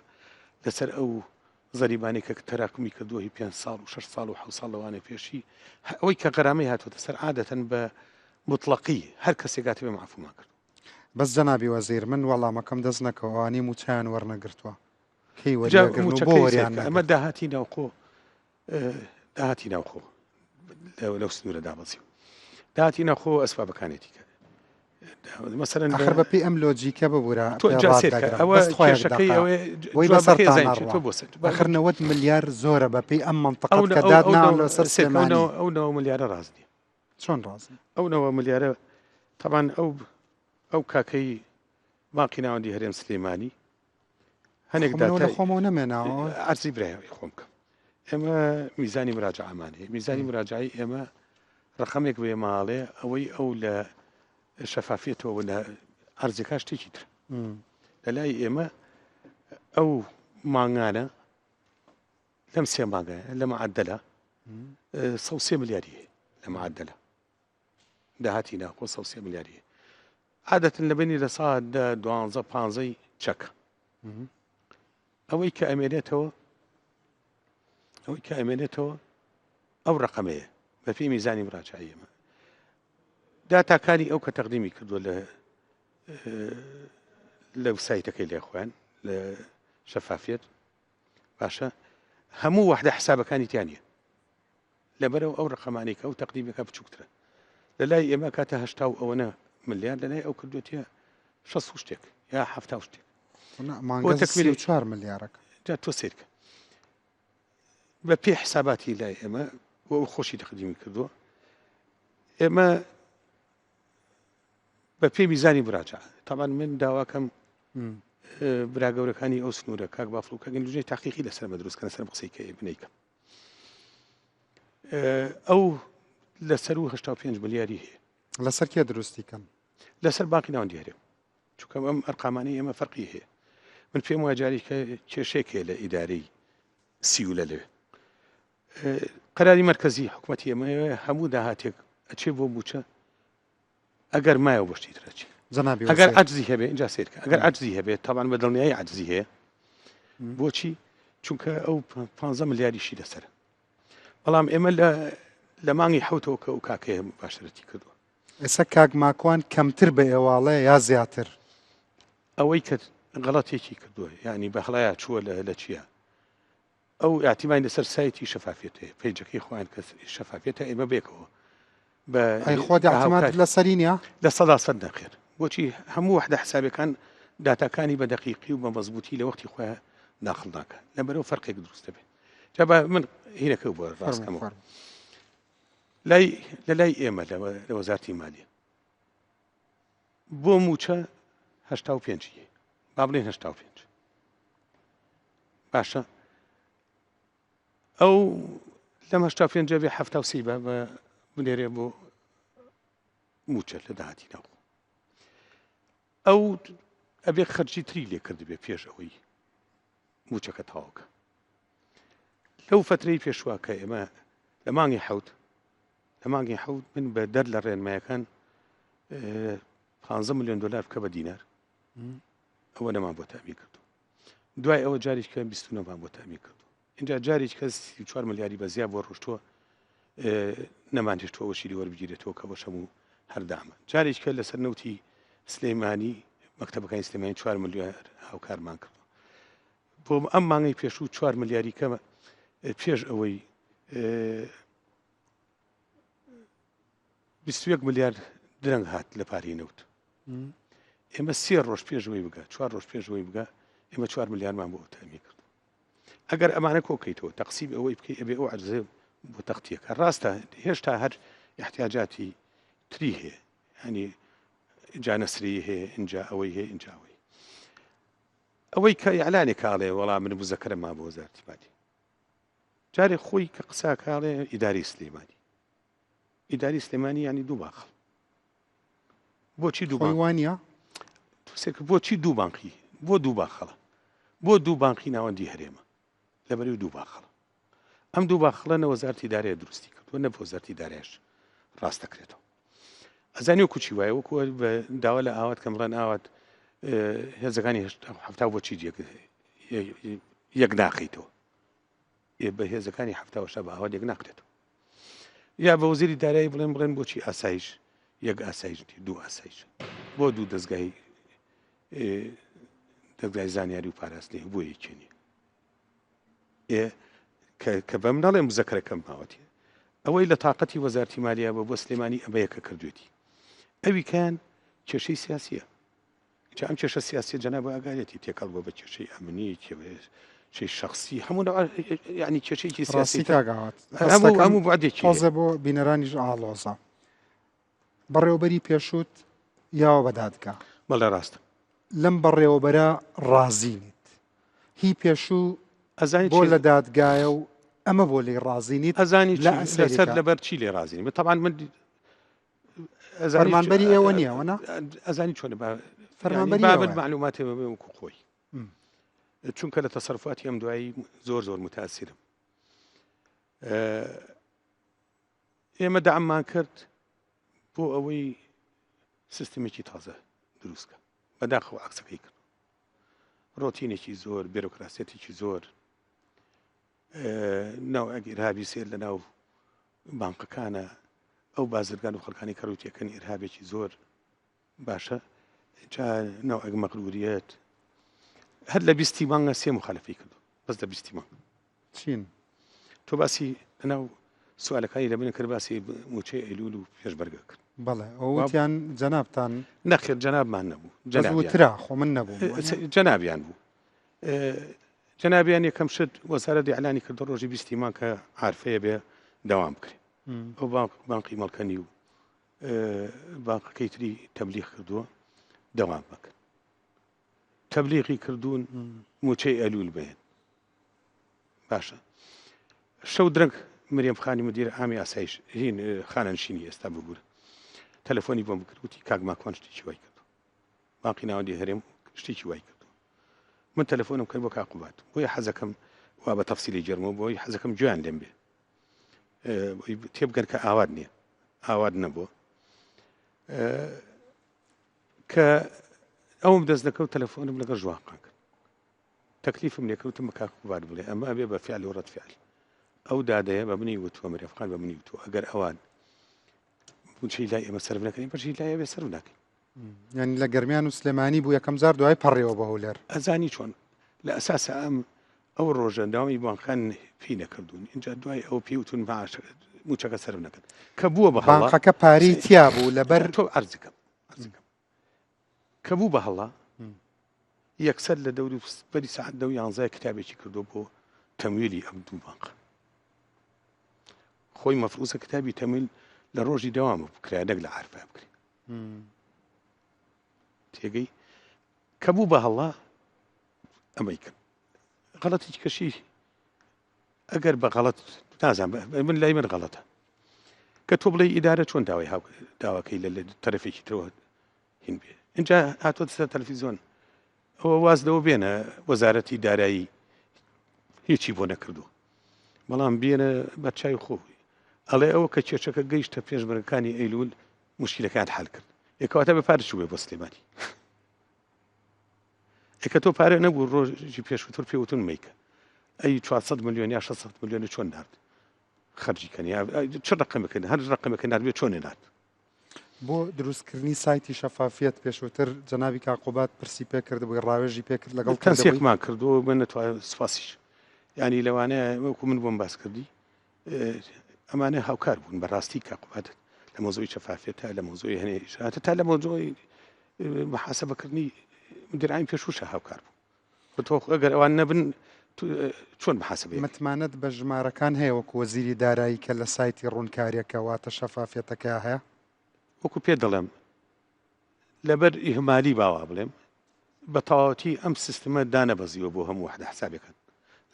لەسەر ئەو زەریبانەی کە تەراکمی کردووە هی پێ ساڵ و 6 ساڵ و حە ساڵ لەوانەیە پێشی ئەوەی کە غەرامەی هاتووەتە سەر عادەتەن بە مطلقی هەر کەسێک هاتبێ مەعفومان کردو. بەس جەنابی وەزیر من وەڵامەکەم دەست نەکەوە ئەوانەی موچەیان وەرنەگرتووە کەی جا وەریەگرن و بۆ موچەکەی وەریان سەیرکە ئەمە نەگرت؟ داهاتی ناوخۆ داهاتی ناوخۆ لەو سنوورە دابەزیوە داهاتی ناوخۆ ئەسبابەکانێتی کە مەسەرەن ئەخر بە پێی ئەم لۆجیکە ببورە تۆ پێ جا ڕات سەیرکە دەگرم ئەوە بەس خۆیەک کێشەکەی دەقە ئەوەیە بۆی جوابەکەی بەسەرتان ئەزانین چیە تۆ نەڕوا بۆ سەر ئەخر 90 ملیار زۆرە بە پێی ئەم ئەو مەنتقەت کە ئەو داد ئەو ناوە لەسەر سەیرکە ئەو سلێمانی نەوە ئەو نەوە ملیارە ڕاست نییە چۆن ڕاست نییە؟ ئەو نەوە ملیارە تەبان ئەو ئەو کاکەی بانقی ناوەندی هەرێم سلێمانی هەنێک خۆ منەوە لە داتای خۆمەوە نەمێناوە عەرزی برای خۆم بکەم ئێمە میزانی مراجعەمان هەیە میزانی مراجعی ئێمە ڕقەمێک بێ ماڵێ ئەوەی ئەو لە شەفافیەتەوە لە عەرزەکە شتێکی تر لە لای ئێمە ئەو مانگانە لەم سێ مانگە لە معدلە 103 ملیاری هەیە لە معدلە داهاتی ناوخۆ 103 ملیاری هەیە عادەتەن لە بینی لە سا دە دوانزە پانزەی چەکە ئەوەی کە ئەمێنێتەوە ئەوەی کە ئەمێنێتەوە ئەو ڕقەمەیە بە پێی میزانی مراجعی ئێمە داتاکانی ئەو کە تەقدیمی کردووە لە لە سایتەکەی لێ خۆیان لە شەفافیت باشە هەموو وەحدە حسابەکانی تیانە لەبەرئەو ئەو ڕەقەمانەی کە ئەو تەقدیمەکە بچووکترە لە لای ئێمە کاتە هەشتا و ئەوەنە ملیار لە لای ئەو کردوێتە شەست و شتێک یا حەفتا و شتێک مانگە تەکمیلی چوار ملیارەکە جا تۆ سیرکە بە پێی حساباتی لای ئێمە و ئەو خۆشی تەقدیمی کردووە ئێمە بە پێی میزانی مراجعە تاوان من داواکەم برا گەورەکانی ئەو سنوورە کاک بافڵ و کاک لجنەی تاقیقی لەسەر مە دروست کەن سەر قسەی کە بنیکەم ئەو لەسەر و 85 ملیاری هەیە. لەسەر کێ دروستی کەن؟ لەسەر بانقی ناوەندی هەرێم چونکە ئەم ئەرقامانەی ئێمە فەرقی هەیە من پێم وایە جاری کە کێشێک هەیە لە ئیدارەی سیولە لەوێ قەراری مەرکەزی حکوومەتی ئێمە هەموو داهاتێک ئەچێ بۆ موچە ئەگەر مایەوە بۆ شتی تر ئەچێ. جەنابی ئەگەر وەزیر. عەجزی هەبێ ئینجا سەیرکە ئەگەر عەجزی هەبێ تەبعەن بە دڵنیایی عەجزی هەیە بۆچی چونکە ئەو 15 ملیاریشی لەسەرە بەڵام ئێمە لە لە مانگی حوتەوە کە ئەو کاکەیە مباشرەتی کردووە ئێستا کاک ماکوان کەمتر بە ئێواڵێ یا زیاتر؟ ئەوەی کە غەڵەتێکی کردووە یعنی بە هەڵەیە چووە لە لە چییە ئەو ئیعتیمای لەسەر سایتی شەفافیەت هەیە پەیجەکەی خۆیان کە شەفافیەتە ئێمە بێکەوە بە ئەی خۆت بە ئیعتیمادت هاوکاری لەسەری نییە؟ 100% نەخێر بۆچی هەموو وەحدە حسابەکان داتاکانی بە دەقیقی و بە مەزبوطی لە وەختی خۆیان داخڵ ناکە لەبەرەوە فەرقێک دروست دەبێت جا با من هینەکە بۆ فەرموو ڕاستکەمەوە فەرموو. لای لە لای ئێمە لە لە وەزارتی مالیە بۆ موچە 85 ی با بڵێن 85 باشە ئەو لەم 85 بێ 73 بە بە بنێرێ بۆ موچە لە داهاتی ناوخۆ ئەو ئەبێ خەرجی تری لێ کردبێ پێش ئەوەی موچەکە تەواوکە لەو فترەی پێشوە کە ئێمە لە مانگی حەوت لە مانگی حەوت من بە دەر لە ڕێنمایەکان 15 میلیۆن دلار بکە بە دینار ئەوە نەمان بۆ تامی کردو دوای ئەوە جاریش کە 29مان بۆ تامی کردو اینجا جاریش کە 34 ملیاری بە زیاد بۆ ڕۆشتووە نەمان هێشتووە ئەوەشی لێ وەربگیرێتەوە کە بەش هەموو هەردامە جاریش کە لەسەر نەوتی سلەیمانی مەکتەبەکانی سلێمانی 4 ملیار هاوکارمان کردو بۆ ئەم مانگەی پێشوو 4 ملیاری کەمە پێش ئەوەی 21 ملیار درەنگ هات لە پارەی نەوت ئێمە سێ ڕۆژ پێشەوەی بگە چوار ڕۆژ پێشەوەی بگە ئێمە چوار ملیارمان بۆ تامی کرد ئەگەر ئەمانە کۆکەیتەوە تەقسیم ئەوەی بکەی ئەبێ ئەو عەرزە بۆ تەختیەکە ڕاستە هێشتا هەر احتیاجاتی تری هەیە ینی جانەسری هەیە اینجا ئەوەی هەیە اینجا ئەوەی ئەوەی کە ئیعلانێک کاڵێ وەڵام من مزەکەرە ما بۆ وەزارەتی مالی. جارێ خۆی کە قساکاڵێ ئیداری سلێمانی ئیداری سلێمانی ینی دوو باخڵ بۆچی دوو بانک وانە توسێک بۆچی دوو بانقی بۆ دوو باخەڵە بۆ دوو بانقی ناوەندی هەرێمە لەبەری دوو باخەڵە ئەم دوو باخڵە نە وەزارتی دارای دروستی کردووە نە وەزارتی دارایش ڕاست دەکرێتەوە ئەزانی وەکو چی وایە وەکو داوا لە ئاوات کەم بڵێن ئاوات هێزەکانی هەفتا بۆچی یەک ناخیتەوە بە هێزەکانی هەفتاوەشتا بە ئاوات یەک ناکرێتەوە یا بە وەزیری دارایی بڵێن بڵێن بۆچی ئاسایش یەک ئاسایش دوو ئاسایش بۆ دوو دەستگای دەستگای زانیاری و پاراستنی بۆ یەکێ نیە ئێ کە بەم نەڵێم زەکرەکەم ماوەتی ئەوەی لە تااقەتی وەزارتی مالیا بە بۆ سلێمانی ئەمەیە کە کردوێتی ئەویکان کێشەی سیاسیە چ ئەم کێشە سیاسیە جەناب ئاگارێتی تێکەڵ بۆ بە کێشەی ئەمنی کێشەی شخصی هەموو ینی کێشەیەکی سیاسی کاگاوات هەموو هەموو بعدێکی تازە بۆ بینەرانیش ئاڵۆزە بەڕێوەبەری پێشووت یاوە بە دادگا. بەڵێ ڕاستە. لەم بەڕێوەبەرە ڕازی نیت. هی پێشوو ئەزانی بۆ لە دادگایە و ئەمە بۆ لێی ڕازی نیت؟ ئەزانی لە لەسەر لەبەر چی لێ ڕازی نیم؟ تەبعەن من فەرمانبەری ئێوە نییە وەنا؟ ئەزانی چۆنە با فەرمانبەری بابەت مەعلوماتێ بەبێ وەکو خۆی چونکە لە تەسەرفاتی ئەم دوایی زۆر زۆر متاسیرم ئێمە دەعممان کرد بۆ ئەوەی سیستمێکی تازە دروستکە بەداخەوە عکسەکەی کرد ڕۆتینێکی زۆر بێرۆکراسیەتێکی زۆر ناو ئەگ ئرهابی سێر لە ناو بانقەکانە ئەو بازرگان و خەڵکانی کە ڕووتەکەن ئرهابێکی زۆر باشە جا نەوعێک مەغروریەت هەر لە بیستی مانگە سێ مخالفەی کردو بەس لە بیستی مانگ چین تۆ باسی لەناو سوالەکانی لە من کرد باسی موچەی ئەیلول و پێشبەرگە کرد بەڵێ ئەوتیان جەنابتان نەخێر جەنابمان نەبوو جەنابترا خۆ من نەبوو جەنابیان بوو جەنابیان یەکەم شت وەزارەت ئیعلانی کردو ڕۆژی بیستی مانگ کە عارفەیە بێ دەوام بکرێ ئەو بانقی مەڵکەنی و بانقەکەی تری تەبلیغ کردووە دەوام بکەن تەبلیغی کردوون موچەی ئەلول بێن باشە شەو درەنگ مریم خانی مدیر عامی ئاسایش هین خانەنشینی ئێستا ببوورە تەلەفۆنی بۆم کرد وتی کاک ماکوان شتێکی وای کردو باقی ناوەندی هەرێم شتێکی وای کردو من تەلەفۆنم کرد بۆ کاک قوباد بۆیە حەزەکەم وا بە تەفسیلی گێرمەوە بۆی حەزەکەم گوێیان لێم بێ تێبگەن کە ئاوات نییە ئاوات نەبووە کە ئەوم دەست دەکەوت تەلەفۆنم لەگەڵ ژوانقان کرد تەکلیفم لێکەوتم بە کاک قوباد بڵێ ئەمە ئەبێ بە فعل و ڕەت فعل ئەو دادەیە بە منی وتووە مرێفخان بە منی وتووە ئەگەر ئەوان موچەی لای ئێمە سەرف نەکەین بەشی لای ئەوێ سەرف ناکەین یعنی لە گەرمیان و سلێمانی بوو یەکەم جار دوای پەڕیەوە بۆ هەولێر. ئەزانی چۆن لە ئەساسا ئەم ئەو ڕۆژە داوامی بانقان پێی نەکردوون اینجا دوای ئەو پێی وتون معاش موچەکە سەرف نەکەن کە بووە بە هەڵە بانقەکە پارەی تیا بوو لەبەر تۆ عەرزکەم عەرزکەم کە بوو بە هەڵە یەکسەر لە دەوری بەری سەعات دە و یانزای کتابێکی کردو بۆ تەمویلی ئەم دوو بانق خۆی مەفروزە کتابی تەمویل لە ڕۆژی دەوامە بکرا نەک لە عارفە بکرێ تێگەی کە بوو بە هەڵە ئەمەی کرد غەڵەتی کەشی ئەگەر بە غەڵەت نازان من لای من غەڵەتە کە تۆ بڵێ ئیدارە چۆن داوای داواکەی لە تەرەفێکی ترەوە هین بێ اینجا هاتۆ سەر تەلەفیزیۆن ئەوە واز لەوە بێنە وەزارەتی دارایی هیچی بۆ نەکردو بەڵام بێنە بەرچوی خۆ ئەڵێ ئەوە کە کێشەکە گەیشتە پێشمەرگەکانی ئەیلول مشکلەکان حل کرد یەکەواتە بە پارە چوو بێ بۆ سلێمانی ئەکە تۆ پارە نەبوو ڕۆژی پێشووتر پێوتون میکە ئەی 400 میلیۆن یا 600 میلیۆن چۆن نارد خەرجی کەن یا چ ڕقمەکەن هەر ڕقمەکە نارد چۆن نارد بۆ دروستکردنی سایتی شەفافیەت پێشووتر جەنابی کاک قوباد پرسی پێ کردبووی ڕاوێژی پێ کرد لەگەڵ کردبووی؟ تەنسیقمان کردووە من نەتوانم سوپاسیش یانی لەوانەیە وەکو من بۆم باس کردی ئەمانە هاوکار بوون بەڕاستی کاک قوباد لە مۆزۆی شەفافیەت تا لە مۆزۆی هەنێ ئیشات تا لە مۆزۆی محاسبەکردنی مدیرانی پێشووشە هاوکار بوو تۆ ئەگەر ئەوان نەبن چۆن محاسبەی متمانەت بە ژمارەکان هەیە وەکو وەزیری دارایی کە لە سایتی ڕوونکاریەکە واتە شەفافیەتەکەیا هەیە؟ وەکو پێت دەڵێم لەبەر ئیهمالی باوا بڵێم بە تەواوەتی ئەم سیستمە دانەبەزیوە بۆ هەموو وحدە حسابەکان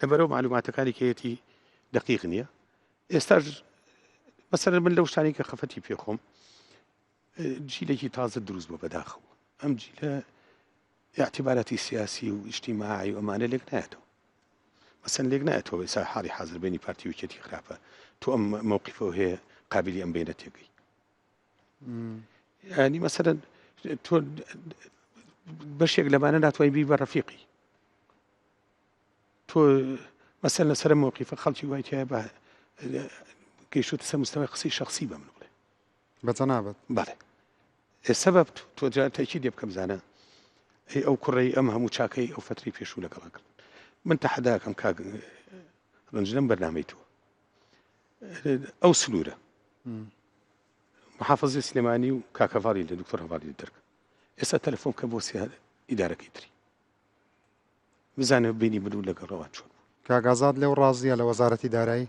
لەبەرەوە معلوماتەکانی کەیەتی. دقیق نییە ئێستاش مەسەلەن من لەو شتانەی کە خەفەتی پێ خۆم جیلێکی تازە دروست بووە بەداخەوە ئەم جیلە اعتباراتی سیاسی و ئیجتیماعی و ئەمانە لێک نایەتەوە مەسەن لێک نایەتەوە ئێستا حاڵی حاضر بینی پارتی وکێتی خراپە تۆ ئەم مەوقفەوە هەیە قابلی ئەم بینە تێگەی ینی مەسەرەن تۆ بەشێک لەمانە ناتوانانی بی بە ڕەفیقی تۆ مەسەن لەسەر مەوقیفە خەڵکی وای تایە بە گەیشتوتە سەر مستەوای قسەی شخصی بە من بڵێ بە جەنابت بەڵێ سەبەب تۆ جار تەکی لێ بکەم زانە ئەی ئەو کوڕەی ئەم هەموو چاکەی ئەو فتری پێشوو لەگەڵ کرد من تەحەداکەم کاک ڕەنج لەم بەرنامەی تۆ ئەو سنوورە محافظی سلێمانی و کاکەڤاڵی لە دکتۆر هەواڵی دەرکە ئێستا تەلەفۆن بکە بۆ سێ ئیدارەکەی تری بزانە بینی من و لەگەڵ ئەوان چۆن بوو. کاک ئازاد لێو ڕازیە لە وەزارەتی دارایی؟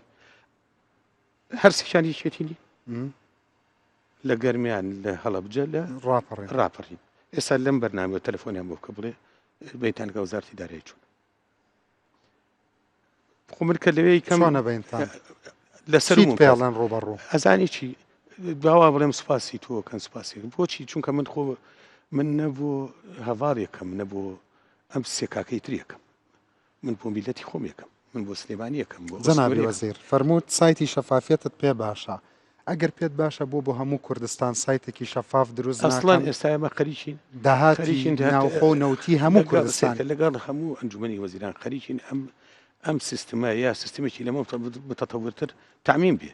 هەرسێکیان یەکێتی نین لە گەرمیان لە هەڵەبجە لە ڕاپەڕین ڕاپەڕین ئێستا لەم بەرنامە تەلەفۆنیان بۆ بکە بڵێ بینتان لەگەڵ وەزارەتی دارایی چۆن خۆ من کە لەوێ کەم چۆنە بینتان لەسەر چیت پێڵێن ڕووبەڕوو؟ ئەزانی چی باوا بڵێم سوپاسی تۆ کەن سوپاسی بۆچی چونکە من خۆ من نە بۆ هەڤاڵێکم نە بۆ ئەم سێ کاکەی تر یەکەم من بۆ میلەتی خۆم یەکەم من بۆ سلێمانی یەکەم بۆ جەنابی وەزیر فەرمووت سایتی شەفافیەتت پێ باشە ئەگەر پێت باشە بۆ بۆ هەموو کوردستان سایتێکی شەفاف دروست ئەسڵەن ئێستا ئێمە خەریکین داهاتی ناوخۆ و نەوتی هەموو کوردستان لەگەڵ هەموو ئەنجومەنی وەزیران خەریکین ئەم ئەم سیستمە یا سیستمێکی لەمە متەتەورتر تەعمیم بێ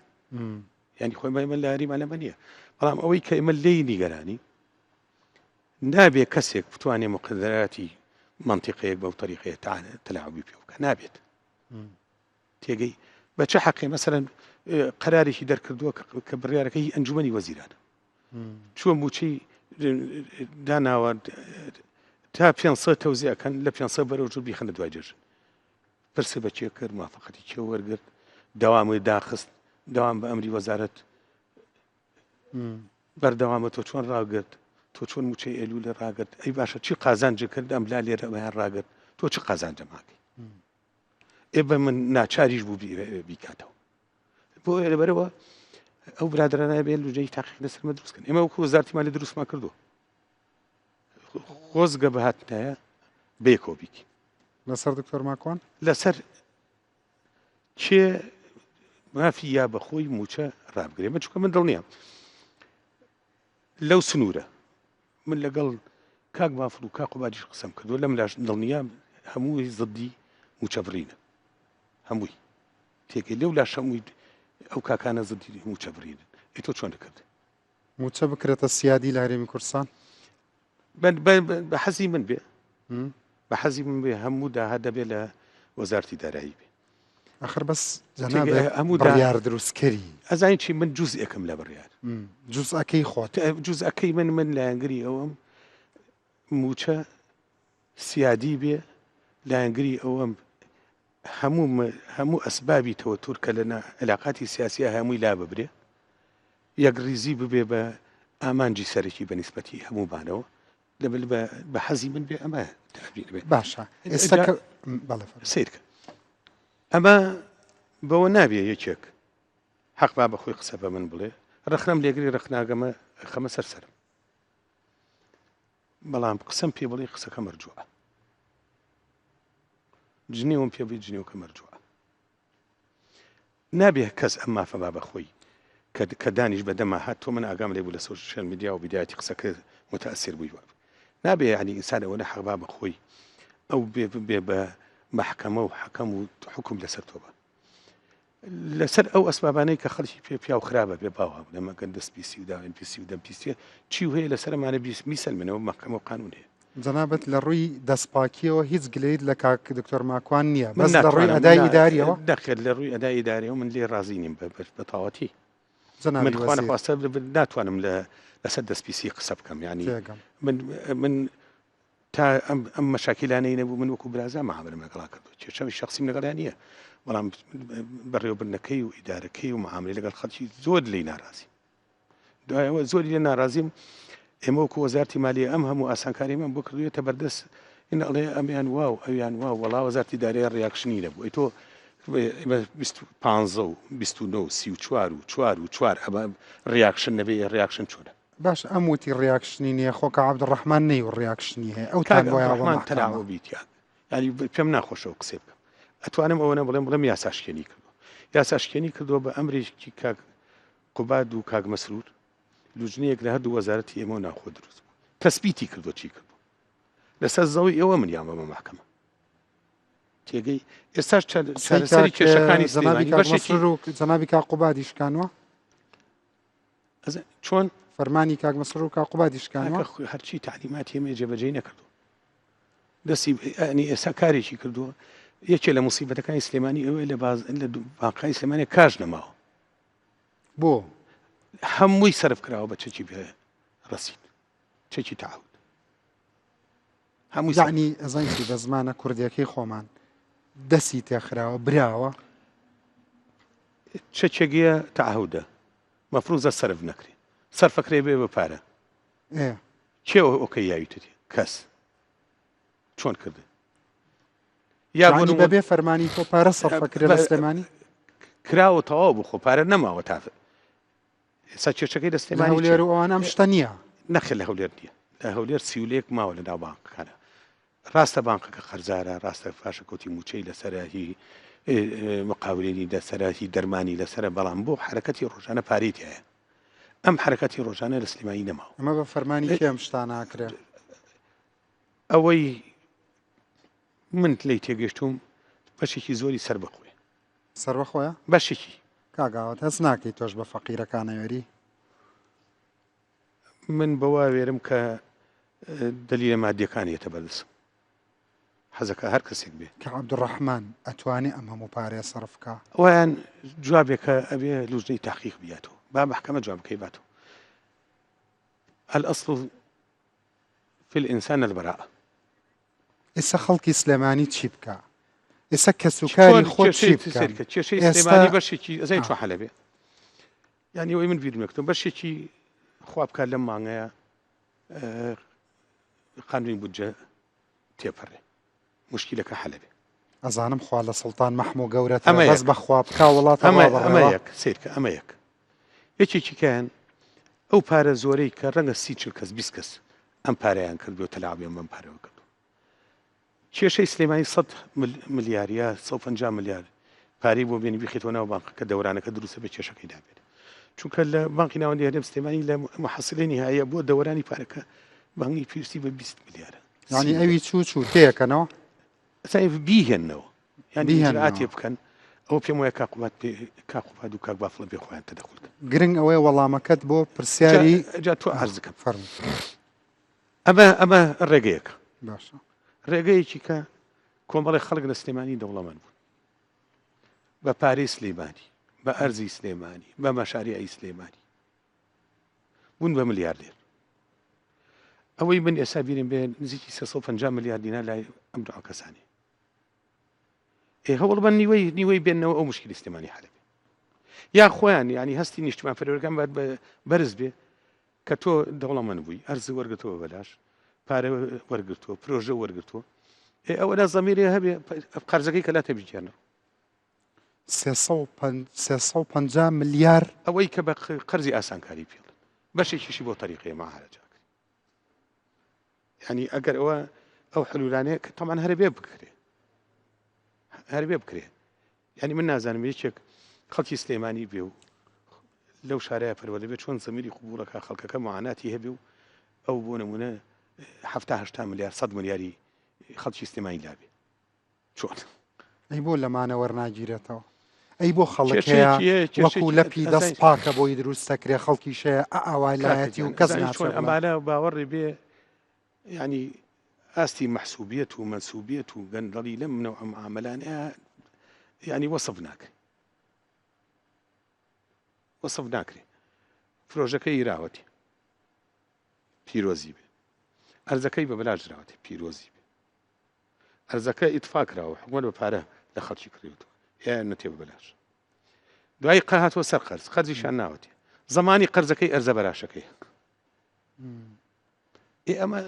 یعنی خۆی ئێمە لە هەریمان لەمە نییە بەڵام ئەوەی کە ئێمە لێی نیگەرانی نابێ کەسێک بتوانێ مقدراتی منطقەیەک بەو طریقەیە تەلاعبی پێ بکە نابێت تێگەی بە چه حەقێ مەسەرەن قەرارێکی دەرکردووە کە بڕیارەکەی ئەنجومەنی وەزیرانە چووە موچەی داناوە تا 500 تەوزیعکەن لە 500 بەرەو ژوور بیخەنە دوای جەژن پرسێ بە کێ کرد موافقەتی کێ وەرگرت دەوامی داخست دەوام بە ئەمری وەزارەت بەردەوامە تۆ چۆن ڕاگرت تۆ چۆن موچەی ئێلولە ڕاگرت ئەی باشە چی قازانج کرد ئەم لا لێرە ئەویان ڕاگرت تۆ چ قازانجە ماکەی ئێ بە من ناچاریش بوو بیکاتەوە بۆ لەبەرەوە ئەو برادرانە بێن لوجەی تاقیق لەسەرمە دروستکەن ئێمە وەکو وەزارتی مالی دروستمان کردو خۆزگە بهاتنایە بەیەکەوە بیکەین. لەسەر دکتۆر ماکوان؟ لەسەر کێ مافی یا بەخۆی موچە ڕابگرێ من چونکە من دڵنیام لەو سنوورە من لەگەڵ کاک بافڵ و کاک قوبادیش قسەم کردووە لەم لاش دڵنیام هەمووی زدی موچە بڕینە هەمووی تێکەی لەو لاش هەمووی ئەو کاکانە زدی موچە بڕینن ئەی تۆ چۆن دەکرد موچە بکرێتە سیادی لە هەرێمی کوردستان؟ بە حەزی من بێ بە حەزی من بێ هەموو داهات دەبێت لە وەزارتی دارایی بێ ئەخر بەس هەموو بڕیار دروستکەری ئەزانی چی من جوزئێکم لە بڕیار جوزئەکەی خۆت جوزئەکەی من من لایەنگری ئەوەم موچە سیادی بێ لایەنگری ئەوەم هەموو هەموو ئەسبابی تەوەتور کە لە علاقاتی سیاسیە هەمووی لا ببرێ یەکڕیزی ببێ بە ئامانجی سەرەکی بە نیسبەتی هەموومانەوە لەبل بە بە حەزی من بێ ئەمە تەعبیر بێ باشە ئێستا کە بەڵێ فەرموو. سەیرکە ئەمە بەوە نابێ یەکێک حەق با بە خۆی قسە بە من بڵێ ڕەخنەم لێگری ڕەخناگەمە خەمە سەر سەرم بەڵام قسەم پێ بڵێ قسەکە مەرجوعە جنێوم پێ بڵێ جنێوکە مەرجوعە نابێ کەس ئەم مافە با بە خۆی کە کە دانیش بە دەما هات تۆ من ئاگام لێ بوو لە سۆشیال میدیا و بیدایەتی قسەکە متأثر بووی وابوو نابێ یعنی ئینسان ئەوەنە حەق با بە خۆی ئەو بێ بێ بە مەحکەمە و حەکەم و حکوم لەسەر تۆ بە لەسەر ئەو ئەسبابانەی کە خەڵکی پێ پیاو خراپە بێ باوە بڵێ مەگەر دەست پیسی و داوێن پیسی و دەم پیسیە چی و هەیە لەسەر ئەمانە بیس میسەلمێنەوە مەحکەمە و قانون هەیە. جەنابت لە ڕووی دەستپاکیەوە هیچ گلەیت لە کاک دکتۆر ماکوان نییە بەس لە ڕووی ئەدای ئیداریەوە؟ نەخێر لە ڕووی ئەدای ئیداریەوە من لێ ڕازی نیم بە تەواوەتی. جەنابی من وەزیر. خوا نەخواستە ناتوانم لە لەسەر دەستپیسی قسە بکەم یانی تێگەم. من من تا ئەم ئەم مەشاکیلانەی نەبوو من وەکو برازا معاملەم لەگەڵا کردو کێشەی شخصیم لەگەڵیان نییە بەڵام بەڕێوەبردنەکەی و ئیدارەکەی و معاملەی لەگەڵ خەڵکی زۆر لێی ناڕازیم دوایەوە زۆری لێ ناڕازیم ئێمە وەکو وەزارتی مالیە ئەم هەموو ئاسانکاریمان بۆ کردوێتە بەردەست این ئەڵێ ئەمیان واو ئەویان واو وەڵا وەزارتی دارایی reaction ی نەبوو ئەی تۆ ئێمە 15 و 29 و 34 و 4 و 4 ئەمە reaction نەبێ reaction چۆنە؟ باش ئەم وتی reaction ی نییە خۆ کە عەبدولڕەحمان نەی و reaction ی هەیە ئەو تان بۆ یاوە ڕحمان تەلاوە بیتیان یعنی پێم ناخۆشە و قسەی بکەم ئەتوانم ئەوە بڵێم بڵێم یاساشکێنی کردووە یاساشکێنی کردووە بە ئەمرێکی کاک قوباد و کاک مەسرور لوجنەیەک لە هەردوو وەزارەتی ئێمە و ناوخۆ دروست بوو تەسبیتی کردووە چی کردووە لەسەر زەوی ئێوە منیان بەمە مەحکەمە تێگەی ئێستاش چارەسەری کێشەکانی جەنابی کاک مەسرور و جەنابی کاک قوبادی شکانوە چۆن فەرمانی کاک مەسرور و کاک قوبادی شکانوە هەرچی تعلیماتی ئێمە جێبەجێی نەکردو دەستی ئەنی ئێستا کارێکی کردووە یەکێ لە مصیبەتەکانی سلێمانی ئەوەیە لە باز لە بانقای سلێمانی کاش نەماوە بۆ هەمووی سەرف کراوە بە چەکی بێ ڕەسید چەکی تەعهود هەمووی یعنی ئەزانی چی بە زمانە کوردیەکەی خۆمان دەسی تێخراوە براوە چەکێکیە تەعهودە مەفروزە سەرف نەکرێ سەرفەکرێ بێ بە پارە کێ ئۆکەی یاویتە کەس چۆن کردن یا بۆ بەبێ فەرمانی تۆ پارە سەرفەکرێ لە سلێمانی کراوە تەواو بخۆ پارە نەماوە تا ئێستا کێشەکەی لە سلێمانی هەولێر و ئەوانە ئەم شتە نییە نەخێر لە هەولێر نییە لە هەولێر سیولەیەک ماوە لە ناو بانقەکانە ڕاستە بانقەکە قەرزارە ڕاستە پاشەکەوتی موچەی لەسەرە هی مقاولینی لەسەرە هی دەرمانی لەسەرە بەڵام بۆ حرەکەتی ڕۆژانە پارەی تایە ئەم حرەکەتی ڕۆژانە لە سلێمانی نەماوە ئەمە بە فەرمانی کێ ئەم شتانە ئەکرێ؟ ئەوەی من لێی تێگەشتوم بەشێکی زۆری سەر بەخۆیە سەربەخۆیە؟ بەشێکی. کاک ئاوات هەست ناکەی تۆش بە فەقیرەکان ئەوێری؟ من بەوە ئەوێرم کە دەلیلە مادیەکان یەتە بەردەسم حەزەکە هەر کەسێک بێ. کە عەبدولڕەحمان ئەتوانێ ئەم هەموو پارەیە سەرف کا؟ ئەویان جوابێکە ئەبێ لوجنەی تەحقیق بیاتەوە با مەحکەمە جوابەکەی باتەوە الأصل في الإنسان البراءة. ئێستا خەڵکی سلێمانی چی بکا؟ ئێستا کەسوکاری خۆت چی بکەن؟ کێشەی سلێمانی بەشێکی ئەزای چۆن حەلە بێ یعنی ئەوەی من بیرم یەکتم بەشێکی خوا بکات لەم مانگەیە قانونی بودجە تێپەڕێ مشکلەکە حەلە بێ ئەزانم خوا لە سوڵتان مەحموو گەورەترە بەس بەخوا بکا وڵات ئەمە یەک سیرکە ئەمە یەک یەکێکیکەیان ئەو پارە زۆرەی کە ڕەنگە سی چل کەس 20 کەس ئەم پارەیان کردو تەلاعبیان بەم پارەوە کردو کێشەی سلێمانی 100 ملیار یا 150 ملیار پارەی بۆ بێنی بیخیتەوە ناو بانقەکە دەورانەکە دروستە بە کێشەکەی دابێت چونکە لە بانقی ناوەندی هەرێم سلێمانی لە محەسلەی نهایە بۆ دەورانی پارەکە بانقی پێویستی بە 20 ملیارە یعنی ئەوی چوو چوو تێکەنەوە سایف بیهێنەوە یان بیهێناتێ بکەن ئەو پێم وایە کاقوبات پێ کاقوبات و کاک بافڵە بێ خۆیان تەدەخول کەن گرنگ ئەوەیە وەڵامەکەت بۆ پرسیاری جا تۆ عەرزکەم فەرموو ئەمە ئەمە ڕێگەیەکە باشە ڕێگەیەکی کە کۆمەڵی خەڵک لە سلێمانی دەوڵەمەند بوون بە پارەی سلێمانی بە ئەرزی سلێمانی بە مەشاریعی سلێمانی بوون بە ملیاردێر ئەوەی من ئێستا بیرم بێ نزیکی 350 ملیار دینار لای ئەم دوعا کەسانی ئێ هەوڵ بەن نیوەی نیوەی بێنەوە ئەو مشکلی سلێمانی حەلەبێ یا خۆیان ینی هەستی نیشتمان پەروەرەکان بەرز بێ کە تۆ دەوڵەمەند بووی ئەرز وەرگتەوە بەلاش پارە وەرگتووە پرۆژە وەرگتووە ئێ ئەوە لە زەمیرێ هەبێ قەرزەکەی کە لاتە بگێنەوە 350 ملیار ئەوەی کە بە قەرزی ئاسانکاری پێڵ بەشێکیشی بۆ تەریقەیە مەعالەجە ینی ئەگەر ئەوە ئەو حلولانەیە کە تەمان هەرە بێ بکرێ هەر بێ بکرێ یعنی من نازانم یەکێک خەڵکی سلێمانی بێ و لەو شارەیە پەروەردە بێت چۆن زەمیری قوبوڵەکە خەڵکەکە معاناتی هەبێ و ئەو بۆ نمونە هەفتا ملیار 100 ملیاری خەڵکی سلێمانی لابێ چۆن؟ ئەی بۆ لەمانە وەرناگیرێتەوە؟ ئەی بۆ خەڵک هەیە وەکو لەپی دەست پاکە بۆی دروست دەکرێ خەڵکیش هەیە ئاوای لایەتی و کەس ناچۆن ئەمانە باوەڕی بێ ینی ئاستی مەحسوبیەت و مەنسوبیەت و گەندەڵی لەم نەوع معاملانە ینی وەسف ناکرێ وەسف ناکرێ پرۆژەکە ئیراوەتی پیرۆزی بێ ئەرزەکەی بە بەلاش دراوەتی پیرۆزی بێ ئەرزەکە ئیتفا کراوە حکومەت بە پارە لە خەڵکی کڕیوتەوە یان نەتێ بە بەلاش دوای قە هاتووە سەر قەرز قەرزیشان ناوەتێ زمانی قەرزەکەی ئەرزە بەراشەکەی ئێ ئەمە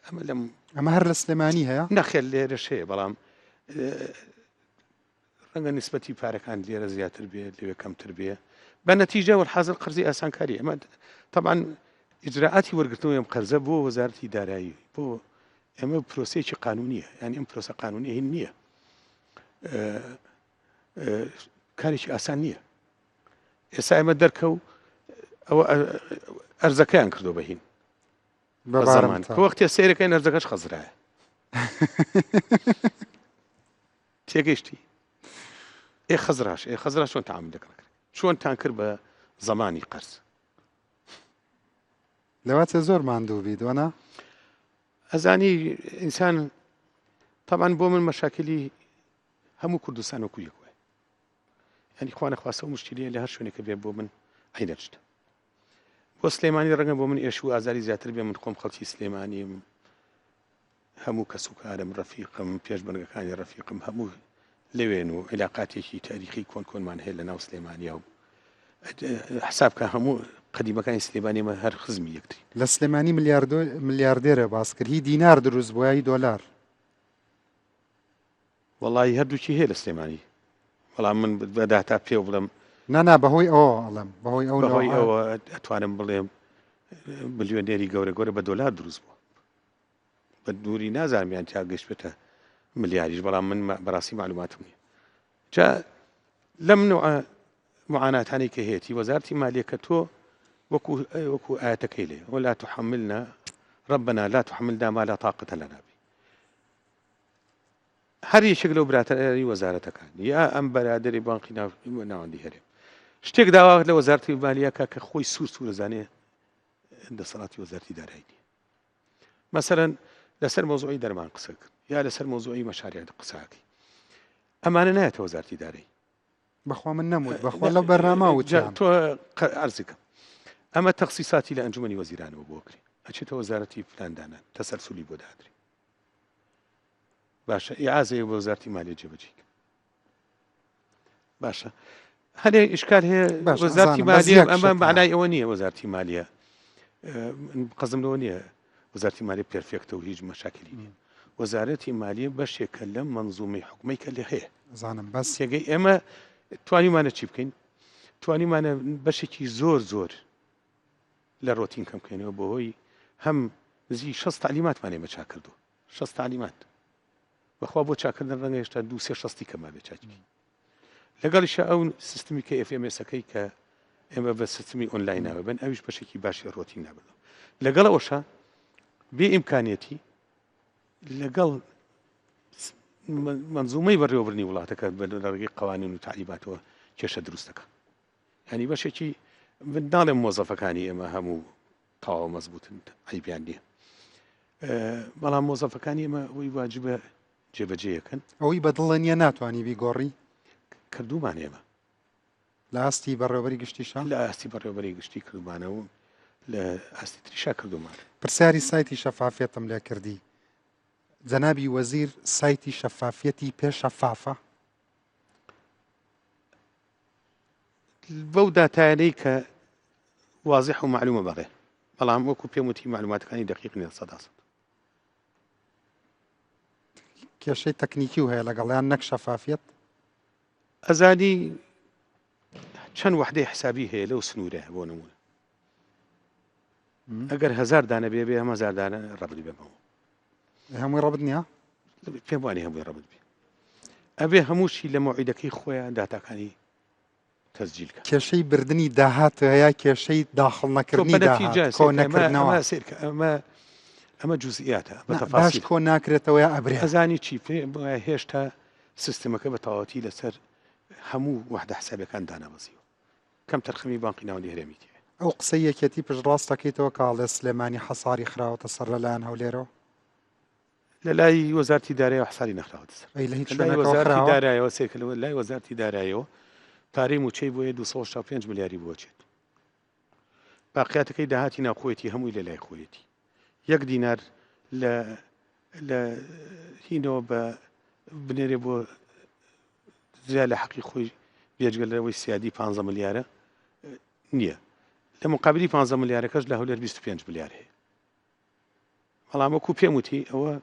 ئەمە لەم ئەمە هەر لە سلێمانی هەیە نەخێر لێرەش هەیە بەڵام. ڕەنگە نیسبەتی پارەکان لێرە زیاتر بێ لەوێ کەمتر بێ بە نەتیجە وەلحازر قەرزی ئاسانکاری ئەمە تەبعەن ئیجرائاتی وەرگرتنەوەی ئەم قەرزە بۆ وەزارەتی دارایی بۆ ئێمە پرۆسەیەکی قانونیە یعنی ئەم پرۆسە قانونیە هین نییە کارێکی ئاسان نییە ئێستا ئێمە دەرکەو ئەوە ئەرزەکەیان کردو بە هین بە زەمان وەختێ سەیرەکەی نەرزەکەش خەزرایە تێگەیشتی ئێ خەزراش ئێ خەزرا چۆن تعامل لەگەڵ کرد چۆن تان کرد بە زمانی قەرز لەواتێ زۆر ماندوو بیت وەنا ئەزانی ئینسان طبعا بۆ من مەشاکلی هەموو کوردستان وەکو یەک وایە ینی خوانە خواستە و مشکلیە لە هەر شوێنێکە بێ بۆ من عینەشتە بۆ سلێمانی ڕەنگە بۆ من ئێش و ئازاری زیاتر بێ من خۆم خەڵکی سلێمانیم هەموو کەسوکارم ڕەفیقم پێشمەرگەکانی ڕەفیقم هەموو لەوێن و عیلاقاتێکی تاریخی کۆن کۆنمان هەیە لە ناو سلێمانیا و حساب کە هەموو قەدیمەکانی سلێمانی مە هەر خزمی یەکترین. لە سلێمانی ملیاردێرە باس کرد هی دینار دروست بووە هی دۆلار؟ وەڵایی هەردووکی هەیە لە سلێمانی بەڵام من بە داتا پێو بڵێم. نا نا بەهۆی ئەوە ئەڵێم بەهۆی ئەو بەهۆی ئەوە ئەتوانم بڵێم ملیۆنێری گەورە گەورە بە دۆلار دروست بووە. بە دووری نازانم یان تا گەشتبێتە ملیاریش بەڵام من بەڕاستی معلوماتم نییە جا لەم نوعە معاناتانی کە هەیەی وەزارتی مالیە کە تۆ وەکو وەکو ئاەتەکەی لێ ولا تحملنا ربنا لا تحملنا ما لا طاقة لنا به هەر یەکێک لەو براتەری وەزارەتەکان یا ئەم بەرادری بانقی ناوەندی هەرێم شتێک داوا لە وەزارتی مالیەکە کە خۆی سوور سوورەزانێ دەسەڵاتی وەزارتی دارایی نیە مەسەلەن لەسەر مەوزوعی دەرمان قسە کرد یا لەسەر مەوزوعی مەشاریع قساکەی ئەمانە نایەتە وەزارتی دارایی. بەخوا من نەموت بەخوا لەو بەرنامە وتیان. تۆ ئەرزکەم ئەمە تەخسیساتی لە ئەنجومەنی وەزیرانەوە بۆ کرێ ئەچێتە وەزارەتی پلاندانان تەسەلسولی بۆ دادرێ باشە ئیعازەیە بۆ وەزارەتی مالیە جێبەجێ باشە هەنێ ئیشکال هەیە وەزارتی مالیە ئەمە معنای ئەوە نییە وەزارتی مالیە قەزم لەوە نییە وەزارتی مالی پێرفێکتە و هیچ مەشاکلی نیە وەزارەتی مالیە بەشێکە لەم منزومی حکومەی کە لێ هەیە زانم بەس تێگەی ئێمە توانیمانە چی بکەین توانیمانە بەشێکی زۆر زۆر لە ڕۆتین کەم بکەینەوە بەهۆی هەم نزیک 6 تعلیماتمان ئێمە چاک کردو 6 تعلیمات بەخوا بۆ چاکردن ڕەنگە هێشتا دوو سێ شەستی کەم مابێ چاکی بکەین لەگەڵیشە ئەو سیستمی کە FMS ەکەی کە ئێمە بە سیستمی ئۆنلاین ناوە بن ئەویش بەشێکی باشی ڕۆتین نابن لەگەڵ ئەوشە بێ ئیمکانیەتی لەگەڵ منزومەی بەڕێوەبردنی وڵاتەکە بە لە ڕێگەی قوانین و تعلیماتەوە کێشە دروستەکە ینی بەشێکی من ناڵێم مۆزەفەکانی ئێمە هەموو تەواو مەزبوتن عەیبیان نییە بەڵام مۆزەفەکانی ئێمە ئەوەی واجبە جێبەجێیەکەن. ئەوەی بە دڵە نییە ناتوانی بیگۆڕی؟ کردومان ئێمە. لە ئاستی بەڕێوەبەری گشتیشا؟ لە ئاستی بەڕێوەبەری گشتی کردومانە و لە ئاستی تریشا کردومانە. پرسیاری سایتی شەفافیەتم لێ کردی. جەنابی وەزیر سایتی شەفافیەتی پێ شەفافە؟ بەو داتایانەی کە وازح و مەعلومە بەڵێ بەڵام وەکو پێم وتی مەعلوماتەکانی دەقیق نیە سەدا سەد. کێشەی تەکنیکی و هەیە لەگەڵیان نەک شەفافیەت؟ ئەزانی چەند وەحدەی حسابی هەیە لەو سنوورە بۆ نمونە ئەگەر هەزار دانە بێ بێ هەم هەزار دانە ڕەبت بێمەوە هەمووی ڕەبت نییە؟ پێم وانە هەمووی ڕەبت بێ ئەبێ هەمووشی لە مەوعیدەکەی خۆیان داتاکانی تەسجیل کە. کێشەی بردنی داهات هەیە کێشەی داخڵ نەکردنی داهات کۆ نەکردنەوە. سەیرکە ئەمە ئەمە جوزئیاتە بە باش تەفاسیل کۆ ناکرێتەوە یا ئەبرێ. ئەزانی چی پێ وایە هێشتا سیستمەکە بە تەواوەتی لەسەر هەموو وەحدە حسابەکان دانابەزیوە کەم تەرخەمی بانقی ناوەندی هەرێمی تیایە. ئەو قسەی یەکێتی پشتڕاست دەکەیتەوە کە ئەڵێ سلێمانی حەساری خراوەتە سەر لەلایەن هەولێرەوە؟ لە لای وەزارتی دارایەوە حساری نەخراوەتە سەر. ئەی لە هیچ لە لای شوێنێکەوە وەزارتی خراوە؟ دارایەوە سەیرکە لە لای وەزارتی دارایەوە پارەی مووچەی بۆیە 285 ملیاری بۆ چێت. باقیاتەکەی داهاتی ناوخۆیەتی هەمووی لە لای خۆیەتی. یەک دینار لە لە هینەوە بە بنێرێ بۆ زیا لە حەقی خۆی بێجگە لەوەی سیادی 15 ملیارە نییە. لە مقابلی 15 ملیارەکەش لە هەولێر 25 ملیار هەیە. بەڵام وەکو پێم وتی ئەوە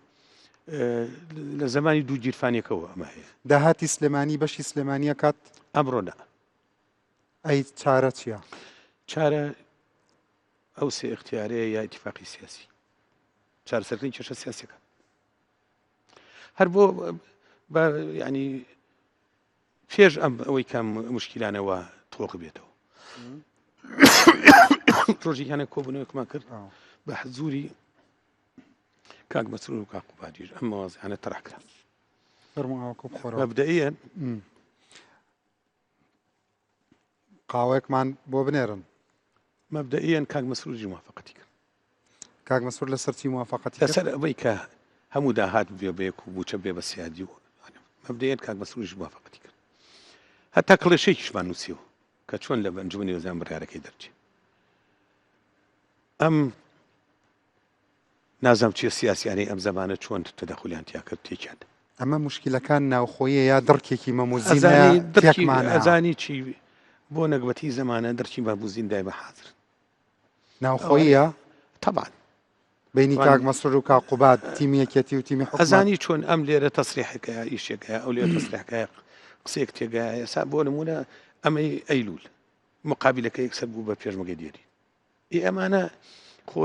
لە زمانی دوو گیرفانێکەوە ئەمە هەیە. داهاتی سلێمانی بەشی سلێمانیە کات؟ ئەمڕۆ نا. ئەی چارە چییە؟ چارە ئەو سێ ئیختیارەیە یا ئیتیفاقی سیاسی چارەسەرکردنی کێشە سیاسیەکان هەر بۆ بە ینی پێش ئەم ئەوەی کەم مشکیلانەوە تۆق بێتەوە ڕۆژیانە کۆبوونەوەکمان کرد بە حزوری کاک مەسرور و کاک قوبادیش ئەم مەوازیانە تەرح کرا مەبدەئیەن قاوەیەکمان بۆ بنێرن. مەبدەئیەن کاک مەسرور موافقەتی کرد. کاک مەسرور لەسەر چی موافقەتی کرد؟ لەسەر ئەوەی کە هەموو داهات ببێ بە یەک و بووچە بێ بە سیادی و مەبدەئیەن کاک مەسروریش موافقەتی کرد. هەتا کڵێشەیەکیشمان نووسیەوە کە چۆن لە ئەنجومەنی وەزیران بڕیارەکەی دەرچێ. ئەم نازانم چیە سیاسیانەی ئەم زەمانە چۆن تەدەخولیان تیا کرد تێکیان دا. ئەمە موشکیلەکان ناوخۆیە یا دڕکێکی مەموزین هەیە تێکمانە؟ ئەزانی چی بۆ نەگبەتی زەمانە دڕکی مەموزین دایمە حازرن. ناوخۆیە؟ تەبعەن. بەینی کاک مەسرور و کاک قوباد تیمی یەکێتی و تیمی حکومەت. ئەزانی چۆن ئەم لێرە تەسریحەکەیە ئیشێکەیە ئەو لێرە تەسریحەکەیە قسەیەک تێگایە ئێستا بۆ نمونە ئەمەی ئەیلول مقابلەکە یەکسەر بوو بە پێشمەگەی دێرین. ئێ ئەمانە خۆ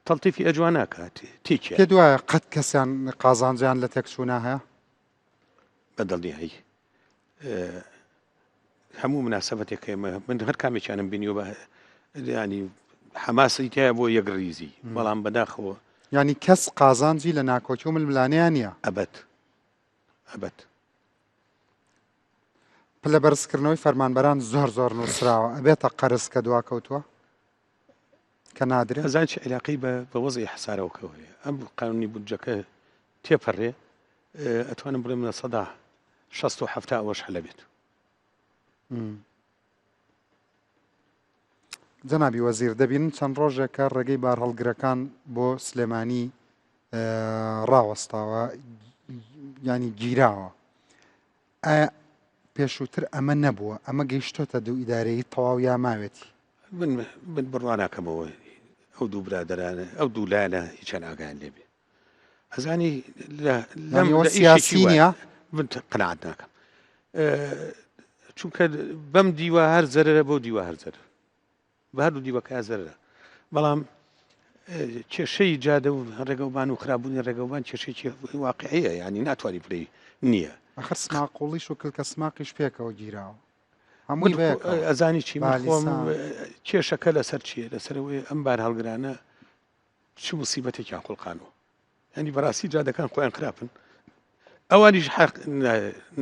تەڵتیفی ئەجوا ناکات تێکیان. پێت وایە قەت کەسیان قازانجیان لە تێکچوونا هەیە؟ بە دڵنیایی هەموو مناسبەتێک ئێمە من هەر کامێکیانم بینیوە بە ینی حەماسی تایە بۆ یەک ڕیزی بەڵام بەداخەوە ینی کەس قازانجی لە ناکۆکی و ململانێیان نییە ئەبەت ئەبەت پلە بەرزکردنەوەی فەرمانبەران زۆر زۆر نووسراوە ئەبێتە قەرز کە دواکەوتووە کە نادرێ؟ ئەزانی چ عیلاقەی بە بە وەزعی حەسارەوەکەوە هەیە ئەم قانونی بودجەکە تێپەڕێ ئەتوانم بڵێم 60% ئەوەش هەلە بێت. جەنابی وەزیر دەبینن چەند ڕۆژێکە ڕێگەی بارهەڵگرەکان بۆ سلێمانی ڕاوەستاوە ینی گیراوە ئایا پێشووتر ئەمە نەبووە ئەمە گەیشتۆتە دوو ئیدارەیی تەواو یا ماوێتی؟ من من بڕوا ناکەمەوە ئەو دوو برادەرانە ئەو دوو لایەنە هیچیان ئاگایان لێ بێ ئەزانی لە لەم یانی ئەوە لە ئیشێکی سیاسی نییە؟ من قەناعەت ناکەم چونکە بەم دیوە هەر زەرەرە بەو دیوە هەر زەرەر بە هەردوو دیوەکە زەرەرە بەڵام کێشەی جادە و ڕێگەوبان و خراپبوونی ڕێگەوبان کێشێکی واقعیە ینی ناتوانانی بڵێ نییە ئەخر سماقوڵیش و کلکە سماقیش پێکەوە گیراوە هەمووی بەیەکەوە. ئەزانی چی من خۆم کێشەکە لەسەر چییە لەسەرەوەی ئەم بار هەڵگرانە چ مصیبەتێکیان خوڵقانوە ینی بەڕاستی جادەکان خۆیان خراپن ئەوانیش حەق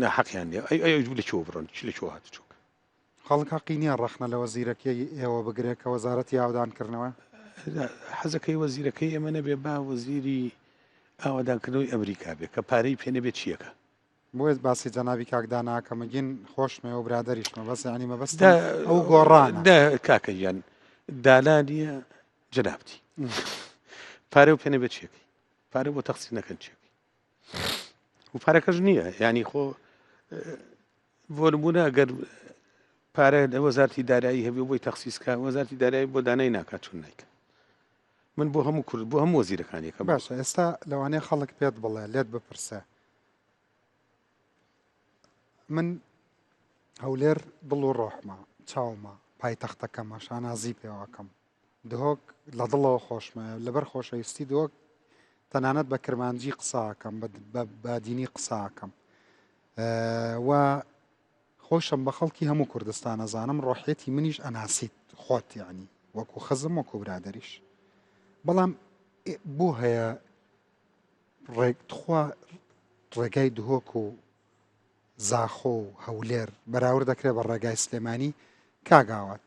ناحەقیان نیە ئەی ئەی لە چۆ بڕۆن چ لە چۆ هات چۆک خەڵک هەقی نییە ڕەخنە لە وەزیرەکەی ئێوە بگرێت کە وەزارەتی ئاودانکردنەوە؟ حەزەکەی وەزیرەکەی ئێمە نەبێ با وەزیری ئاوادانکردنەوەی ئەمریکا بێ کە پارەی پێ نەبێ چیەکە بۆیە باسی جەنابی کاک دانا کە مگین خۆشمە و برادەریشمە بەس یعنی مەبەستم ئەو گۆڕانە دا کاکە گیان دانا نییە جەنابتی پارە و پێ نەبێ چیەکەی پارە بۆ تەقسی نەکەن چیەکەی و پارەکەش نییە ینی خۆ بۆ نمونە گەر پارە لە وەزارتی دارایی هەبێ بۆی تەخسیسکە وەزارتی دارایی بۆ دانای ناکات چون نیکە من بۆ هەموو کورد بۆ هەموو وەزیرەکانێکە باشە ئێستا لەوانەیە خەڵک پێت بڵێ لێت بپرسێ من هەولێر دڵ و ڕۆحمە چاومە پایتەختەکەمە شانازی پێواکەم دهۆک لە دڵەوە خۆشمە لەبەر خۆشەویستی دهۆک تەنانەت بە کرمانجی قساکەم بە بادینی قساکەم و خۆشم بە خەڵکی هەموو کوردستان ئەزانم ڕۆحیەتی منیش ئەناسیت خۆت یعنی وەکو خزم وەکو برادریش بەڵام بۆ هەیە ڕێک تخوا ڕێگای دهۆک و زاخۆ و هەولێر بەراورد دەکرێت بە ڕێگای سلێمانی کاگاوات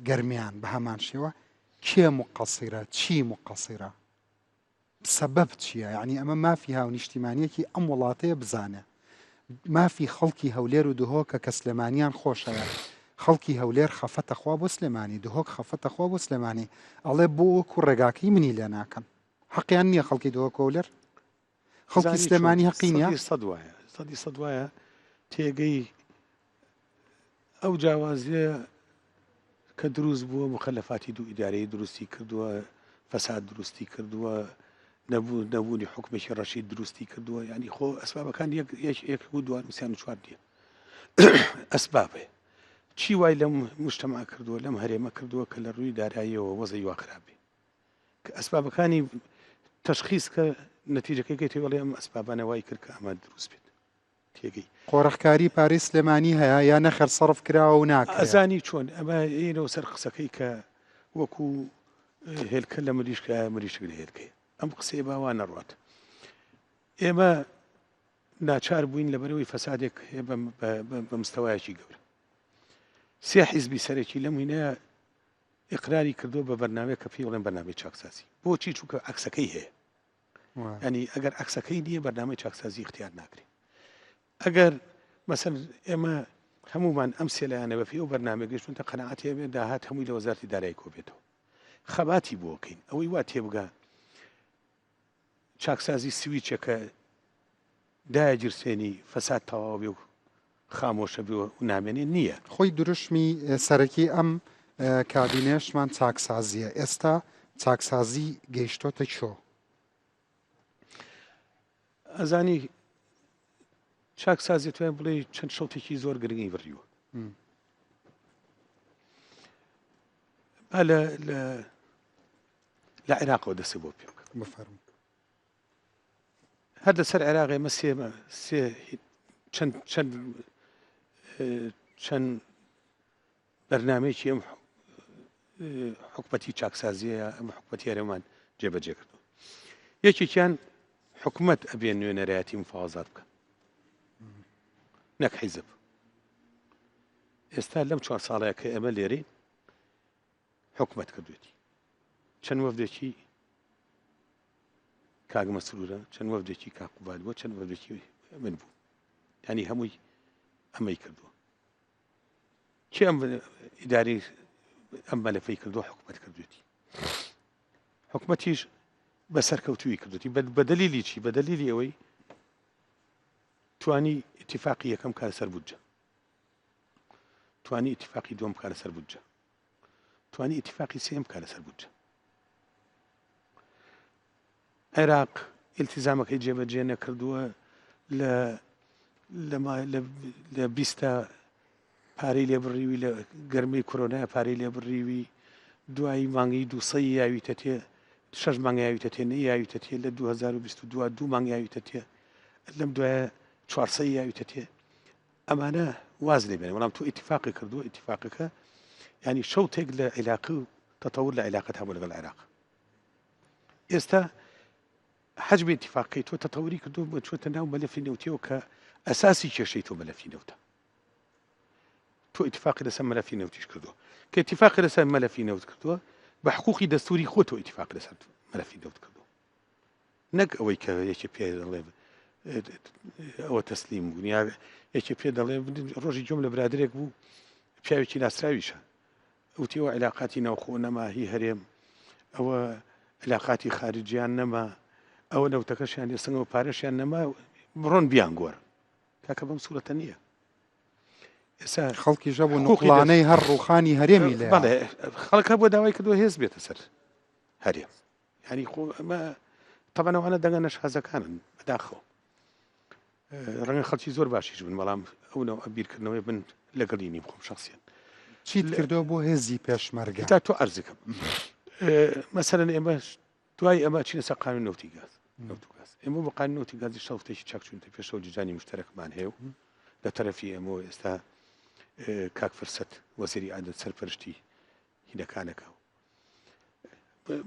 گەرمیان بە هەمان شێوە کێ موقەسیرە چی موقەسیرە سەبەب چییە یعنی ئەمە مافی هاونیشتیمانیەکی ئەم وڵاتەیە بزانێ مافی خەڵکی هەولێر و دهۆکە کە سلێمانیان خۆشەوێ خەڵکی هەولێر خەفەتە خوا بۆ سلێمانی دهۆک خەفەتە خوا بۆ سلێمانی ئەڵێ بۆ وەکو ڕێگاکەی منی لێ ناکەن حەقیان نییە خەڵکی دهۆک و هەولێر خەڵکی سلێمانی هەقی نییە سەد وایە سەدی سەد وایە تێگەی ئەو جیاوازیە کە دروست بووە مخەلەفاتی دوو ئیدارەی دروستی کردووە فەساد دروستی کردووە. نەبوو نەبوونی حکومێکی ڕەشید دروستی کردووە ینی خۆ ئەسبابەکان یەک یەک یەک و دووان وسیان و چوار نیە ئەسباب هەیە چی وای لەم مشتەما کردووە لەم هەرێمە کردووە کە لە ڕووی داراییەوە وەزعی وا خراپ بێ کە ئەسبابەکانی تەشخیص کە نەتیجەکەی گەیتەوە بڵێ ئەم ئەسبابانە وای کرد کە ئەمە دروست بێت تێگەی. قۆرخکاری پارەی سلێمانی هەیە یا نەخێر سەرف کراوە و ناکرێ؟ ئەزانی چۆن ئەمە یەینەوە سەر قسەکەی کە وەکو هێلکە لە مریشکایە مریشک لە هێلکەیە ئەم قسەیە با وا نەڕوات ئێمە ناچار بووین لەبەرەوەی فەسادێک هەیە بە مستەوایەکی گەورە سێ حیزبی سەرەکی لەم هینەیە ئیقراری کردووە بە بەرنامەیەک کە پێی بڵێن بەرنامەی چاکسازی بۆچی چونکە عەکسەکەی هەیە ینی ئەگەر عەکسەکەی نییە بەرنامەی چاکسازی اختیار ناکرێت ئەگەر مەسەر ئێمە هەمومان ئەم سێلایانە بە پێی ئەو بەرنامە گەشتونتە قەناعەتی هەبێت داهات هەمووی لە وەزارتی دارایی کۆبێتەوە خەباتی بۆکەین ئەوەی وا تێبگا چاکسازی سویچێکە دایگیرسێنی فەساد تەواو بێ و خامۆشە بێ و نامێنێ نییە. خۆی دروشمی سەرەکی ئەم کابینەیەشمان چاکسازییە، ئێستا چاکسازی گەیشتۆتە کوێ؟ ئەزانی چاکسازی توانین بڵێ چەند شەوتێکی زۆر گرنگی بڕیوە. با لە لە لە عێراقەوە دەسێ بۆ پێ بکەم. بفەرموو. هەر لەسەر عێراق ئێمە سێ سێ چەند چەند چەند بەرنمەیەکی ئەم حکومەتی چاکسازیە ئەم حکومەتی هەرێمان جێبەجێ کردو یەکێکیان حکومەت ئەبێ نوێنەرایەتی مفاوەزات بکە نەک حیزب ئێستا لەم چوار ساڵەیە کە ئێمە لێرەین حکومەت کردوێتی چەند وەفدێکی کاک مەسرورە چەند وەفدێکی کاک قوباد بووە چەند وەفدێکی من بوو ینی هەمووی ئەمەی کردووە چی ئەم ئیداری ئەم مەلەفەی کردووە حکومەت کردوێتی حکومەتیش بە سەرکەوتووی کردوتی بە دەلیلی چی بە دەلیلی ئەوەی توانی اتفاقی یەکەم کار سەر بودجە توانی اتفاقی دوم کار سەر بودجە توانی ئیتیفاقی سێیەم بکا لەسەر بودجە. عێراق ئیلتیزامەکەی جێبەجێ نەکردووە لە لە بیستە پارەی لێ بڕیوی لە گەرمەی کۆرۆنای پارەی لێ بڕیوی دوایی مانگی دوسەی یاویتە تێ شەش مانگ یاویتە تێ نە یاویتە تێ لە 2022 دوو مانگ یاویتە تێ لەم دوایە 400 یاویتە تێ ئەمانە واز لێ بێنە بەڵام تۆ ئیتیفاقی کردووە ئیتیفاقەکە ینی شەوتێک لە عیلاقی و تەتەور لە عیلاقەت هەبوو لەگەڵ عێراق ئێستا حەجمی ئیتیفاقی تۆ تەتەوری کردو بە چۆتە ناو مەلەفی نەوتیەوە کە ئەساسی کێشەی تۆ مەلەفی نەوتە تۆ ئیتیفاقی لەسەر مەلەفی نەوتیش کردووە کە ئیتیفاقی لەسەر مەلەفی نەوت کردووە بە حقوقی دەستوری خۆ تۆ ئیتیفاقی لەسەر مەلەفی نەوت کردووە نەک ئەوەی کە یەکێ پێ دەڵێ ئەوە تەسلیم بوون یا یەکێ پێ دەڵێ ڕۆژی گوێم لە برادێک بوو پیاوێکی ناسراویشە وتی ئەوە علاقاتی ناوخۆ نەما هی هەرێم ئەوە علاقاتی خارجیان نەما ئەوە نەوتەکەشیان لێسنگەوە پارەشیان نەما بڕۆن بیان گۆر کاکە بەم سوورەتە نییە ئێستا خەڵکی ژەبوو نقڵانەی هەر ڕوخانی هەرێمی لێ خەڵک هەبوو داوای کردووە هێز بێتە سەر هەرێم یانی خۆ ئەمە تەبەن ئەوانە دەنگە نەشازەکانن بەداخەوە ڕەنگە خەڵکی زۆر باشیش بن بەڵام ئەو نەوە بیرکردنەوەی بن لەگەڵی نیم خۆم شخصیان چیت کردو بۆ هێزی پێشمەرگە تا تۆ ئەرزەکەم مەسەرەن ئێمە دوای ئەمە چینە سەر قانون نەوتی گاز نەوت و گاز ئێمە بۆ قانون نەوتی گازی شەوتێکی چاک چوونتە پێشەوە جیجانی مشتەرەکمان هەیە و لە تەرەفی ئێمە ئێستا کاک فرسەت وەزیری عادەت سەرپەرشتی هینەکانەکە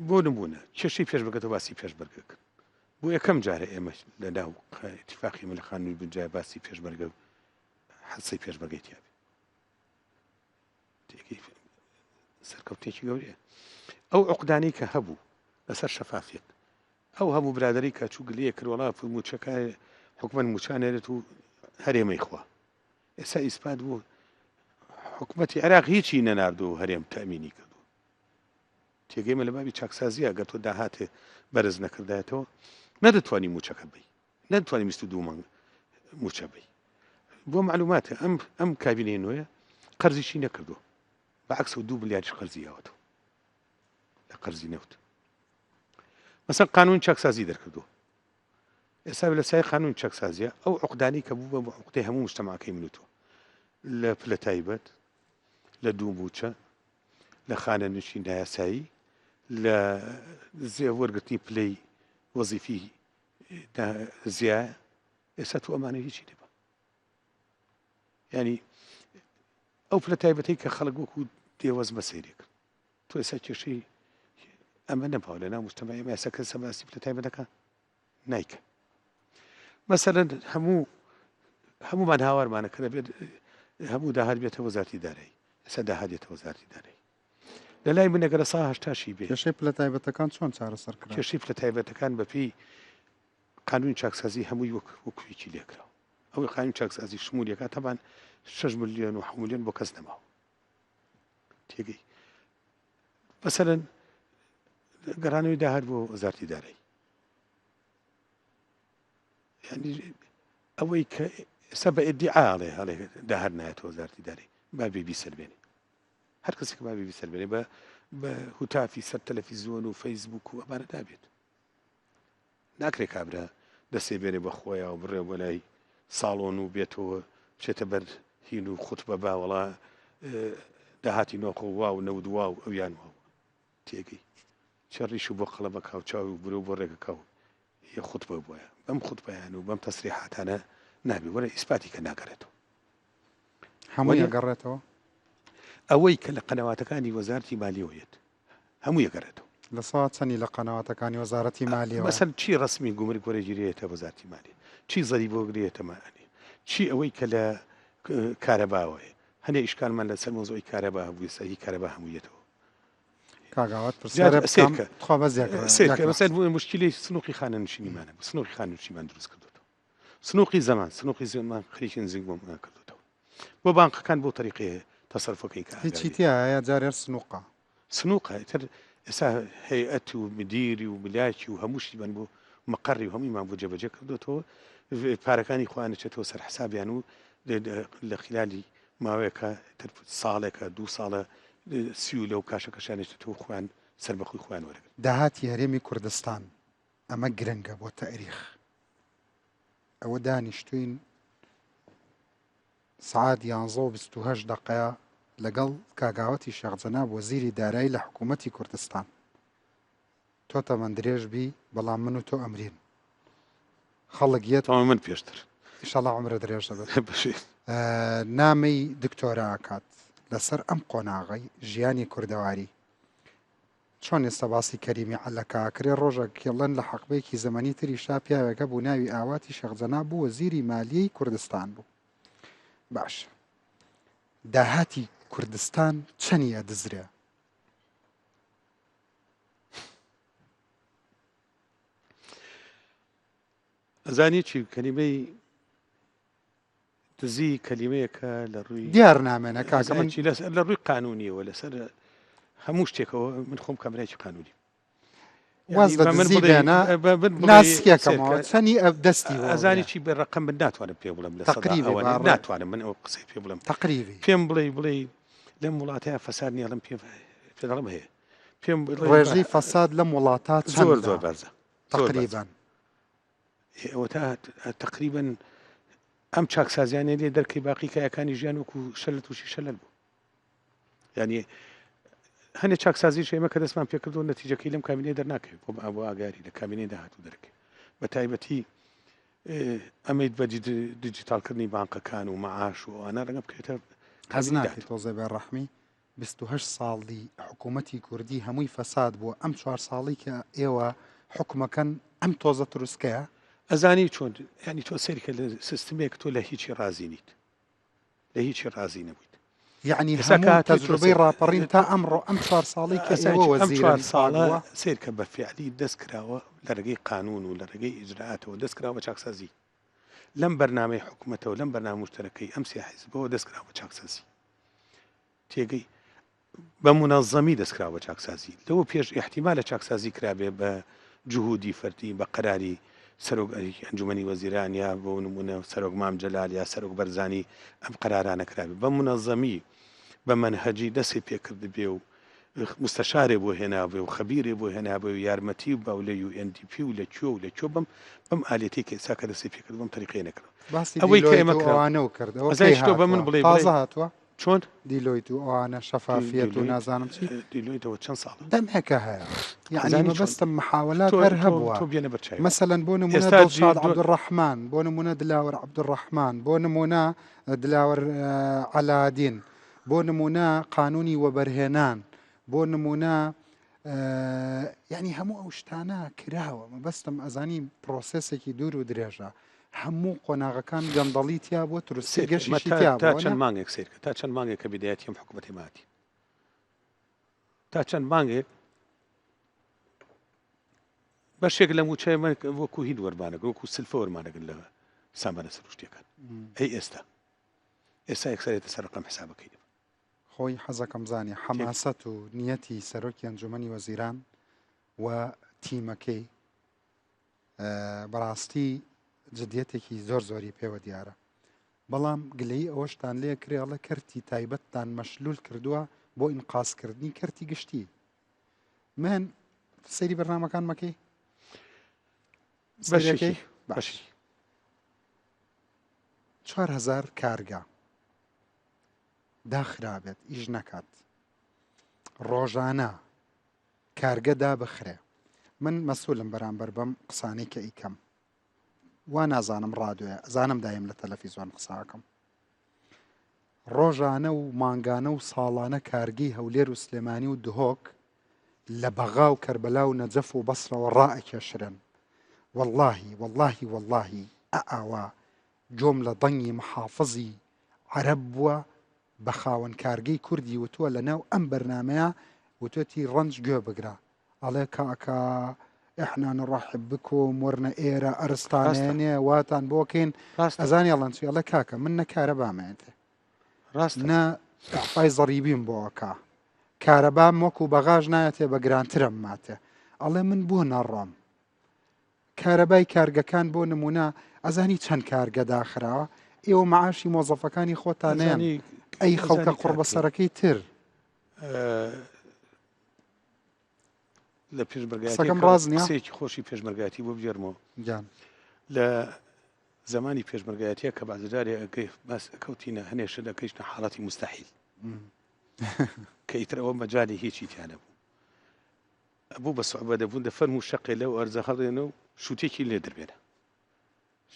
بۆ نمونە کێشەی پێشمەرگە تۆ باسی پێشمەرگە کرد بۆ یەکەم جارە ئێمە لە ناو اتفاقی من لە خانووی بنجای باسی پێشمەرگە و حەسەی پێشمەرگەی تیا سەرکەوتێکی گەورەیە ئەو عقدانی کە هەبوو لەسەر شەفافیت ئەو هەموو برادری کە چوو گلەیە کرد وڵا موچەکە حکومەت موچانێرێت و هەرێمەی خوا ئێستا ئیسپات بوو حکومەتی عێراق هیچی نەناردو و هەرێم تەمینی کردو تێگەیمە لە بابی چاکسازیە گەر تۆ داهاتێ بەرز نەکردایەتەوە نەدەتوانی موچەکە بی نەدەتوانی 22 مانگ موچە بی بۆ معلوماتە ئەم ئەم کابینەی نوێ قەرزیشی نەکردو بەعکس و دو ملیاریش قەرزی یاوەتەوە لە قەرزی نەوت. مەسەن قانون چاکسازی دەرکردووە ئێستا لە سای قانون چاکسازیە ئەو عقدانی کە بوو بە عقدەی هەموو مجتەماکەی من و تۆ لە پلە تایبەت لە دوو موچە لە خانەنشین نایاسایی لە زێ وەرگرتنی پلەی وەزیفی زیایە ئێستا تۆ ئەمانە هیچی نەبە ینی ئەو پلە تایبەتەی کە خەڵک وەکو دێوەزمە سەیرێک کرد تۆ ئێستا کێشەی ئەمە نەماوە لە ناو مجتەمەعی ئێمە ئێستا کەس باسی پلە تایبەت دەکا نایکە مەسەلەن هەموو هەموومان هاوارمانە کە دەبێت هەموو داهات بێتە وەزارتی دارایی ئێستا داهات دێتە وەزارتی دارایی لە لای من ئەگەر سا هەشتاشی بێ کێشەی پلە تایبەتەکان چۆن چارەسەر کرا؟ کێشەی پلە تایبەتەکان بەپێی قانونی چاکسازی هەمووی وەک وەکویکی لێکراوە ئەوەی قانونی چاکسازی شمولیەکە تەبان 6 ملیۆن و 7 ملیۆن بۆ کەس نەماوە تێگەی مەسەلەن گەڕانەوەی داهات بۆ وەزارتی دارایی یعنی ئەوەی کە ئێستا بە ئیدعاڵێ هەڵێ داهات نایەتە وەزارتی دارایی با بێ بیسەلمێنێ هەر کەسێک با بێ بیسەلمێنێ بە بە هوتافی سەر تەلەفیزیۆن و فەیسبوک و ئەمانە نابێت ناکرێ کابرا دەسێ بێنێ بە خۆیا و بڕێ بۆ لای ساڵۆن و بێتەوە بچێتە بەر هین و خوتبە با وەڵا داهاتی نۆخۆ واو نەود واو ئەویان واو تێگەی چە ڕیش و بۆ قەڵەبە کاو چاوی و برۆ بۆ ڕێگە کاو یە خوتبە بۆیە بەم خوتبەیان و بەم تەسریحاتانە نابێ وەرە ئیسپاتی کە ناگەڕێتەوە هەمووی ئەگەڕێتەوە ئەوەی کە لە قەنەواتەکانی وەزارتی مالیەوە یەت هەمووی ئەگەڕێتەوە. لە سەوا چەنی لە قەنەواتەکانی وەزارەتی مالیەوە؟ مەسەن چی ڕەسمی گومرگ وەرەگیرێتە وەزارەتی مالیە، چی زەریب وەرگرێتە مالیە، چی ئەوەی کە لە کارەباوە هەیە. هەنێ ئیشکالمان لەسەر مەوزوعی کارەبا هەبوو ئێستا هی کارەبا هەمووی یەتەوە. کاک ئاوات پرسیارێ بکەم تخوا بەس یەک سەیرکە مەسەن موشکیلەی سنوقی خانەنشینیمان هەبوو سنوقی خانەنشینمان دروست کردووەتەوە. سنوقی زەمان سنوقی زەمان خەریکین زنگ بۆ کردوتەوە بۆ بانقەکان بۆ تەریقێ تەسەرفەکەی کە هیچی تایە جارێ سنوقە سنوقە تر ئێستا هەیئەت و مدیری و ملاکی و هەموو شتیمان بۆ مقەڕی و هەموویمان بۆ جێبەجێ کردوتەوە پارەکانی خۆیان چێتەوە سەر حسابیان و لە خلالی ماوەیەکە تر ساڵێکە دوو ساڵە سیولە و کاشەکەشانێتەوە خۆیان سەربەخۆی خۆیان وەرەگرن. داهاتی هەرێمی کوردستان ئەمە گرنگە بۆ تەئریخ. ئەوە دانیشتوین سعات یانزە و 28 دقەیە لەگەڵ کاگاوەتی شێخ جەناب وەزیری دارایی لە حکوومەتی کوردستان تۆ تەمەن درێژ بی بەڵام من و تۆ ئەمرین خەڵک یەت من پێشتر ئیشەڵا عمرە درێژ دەبێت نامەی دکتۆرا ئەکات لەسەر ئەم قۆناغەی ژیانی کوردەواری چۆن ئێستا باسی کەریمی عەلەکە ئەکرێ ڕۆژەک کێڵن لە حەقبەیەکی زەمەنی تریشا پیاوێک هەبوو ناوی ئاواتی شێخ جەناب بوو وەزیری مالیەی کوردستان بوو باشە داهاتی کوردستان چەنی ئەدزرێ؟ ئەزانی چی کەلیمەی دزی کەلیمەیەکە لە ڕووی دیار نامێنە کاکە من چی لەسەر لە ڕووی قانونیەوە لەسەر هەموو شتێکەوە من خۆم کامرایکی قانونی واز لە دزی بێنە ناسکێکەمەوە چەنی ئەف دەستی ئەزانی چی بە ڕقم من ناتوانم پێ بڵێم لە تقریبی ناتوانم من ئەو قسەی پێ بڵێم تقریبی پێم بڵێ بڵێ لەم وڵاتەیە فەساد نیڵم پێ پێ دەڵم هەیە پێم ڕێژەی فەساد لەم وڵاتە زۆر زۆر بەرزە تقریبا ئەوەتا تەقریبەن ئەم چاکسازیانە لێ دەرکەی باقی کایەکانی ژیان وەکو شەلە تووشی شەلەل بوو یعنی هەنێ چاکسازی ئێمە کە دەستمان پێکردو نەتیجەکەی لەم کابینەی دەرناکەوێت بۆ بۆ ئاگاری لە کابینەی داهاتوو دەرکەوێت بە تایبەتی ئەمەیت بە دیجیتالکردنی بانقەکان و معاش و ئەوانە ڕەنگە بکرێتە حەز ناکەیت تۆزێ بێ ڕەحمی 28 ساڵی حکوومەتی کوردی هەمووی فەساد بووە ئەم چوار ساڵی کە ئێوە حکومەکەن ئەم تۆزە تروسکەیە؟ ئەزانی چۆن یانی تۆ سەیرکە لە سیستمێک تۆ لە هیچی ڕازی نیت لە هیچی ڕازی نەبوویت یعنی هەموو تەجروبەی ڕاپەڕین تا ئەمڕۆ ئەم چوار ساڵی کە ئێوە وەزیرن ساڵە سەیرکە بە فعلی دەست کراوە لە ڕێگەی قانون و لە ڕێگەی ئیجرائاتەوە دەست کراوە بە چاکسازی لەم بەرنامەی حکومەتەوە لەم بەرنامە مشتەرەکەی ئەم سێ حیزبەوە دەست کراوە بە چاکسازی تێگەی بە مونەزەمی دەستکراوە بە چاکسازی لەوە پێش ئیحتیمالە چاکسازی کرابێ بە جهودی فەردی بە قەراری سەرۆک ئەنجومەنی وەزیران یا بۆ نمونە سەرۆک مام جەلال یا سەرۆک بەرزانی ئەم قەرارانە کرابێ بە مونەزەمی بە مەنهەجی دەستی پێکردبێ و. مستەشارێ بۆ هێنابێ و خەبیرێ بۆ هێنابێ و یارمەتی با و لە یو ئێن دی پی و لە کوێ و لە کوێ بەم بەم ئالێتەی کە ئێستا کە دەستی پێ کرد بەم تەریقەیە نەکرا. باسی ئەوەی کە دیلۆیت ئێمە و کرا ئەوانەو کرد ئەوە ئەزانی کەی شتۆ بە من هاتووە؟ بڵێ بڵێ تازە هاتووە؟ چۆن؟ دیلۆیت و ئەوانە شەفافیەت و دیلۆیت نازانم چی؟ دیلۆیت ئەوە چەند ساڵە؟ دەمێکە هەیە یەعنی ئەزانی چۆن؟ مەبەستم محاوەلات تۆ هەر تۆ هەبووە تۆ بێنە بەر چاوی من مەسەلەن بۆ نموونە ئێستا دڵشاد دیلۆ عەبدولڕەحمان بۆ نموونە دلاوەر عەبدولڕەحمان بۆ نموونە دلاوەر عەلادین بۆ نموونە قانونی وەبەرهێنان بۆ نموونە یعنی هەموو ئەو شتانە کراوە مەبەستم ئەزانی پرۆسێسێکی دوور و درێژە هەموو قۆناغەکان گەندەڵی تیا بووە تروسکی گەشیشی تیا تا چەند مانگێک سیرکە تا چەند مانگێک کە بدایەتی ئەم حکوومەتی ماتی تا چەند مانگێک بەشێک لە موچەی من وەکو هین وەرمانەگرن وەکو سلفە وەرمانەگرن لە سامانە سروشتیەکان ئەی ئێستا ئێستا یەکسەرێتە سەر ڕقم حسابەکەی. خۆی حەزەکەم زانی حەماسەت و نیەتی سەرۆکی ئەنجومەنی وەزیران و تیمەکەی بەڕاستی جدیەتێکی زۆر زۆری پێوە دیارە بەڵام گلەی ئەوەشتان لێ کرێ ئەڵێ کەرتی تایبەتتان مەشلول کردووە بۆ ئینقازکردنی کەرتی گشتی من سەیری بەرنمەکان مەکەی بەشێکی باش 4000 کارگە داخرابێت ئیش نەکات ڕۆژانە کارگە دابخرێ من مەسولم بەرامبەر بەم قسانەی کە ئیکەم وا نازانم ڕادوێ ئەزانم دایم لە تەلەفیزۆن قساکەم ڕۆژانە و مانگانە و ساڵانە کارگەی هەولێر و سلێمانی و دهۆک لە بەغا و کەربەلا و نەجەف و بەسرەوە ڕائەکێشرێن وەڵاهی وەڵاهی وەڵاهی ئەئاوا گۆم لە دەنگی محافزی عەرەب بووە بە خاوەن کارگەی کوردی وتووە لە ناو ئەم بەرنامەیە وتوێتی ڕەنج گوێ بگرە ئەڵێ کاکە احنا نرحب بكم وەرنە ئێرە ئەرستانێنێ واتان بۆکەین ئەزانی ئەڵەن چی ئەڵێ کاکە من نە کارەبامێتێ ڕاست نە ئەفای زەڕیبیم بۆ ئەکا کارەبام وەکو بەغاش نایەتێ بە گرانترم ماتێ ئەڵێ من بۆ نەڕۆم کارەبای کارگەکان بۆ نمونە ئەزانی چەند کارگە داخراوە ئێوە معاشی مۆزەفەکانی خۆتانیان ئەی خەڵکە قوڕبەسەرەکەی تر لە پێشمەرگایەتی ڕاست نییە قسەیەکی خۆشی پێشمەرگایەتی بۆ بگێڕمەوە گیان لە زمانی پێشمەرگایەتیە کە بازجارێ ئەگەی باس کەوتینە هەنێ شت دەکەیشتە حاڵەتی مستحیل کە ئیتر ئەوە مەجالی هیچی تیانە بوو ئەبوو بە سوعبە دەبوون دە فەرموو شەقێ لەو ئەرزە هەڵێنە و شووتێکی لێ دەربێنە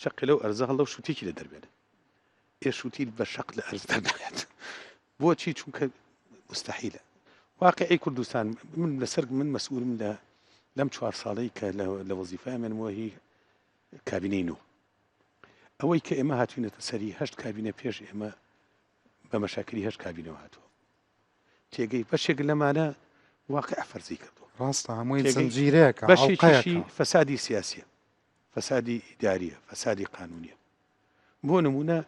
شەقێ لەو ئەرزە هەڵە و شووتێکی لێ دەربێنە ئێ شووتی بە شەق لە ئەرز دەرنایەت بۆچی چونکە مستحیلە واقعی کوردستان من لەسەر من مەسئولم لە لەم چوار ساڵەی کە لە وەزیفای منەوە هی کابینەی نۆ ئەوەی کە ئێمە هاتوینەتە سەری هەشت کابینە پێش ئێمە بە مەشاکلی هەشت کابینەوە هاتووە تێگەی بەشێک لەمانە واقع فەرزی کردو ڕاستە هەمووی زنجیرەیەکە بەشێکیشی فەسادی سیاسیە فەسادی ئیداریە فەسادی قانونیە بۆ نمونە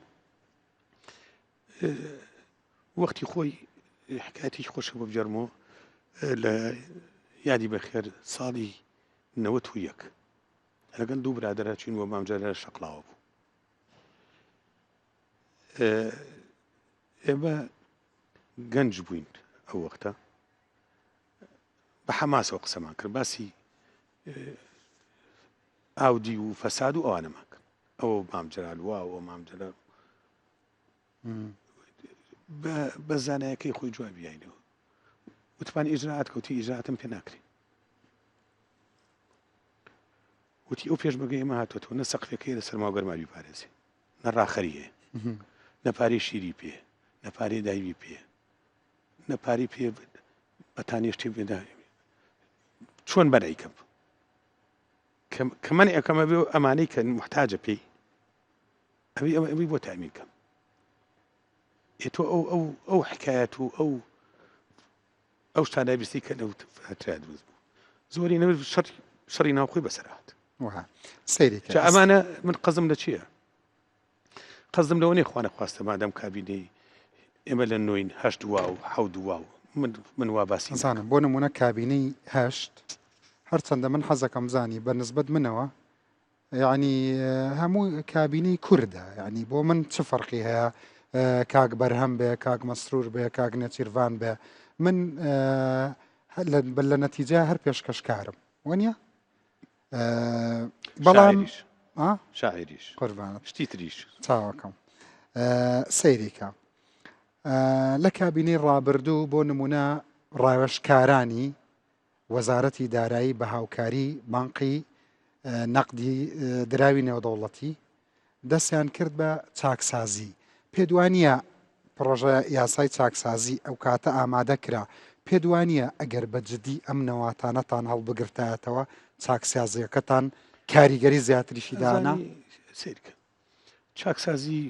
وەختی خۆی حکایەتێکی خۆشە بۆ بگێڕمەوە لە یادی بەخێر ساڵی 91 لەگەڵ دوو برادەرە چوین بۆ مام جەلال شەقڵاوە بوو ئێمە گەنج بووین ئەو وەختە بە حەماسەوە قسەمان کرد باسی ئاودی و فەساد و ئەوانەمان کرد ئەوە مام جەلال وا ئەوە مام جەلال بە زانایەکەی خۆی جوابی یاینەوە وتمان ئیجرائات کەوتی ئیجرائاتم پێ ناکرێ وتی ئەو پێشمەرگە ئێمە هاتووەتەوە نە سەقفەکەی لە سەرما و گەرما بیپارێزێ نە ڕاخەری هەیە نە پارەی شیری پێ نە پارەی دایبی پێ نە پارەی پێ بەتانیە شتێ بێدا چۆن بەرەیکەم کە من ئەکەمە بێ ئەمانەی کە محتاجە پێی ئەوی ئەوە ئەوی بۆ تامین کەم ئێ تۆ ئەو ئەو ئەو حکایەت و ئەو ئەو شتانە بیستی کە لەو فترا دروست بوو زۆری نەوێت شەڕ شەڕی ناوخۆی بەسەر هات سەیری کە ئەمانە من قەزم لە چییە قەزم لەوە نیە خوانە خواستە مادەم کابینەی ئێمە لە نۆین هەشت واو حەوت واو من من وا باسی زانم بۆ نمونە کابینەی هەشت هەرچەندە من حەزەکەم زانی بە نسبەت منەوە یەعنی هەموو کابینەی کوردە یەعنی بۆ من چ فەرقی هەیە کاک بەرهەم بێ کاک مەسرور بێ کاک نێچیرڤان بێ من. لە نەتیجە هەر پێشکەشکارم وەنیە بەڵام شاعریش قوربانت شتی تریش چاوەکەم سەیریکە لە کابینەی ڕابردوو بۆ نمونە ڕاوێژکارانی وەزارەتی دارایی بە هاوکاری بانقی نەقدی دراوی نێودەوڵەتی دەستیان کرد بە چاکسازی. پێت وانییە پڕۆژە یاسای چاکسازی ئەوکاتە ئامادە کرا، پێت وانییە ئەگەر بە جدی ئەم نەواتانەتان هەڵبگرتایەتەوە چاکسازییەکەتان کاریگەری زیاتریشی دانا؟ ئەزانی سەیرکە چاکسازی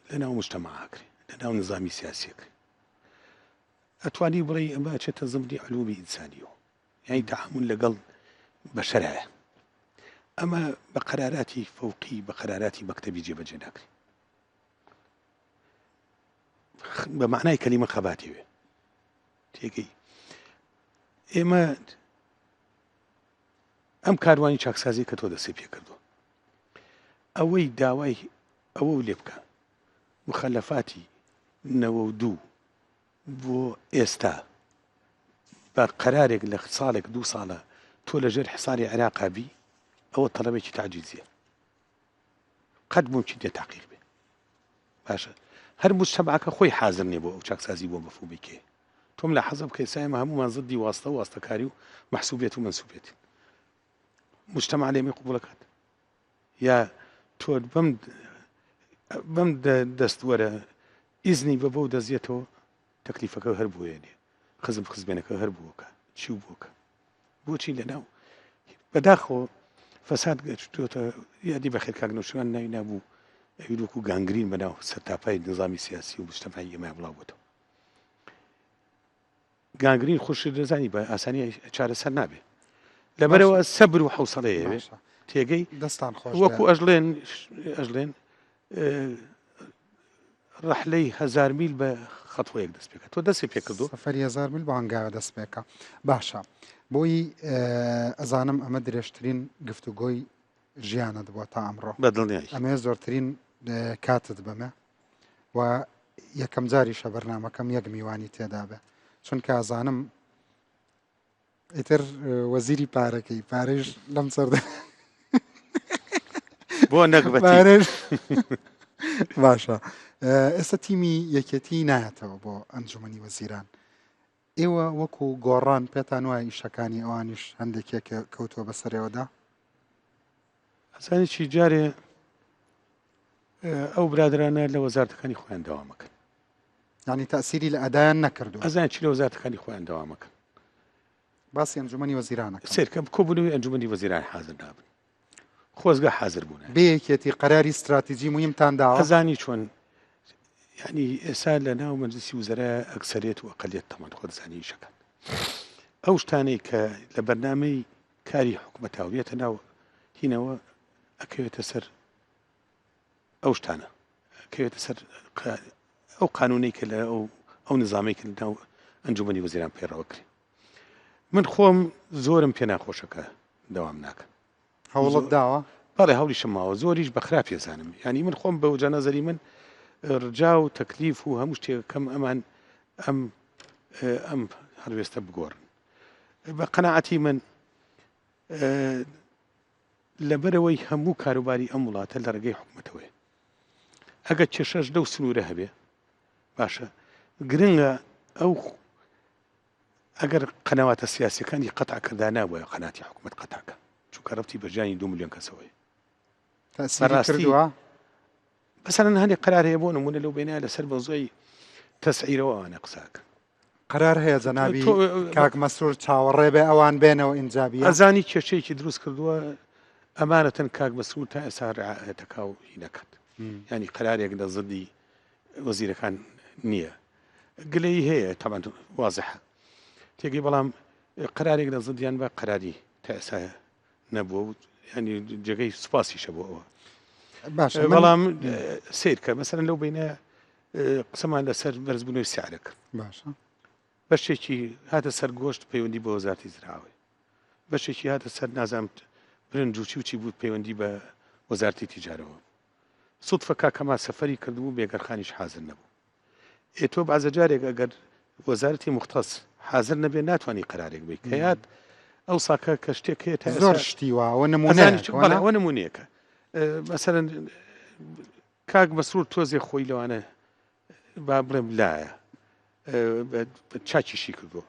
لەناو موجتەمەع ئەکرێ، لەناو نزامی سیاسی ئەکرێ. ئەتوانی بڵێی ئەمە ئەچێتە زمنی علومی ئینسانیەوە. یانی تەعامول لەگەڵ بەشەرایە. ئەمە بە قەراراتی فەوقی بە قەراراتی مەکتەبی جێبەجێ ناکرێ. بە مەعنای کەلیمە خەباتی وێ. تێگەی ئێمە ئەم کاروانی چاکسازی کە تۆ دەستی پێ کردووە ئەوەی داوای ئەوە لێ بکە مخەلەفاتی 92 بۆ ئێستا بە قەرارێک لە ساڵێک دوو ساڵە تۆ لە ژێر حساری عێراقا بی ئەوە تەڵەبێکی تەعجیزیە قەت ممکن نیە تحقیق بێ باشە هەر مجتەمعەکە خۆی حازر نیە بۆ ئەو چاکسازی بۆ مەفهومی کێ تۆم لە حەزە بکە ئێستا ئێمە هەمومان زدی واستە و واستەکاری و مەحسوبێت و مەنسوبێت مجتەمع لێمی قبوڵەکات یا تۆ بەم بەم دەست وەرە ئیزنی بە بەو دەزیێتەوە تەکلیفەکە هەر بۆیە نیە خزم خزمێنەکە هەر بووەکە چی و بۆکە بۆچی لەناو بەداخەوە فەساد گەشتۆتە یادی بەخێر کاک نەوشیروان ناوی نابوو ئەوی وەکو گانگرین بەناو سەرتاپای نظامی سیاسی و مجتەمعی ئێمە بڵاو بۆتەوە گانگرین خوشت دەزانی بە ئاسانی چارەسەر نابێ لەبەرەوە سەبر و حوسەڵەیە تێگەی دەستان خۆش وەکو ئەژڵێن ئەژڵێن ڕەحلەی هزار میل بە خەتوەیەک دەست پێکە تۆ دەستی پێکردو سەفەری هزار میل بە هەنگاوە دەست پێکە باشە بۆی ئەزانم ئەمە درێژترین گفتوگۆی ژیانت بووە تا ئەمڕۆ بەدڵنیای ئەمێ زۆرترین کاتت بەمە و یەکەم جاریشە بەرنمەکەم یەک میوانی تێدا بێ چونکە ئەزانم ئیتر وەزیری پارەکەی پارەیش لەم سەردە بۆ نەگبەتی باشە ئێستا تیمی یەکێتی نایەتەوە بۆ ئەنجومنی وەزیران ئێوە وەکو گۆڕان پێتان وایە ئیشەکانی ئەوانیش هەندێکێک کەوتووە بەسەرەوەدا ئەزانی چی جارێ ئەو برادرانە لە وەزارتەکانی خۆیان داوامەکەن ینی تەسیری لە ئەدایان نەکردو ئەزان چی لە وەزارتەکانی خۆیان داوامەکەن باسی ئەنجومەنی وەزیرانەکە سێرکە کۆبوونەوەی ئەنجومەنی وەزیران حاضر نابن خۆزگە حاضر بوون بێ یەکێتی قەراری استراتیجی مهمتان داوە ئەزانی چۆن ینی ئێستا لە ناو مەجلسی وزرا ئەکسەرێت و ئەقلیت تەمان خۆ دەزانی ئیشەکان ئەو شتانەی کە لە بەرنامەی کاری حکومەتاو یەتە ناو هینەوە ئەکەوێتە سەر ئەو شتانە کەوێتە سەر ئەو قانونەی کە لە ئەو ئەو نظامی کە ناو ئەنجومەنی وەزیران پەیڕەوە کرێ من خۆم زۆرم پێ ناخۆشەکە دەوام ناکەن هەوڵت داوە بەڵێ هەوڵیشم ماوە زۆریش بە خراپ پێزانم ینی من خۆم بە وجە نەزەری من ڕجا و تەکلیف و هەموو شتێکەکەم ئەمان ئەم ئەم هەڵوێستە بگۆڕن بە قەناعەتی من لەبەرئەوەی هەموو کاروباری ئەم وڵاتە لە ڕێگەی حکومەتەوەیە ئەگەر کێشەش لەو سنوورە هەبێ باشە گرنگە ئەو ئەگەر قەنەواتە سیاسەکانی قەتع کردا نابووە قەناتی حکوومەت قەتاکە چونکە ڕەتی بە ژیانی دو میلیۆن کەسەوەی تەسیری کردووە مەسەلەن هەندێک قەرار هەیە بۆ نمونە لەو بینایە لەسەر مەوزوعی تەسعیرەوە ئەوانە قساکەن. قەرار هەیە جەنابی کاک مەسرور چاوەڕێ بێ ئەوان بێنەوە ئینجا بیەن؟ ئەزانی کێشەیەکی دروست کردووە ئەمانەتەن کاک مەسرور تا ئێستا ڕعایەتەکا و هی نەکات ینی قەرارێک لە زدی وەزیرەکان نییە گلەی هەیە تەبعەن وازحە تێگەی بەڵام قەرارێک لە زدیان بە قەراری تا ئێستا نەبووە و ینی جێگەی سوپاسیشە بۆ ئەوە باشە بەڵام سیرکە مەسەرەن لەو بینە قسەمان لەسەر بەرزبوونەوەی سعرەکە باشە بەشێکی هاتە سەر گۆشت پەیوەندی بە وەزارتی زراوەی بەشێکی هاتە سەر نازانم برنج و چی و چی بوو پەیوەندی بە وەزارتی تیجارەوە سوتفە کاکەما سەفەری کردبوو بێگەرخانیش حازر نەبوو ئێ تۆ بازە جارێک ئەگەر وەزارەتی مختص حازر نەبێ ناتوانانی قەرارێک بی کە یاد ئەو ساکە کە شتێک هەیە تا زۆر شتی واوە نمونە ئەوە نمونەیەکە مەسەرەن کاک مەسرور تۆزێ خۆی لەوانە با بڵێم لایە چاکیشی کردووە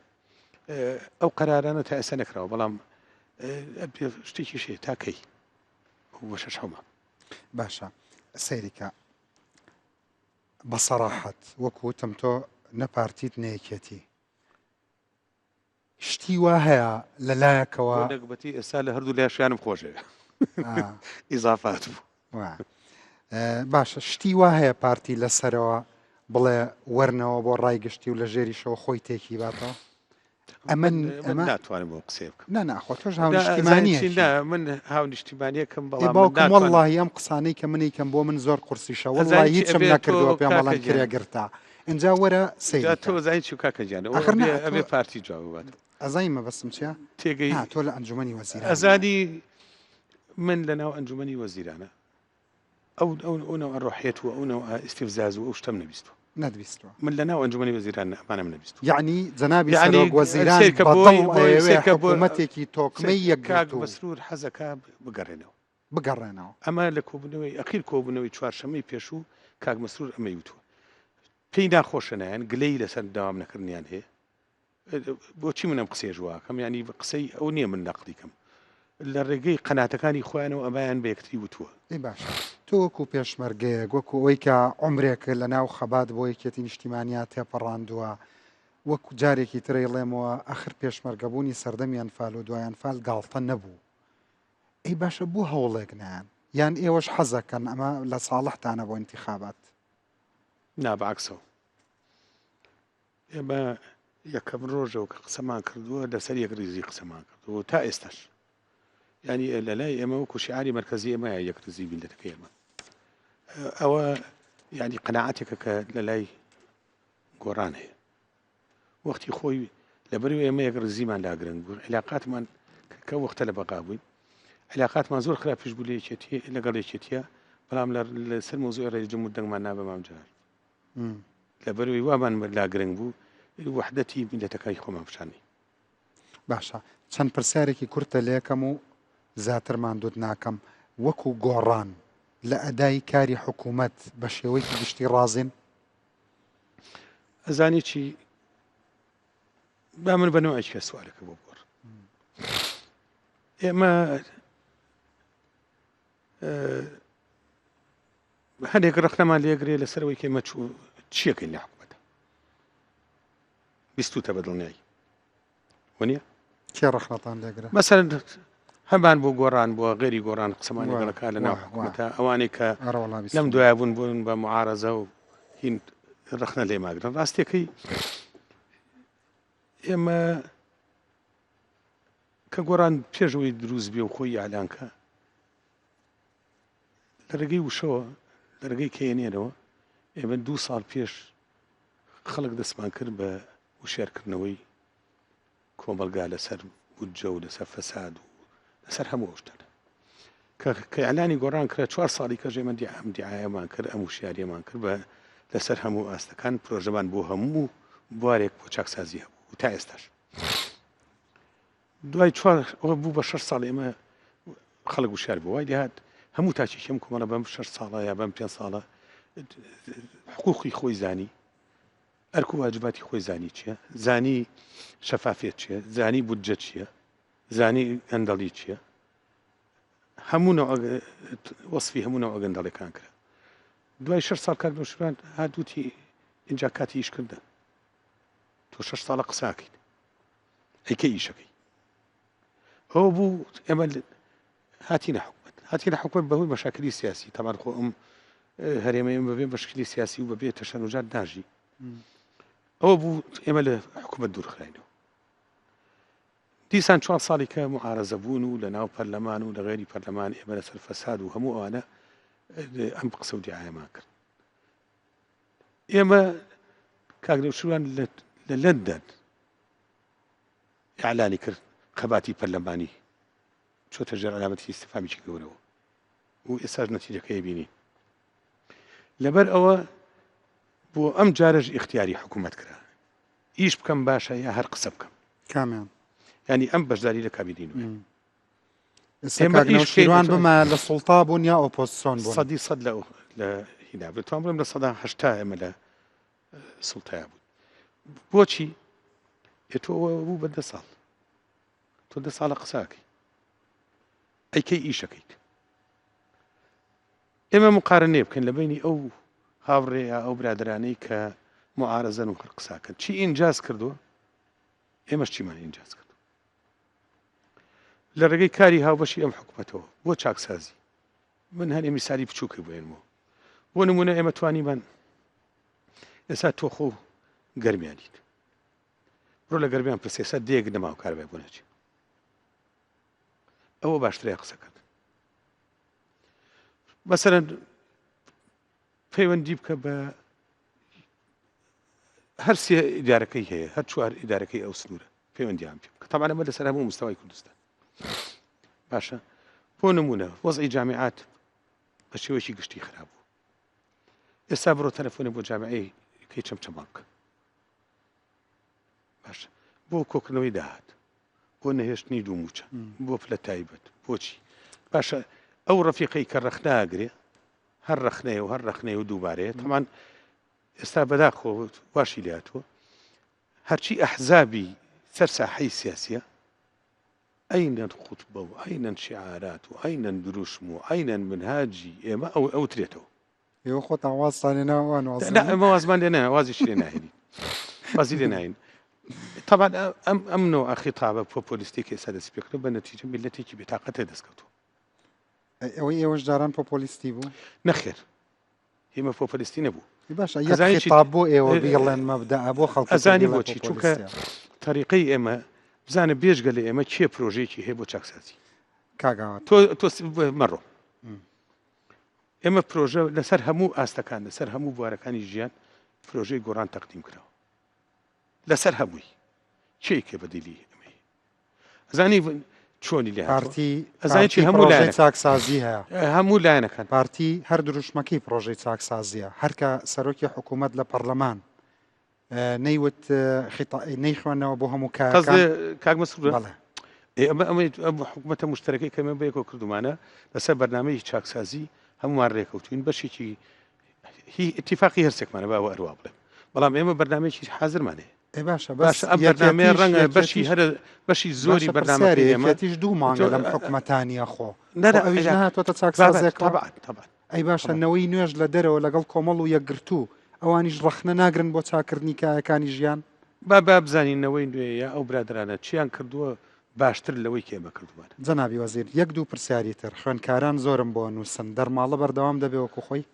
ئەو قەرارانە تا ئێستا نەکراوە بەڵام شتێکیش هەیە تا کەی بۆ شەش حەومە باشە سەیریکە بە سەراحەت وەکو وتم تۆ نە پارتیت نە یەکێتی شتی وا هەیە لە لایەکەوە بۆ نەگبەتی ئێستا لە هەردوو لایشیانم خۆشەوێ ئیزافات بوو باشە شتی وا هەیە پارتی لەسەرەوە بڵێ وەرنەوە بۆ ڕای گشتی و لە ژێریشەوە خۆی تێکی باتەوە ئەمن ئەمە ناتوانم بۆ قسەی بکەم نا نا خۆ تۆش هاونیشتیمانیەکی من هاونیشتیمانیەکەم بەڵام باوکم وەڵڵاهی ئەم قسانەی کە منی کەم بۆ من زۆر قورسیشە وەڵڵاهی هیچم نەکردووە پێم بەڵام کرێ گرتە ئینجا وەرە سەیری تۆ زانی چی کاکە گیان ئەخر نا ئەبێ پارتی جواب بات ئەزانی مەبەستم چیە تێگەی تۆ لە ئەنجومەنی وەزیران ئەزانی من لە ناو ئەنجومەنی وەزیرانە ئەو ئەو ئەو نەوعە ڕۆحیەت و ئەو نەوعە ئیستفزاز و ئەو شتەم نەبیستوە. نەتبیستوە. من لە ناو ئەنجومەنی وەزیران ئەمانەم نەبیستوە. یەعنی جەنابی یەعنی سەرۆک وەزیران سەیرکە بە بۆی دڵ بۆی ئەیەوێ سەیرکە بۆ حکوومەتێکی تۆکمەی سەیرکە کاک یەکگرتوو. مەسرور حەزەکا بگەڕێنەوە. بگەڕێنەوە. ئەمە لە کۆبوونەوەی ئەخیر کۆبوونەوەی چوارشەممەی پێشوو کاک مەسرور ئەمەی وتوە. پێی ناخۆشە نایەن گلەیی لەسەر دەوام نەکردنیان هەیە. بۆچی من ئەم قسەیەش واکەم یانی قسەی ئەو نییە من نەقلی کەم لە ڕێگەی قەناتەکانی خۆیانەوە ئەمایان بە یەکتری وتووە. ئەی باشە تۆ وەکو پێشمەرگەیەک وەکو ئەوەی کە عومرێک لە ناو خەبات بۆ یەکێتی نیشتیمانیا تێپەڕاندووە وەکو جارێکی تر ئەیڵێمەوە ئەخر پێشمەرگەبوونی سەردەمی ئەنفال و دوای ئەنفال گاڵتە نەبوو ئەی باشە بۆ هەوڵێک نایەن یان ئێوەش حەزەکەن ئەمە لە ساڵحتانە بۆ ئینتیخابات؟ نا بەعەکسەوە ئێمە یەکەم ڕۆژەوە کە قسەمان کردووە لەسەر یەکڕیزی قسەمان کردووە تا ئێستاش یعنی لە لای ئێمە وەکو شعاری مرکزی ئێمە یەکڕیزی میللەتەکەی ئێمە ئەوە یعنی قەناعەتێکە کە لە لای گۆڕان هەیە وەختی خۆی لەبەرو ئێمە یەک ڕزیمان لا گرنگ بوو علاقاتمان کە وەختە لە بەغا بووین علاقاتمان زۆر خراپیش بوو لە یەکێتی لەگەڵ یەکێتیە بەڵام لەسەر مۆزوعی ڕێز جمهور دەنگمان نا بە مام جەلال لەبەرئەوەی وامان لا گرنگ بوو وەحدەتی میللەتەکەی خۆمان پیشانی. باشە چەند پرسیارێکی کورتە لێکەم و زیاتر ماندوت ناکەم وەکو گۆڕان لە ئەدای کاری حکوومەت بە شێوەیەکی گشتی ڕازین؟ ئەزانی چی با من بە نوعێکی کە سوالەکە بۆ بگۆڕ ئێمە هەندێک ڕەخنەمان لێگرێ لەسەر ئەوەی کە ئێمە چیەکەین لە حکوومەتە بیستوتە بە دڵنیایی وەنیە کێ ڕەخنەتان لێگرە مەسەرەن هەمان بۆ گۆڕان بووە غێری گۆڕان قسەمان لەگەڵەکە لە ناو حکوومەتە ئەوانەی کە لەم دوایە بوون بوون بە معارەزە و هین ڕەخنە لێ ماگرن ڕاستیەکەی ئێمە کە گۆڕان پێشەوەی دروست بێ و خۆی یاعلانکە لە ڕێگەی وشەوە، لە ڕێگەی کەیەنێنەوە، ئێمە دوو ساڵ پێش خەڵک دەستمان کرد بە وشیارکردنەوەی کۆمەڵگا لەسەر بودجە و لەسەر فەساد و لەسەر هەموو ئەو شتانە. کە کە ئیعلانی گۆڕان کرا چوار ساڵی کەش ئێمە ئەم دیعایەمان کرد، ئەم وشیاریەمان کرد بە لەسەر هەموو ئاستەکان پرۆژەمان بۆ هەموو بوارێک بۆ چاکسازی هەبوو و تا ئێستاش. دوای چوار ئەوە بوو بە شەش ساڵ ئێمە خەڵک وشار بوو وای لێهات هەموو تاکێکی ئەم کۆمەڵە بەم شەش ساڵە یا بەم پێ ساڵە حقوقی خۆی زانی ئەرک و واجباتی خۆی زانی چییە زانی شەفافیت چییە زانی بودجە چییە زانی گەندەڵی چییە هەموو وەصفی هەموو نەوە گەندەڵەکان کرا دوای شەش ساڵ کاک نەوشیروان هات وتی اینجا کاتی ئیشکردن تۆ شەش ساڵە قساکەیت ئەی کەی ئیشەکەی ئەوە بوو ئێمە هاتینە حکومت هاتینە حکومت بەهۆی مەشاکلی سیاسی تەمان خۆ ئەم هەرێمە ئێمە بەبێ مشکلی سیاسی و بەبێ تەشەنوجات ناژی ئەوە بوو ئێمە لە حکومت دوورخراینەوە دیسان چوار ساڵی کە معارەزە بوون و لە ناو پەرلەمان و لە غێری پەرلەمان ئێمە لەسەر فەساد و هەموو ئەوانە ئەم قسە و دیعاەمان کرد ئێمە کاک نەوشیروان لە لەندەن ئیعلانی کرد خەباتی پەرلەمانی چۆتە ژێر عەلامەتی ئیستیفامیکی گەورەوە و ئێستاش نەتیجەکەی بینین لەبەر ئەوە بۆ ئەم جارەش ئیختیاری حکوومەت کرا. ئیش بکەم باشە یا هەر قسە بکەم؟ کامیان؟ یانی ئەم بەشداری لە کابینەی نوێ. ئێستا کاک نەوشیروان بمایە لە سوڵتا بوون یا ئۆپۆزسیۆن بوون؟ سەدی سەد لە لە هینا بتوان بڵێم 80% ئێمە لە سوڵتایا بوون. بۆچی؟ ئێ تۆ بوو بە دە ساڵ تۆ دە ساڵە قساکەی ئەی کەی ئیشەکەیت؟ ئێمە مقارنەیە بکەین لە بەینی ئەو هاوڕێ یا ئەو برادەرانەی کە معارەزەن و هەر قساکەن چی ئینجاز کردووە ئێمەش چیمان ئینجاز کردووە لە ڕێگەی کاری هاوبەشی ئەم حکومەتەوە بۆ چاکسازی من هەنێ میسالی بچووکە بێنمەوە بۆ نمونە ئێمە توانیمان ئێستا تۆ خۆ گەرمیانیت بڕۆ لە گەرمیان پرسێسە دێک نەماو کاربای بۆ نەچێت ئەوە باشترە قسەکردن مەسەرەن پەیوەندی بکە بە هەر سێ ئیدارەکەی هەیە هەر چوار ئیدارەکەی ئەو سنوورە پەیوەندیان پێ بکە تەبعەن ئەمە لەسەر هەموو مستەوای کوردستان باشە بۆ نمونە وەزعی جامیعات بە شێوەیەکی گشتی خراپ بوو ئێستا بڕۆ تەلەفۆنە بۆ جامیعەی کەی چەمچەماڵ بکە باشە بۆ کۆکردنەوەی داهات بۆ نەهێشتنی دوو مووچە بۆ پلە تایبەت بۆچی باشە ئەو ڕەفیقەی کە ڕەخناگرێ هەر ڕەخنەیە و هەر ڕەخنەیە و دووبارەیە تەمان ئێستا بەداخۆ واشی لاتوە هەرچی ئەحزابی سەر ساحەی سیاسیە ئەینەن خوتبە و ئەینەن شعارات و ئەینەن دروشم و ئەینەن منهاجی ئێمە ئەو ئەوترێتەوە. ئێوە خۆتان وازتان لێ نا ئەوان وازیان نا ئێمە وازمان لێ نایە وازیش لێ ناهێنین وازی لێ ناهێنین طبعا ئەم ئەم نوع خطابە پۆپۆلیستی کە ئێستا دەست پێکردوە بە نەتیجە میللەتێکی بێتاقەتێ دەستکەوتووە. ئەوەی ئێوەش جاران پۆپۆلیستی بوو؟ نەخێر ئێمە پۆپۆلیستی نەبوو. باشە یەک خیتاب بۆ ئێوە بیڵێن مەبدەع بۆ خەڵکی تر ئەزانی بیڵێن بۆچی چونکە پۆپۆلیستیە. تەریقەی ئێمە بزانە بێجگە لە ئێمە کێ پرۆژەیەکی هەیە بۆ چاکسازی؟ کاک ئاوات. تۆ تۆ مەڕۆ. ئێمە پرۆژە لەسەر هەموو ئاستەکان لەسەر هەموو بوارەکانی ژیان پرۆژەی گۆڕان تەقدیم کراوە لەسەر هەمووی کێی کێ بەدیلی ئەمەی ئەزانی چۆنی لێ پارتی ئەزانی چی هەموو پرۆژەی چاکسازی هەیە هەموو لایەنەکان پارتی هەر دروشمەکەی پرۆژەی چاکسازیە هەرکە سەرۆکی حکوومەت لە پەرلەمان نەیوت نەیخوێنەوە بۆ هەموو کایەکان. کاک مەسرور بەڵێ ئەمە ئەمە ئەم حکوومەتە مشتەرەکەی کە ئێمە بەیەکەوە کردومانە لەسەر بەرنامەی چاکسازی هەمومان ڕێکەوتوین بەشێکی هی اتفاقی هەرسێکمانە با ئەوە بڵێم بەڵام ئێمە بەرنامەیەکی حازرمان هەیە ئێ باشە بەس باشە ئەم بەرنامەیە ڕەنگە بەشی هەرە بەشی زۆری بەرنامەکەی ئێمە یەکێتیش دوو مانگە لەم حکومەتانیە خۆ نا نا ئەویش نەهاتۆتە چاکسازێکەوە طبعا طبعا ئەی باشە نەوەی نوێش لە دەرەوە لەگەڵ کۆمەڵ و یەکگرتوو ئەوانیش ڕەخنە ناگرن بۆ چاکردنی کایەکانی ژیان؟ با با بزانین نەوەی نوێ یا ئەو برادەرانە چیان کردووە باشتر لەوەی کە ئێمە کردوومانە. جەنابی وەزیر یەک دوو پرسیاری تر، خوێندکاران زۆرم بۆ نووسن، دەرماڵە بەردەوام دەبێ وەکو خۆی؟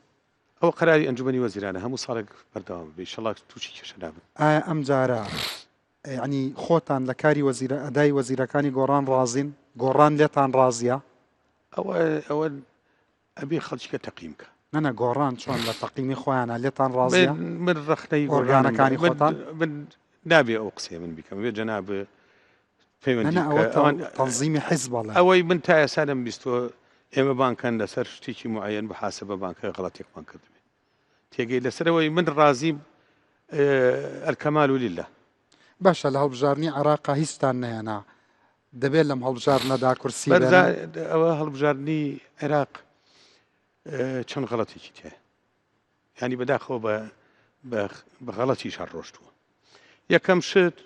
ئەوە قەراری ئەنجومەنی وەزیرانە هەموو ساڵێک بەردەوام بێ ئیشەڵا تووشی کێشە نابن. ئایا ئەمجارە یەعنی خۆتان لە کاری وەزیرە ئەدای وەزیرەکانی گۆڕان ڕازین؟ گۆڕان لێتان ڕازیە؟ ئەوە ئەوە ئەبێ خەڵکیکە تەقیم کە. نا نا گۆڕان چۆن لە تەقیمی خۆیانە لێتان ڕازیە؟ من ڕەخنەی ئۆرگانەکانی خۆتان؟ من نابێ ئەو قسەیە من بیکەم بێ جەناب پەیوەندی نا نا ئەوە تەنزیمی حیزب ئەڵێم. ئەوەی من تا ئێستا نەمبیستووە ئێمە بانکەن لەسەر شتێکی معەیەن محاسبە بانکە غەڵەتێکمان کردبێ تێگەی لەسەرەوەی من ڕازیم الکمال لله. باشە لە هەڵبژاردنی عێراقا هیچتان نەهێنا دەبێت لەم هەڵبژاردنەدا کورسی بەرزا ئەوە هەڵبژاردنی عێراق چەند غەڵەتێکی تێ ینی بەداخەوە بە بە غەڵەتیش هەر ڕۆشتووە یەکەم شت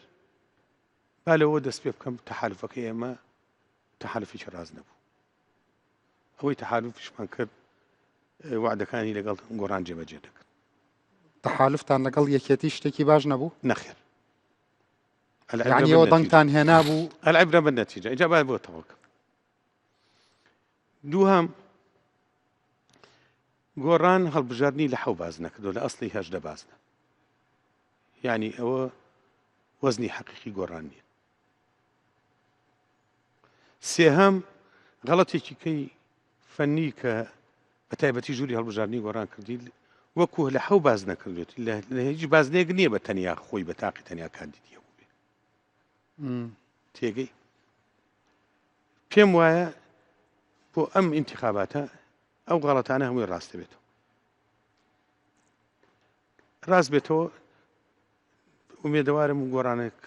با لەوە دەست پێ بکەم تەحالفەکەی ئێمە تەحالفێکی ڕاست نەبوو ئەوەی تەحالفیشمان کرد وعدەکانی لەگەڵ گۆڕان جێبەجێ دەکرد تەحالفتان لەگەڵ یەکێتی شتێکی باش نەبوو نەخێر یعنی ئێوە دەنگتان هێنابوو العبرە بالنتیجە ئینجا باید بۆ تەواو دووهەم گۆڕان هەڵبژاردنی لە حەو باز نەکردو لە ئەسڵی هەژدە بازنە یعنی ئەوە وەزنی حەقیقی گۆڕان نییە سێهەم غەڵەتێکی کەی فەنی کە بە تایبەتی ژووری هەڵبژاردنی گۆڕان کردی وەکو لە حەو باز نەکردێت لە هیچ بازنێک نییە بە تەنیا خۆی بە تاقی تەنیا کاندیدی هەبوو بێ تێگەی پێم وایە بۆ ئەم ئینتخاباتە ئەو غەڵەتانە هەمووی ڕاستە بێتەوە ڕاست بێتەوە. ئومێدەوارم گۆڕانێک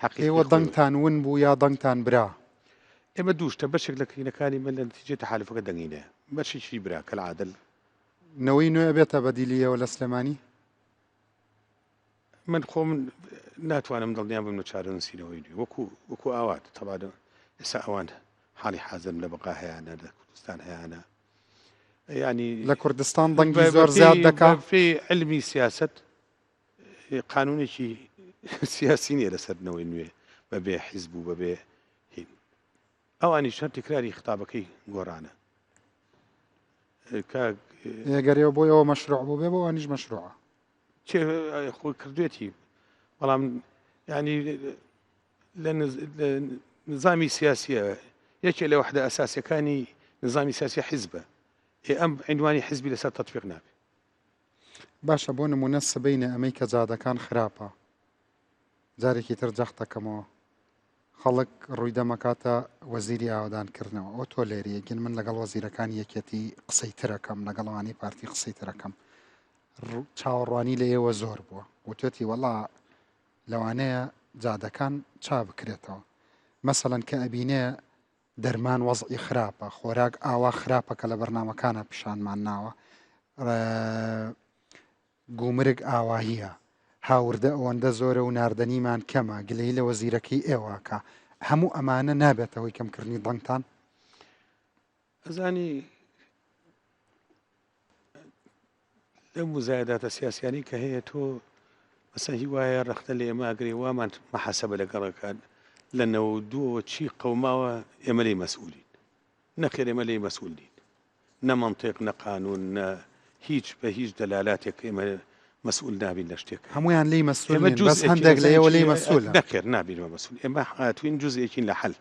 حەقیقی ئێوە خۆی دەنگتان ون بوو یا دەنگتان برا؟ ئێمە دوو شتە، بەشێک لە کەینەکانی من لە نەتیجەی تەحالوفەکە دەنگی نەیە، بەشێکی برا کەلعادە. نەوەی نوێ ئەبێتە بەدیلی ئێوە لە سلێمانی؟ من خۆم ناتوانم دڵنیا بم لە چارەنووسی نەوەی نوێ وەکو وەکو ئاوات تەبان ئێستا ئەوان حاڵی حازرم لە بەغا هەیانە لە کوردستان هەیانە ینی لە کوردستان دەنگی زۆر زیاد دەکا پێی علمی سیاست قانونێکی سیاسی نییە لەسەر نەوەی نوێ بەبێ حیزب و بەبێ هین ئەوانیش هەر تکراری خطابەکەی گۆڕانە کاک ئێگەر ئێوە بۆ ئێوە مەشروع بوو بێ بۆ ئەوانیش مەشروعە چێ خۆی کردوێتی بەڵام ینی لە نظامی سیاسیە یەکێ لە وحدە ئەساسەکانی نظامی سیاسی حیزبە ئێ ئەم عنوانی حیزبی لەسەر تطبیق نابێ باشە بۆ نمونە سبەینێ ئەمەی کە جادەکان خراپە جارێکی تر جەخت دەکەمەوە خەڵک ڕووی دەمەکاتە وەزیری ئاوەدانکردنەوە ئەو تۆ لێریە گین من لەگەڵ وەزیرەکانی یەکێتی قسەی ترەکەم لەگەڵ ئەوانەی پارتی قسەی ترەکەم چاوەڕوانی لە ئێوە زۆر بووە وتێتی وەڵا لەوانەیە جادەکان چا بکرێتەوە مەسەەن کە ئەبینێ دەرمان وەزعی خراپە خۆراک ئاوا خراپە کە لە بەرنمەکانە پیشانمان ناوە گومرگ ئاواهیە، هاوردە ئەوەندە زۆرە و ناردەنیمان کەمە، گلەیی لە وەزیرەکەی ئێوە ئەکا، هەموو ئەمانە نابێتە هۆی کەمکردنی دەنگتان؟ ئەزانی لەم مزایداتە سیاسیانی کە هەیە تۆ مەسەن هی وایە ڕەخنە لە ئێمە ئەگرێ وامان محاسبە لەگەڵەکان لە نەوە دووەوە چی قەوماوە ئێمە لێی مەسئولین نەخێر ئێمە لێی مەسئول نین نە مەنتیق نە قانون نە هیچ بە هیچ دەلالاتێک ئێمە مەسئول نابین لە شتێک. هەموویان لێی مەسئول نین بەس هەندێک لە ئێوە لێی مەسئولن. نەخێر نابین بە مەسئول ئێمە هاتوین جزئێکین لە حەل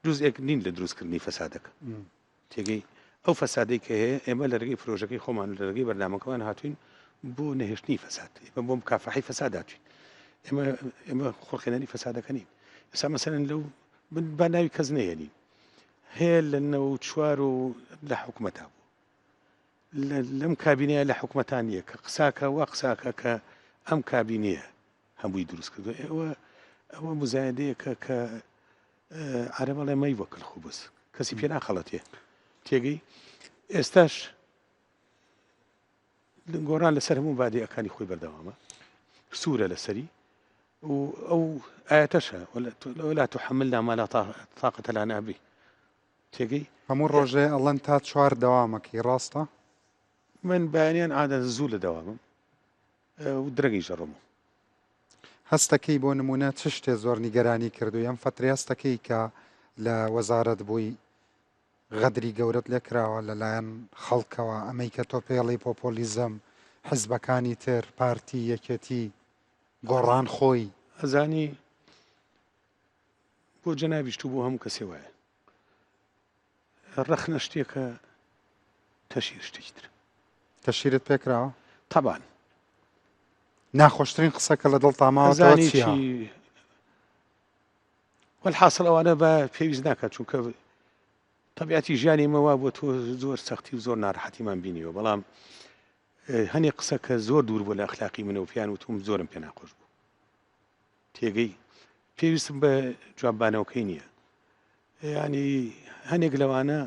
جزئێک نین لە دروستکردنی فەسادەکە تێگەی ئەو فەسادەی کە هەیە ئێمە لە رێگەی پرۆژەکەی خۆمان لە رێگەی بەرنامەکەمان هاتوین بۆ نەهێشتنی فەساد ئێمە بۆ مکافحەی فەساد هاتوین ئێمە ئێمە خوڵقێنەری فەسادەکە نین ئێستا مەسەلەن لەو با ناوی کەس نەهێنین هەیە لە 94 و لە حکومەتا بوو لەم کابینەیە لە حکومەتا نییە کە قساکە وا قساکە کە ئەم کابینەیە هەمووی دروست کردو ئێوە ئەوە مزایدەیەکە کە عربەڵێ مەی وەکل خوبز کەسی پێ ناخەڵەتێ تێگەی ئێستاش گۆڕان لەسەر هەموو بادیەکانی خۆی بەردەوامە سوورە لەسەری و ئەو ئاەتەشە ولا تحملنا ما لا طاقة لنا به تێگەی هەموو ڕۆژێ ئەڵەن تا چوار دەوامەکەی ڕاستە؟ من بەیانیان عادە زوو لە دەوامم و درەنگیش دەڕۆم. هەستەکەی بۆ نمونە چ شتێ زۆر نیگەرانی کردووی ئەم فەترەی هەستەکەی کە لە وەزارەت بووی غەدری گەورەت لێ کراوە لە لایەن خەڵکەوە، ئەمەی کە تۆ پێڵی پۆپۆلیزم، حیزبەکانی تر، پارتی، یەکێتی، گۆڕان خۆی. ئەزانی بۆ جەنابیشت و بۆ هەموو کەسێ وایە ڕەخنە شتێکە تەشیر شتێکی ترە. تەشیرت پێ کراوە؟ تەبان. ناخۆشترین قسە کە لە دڵتا ماوەتەوە ئەزانی چییە؟ چی وەلحاسڵ ئەوانە بە پێویست ناکات چونکە تەبیعەتی ژیانی ئێمە وا بووە تۆ زۆر سەختی و زۆر ناڕەحەتیمان بینیوە بەڵام هەنێ قسە کە زۆر دوور بوو لە ئەخلاقی منەوە پێیان وتوم زۆرم پێ ناخۆش بوو تێگەی پێویستم بە جواببانەوەکەی نییە ینی هەنێک لەوانە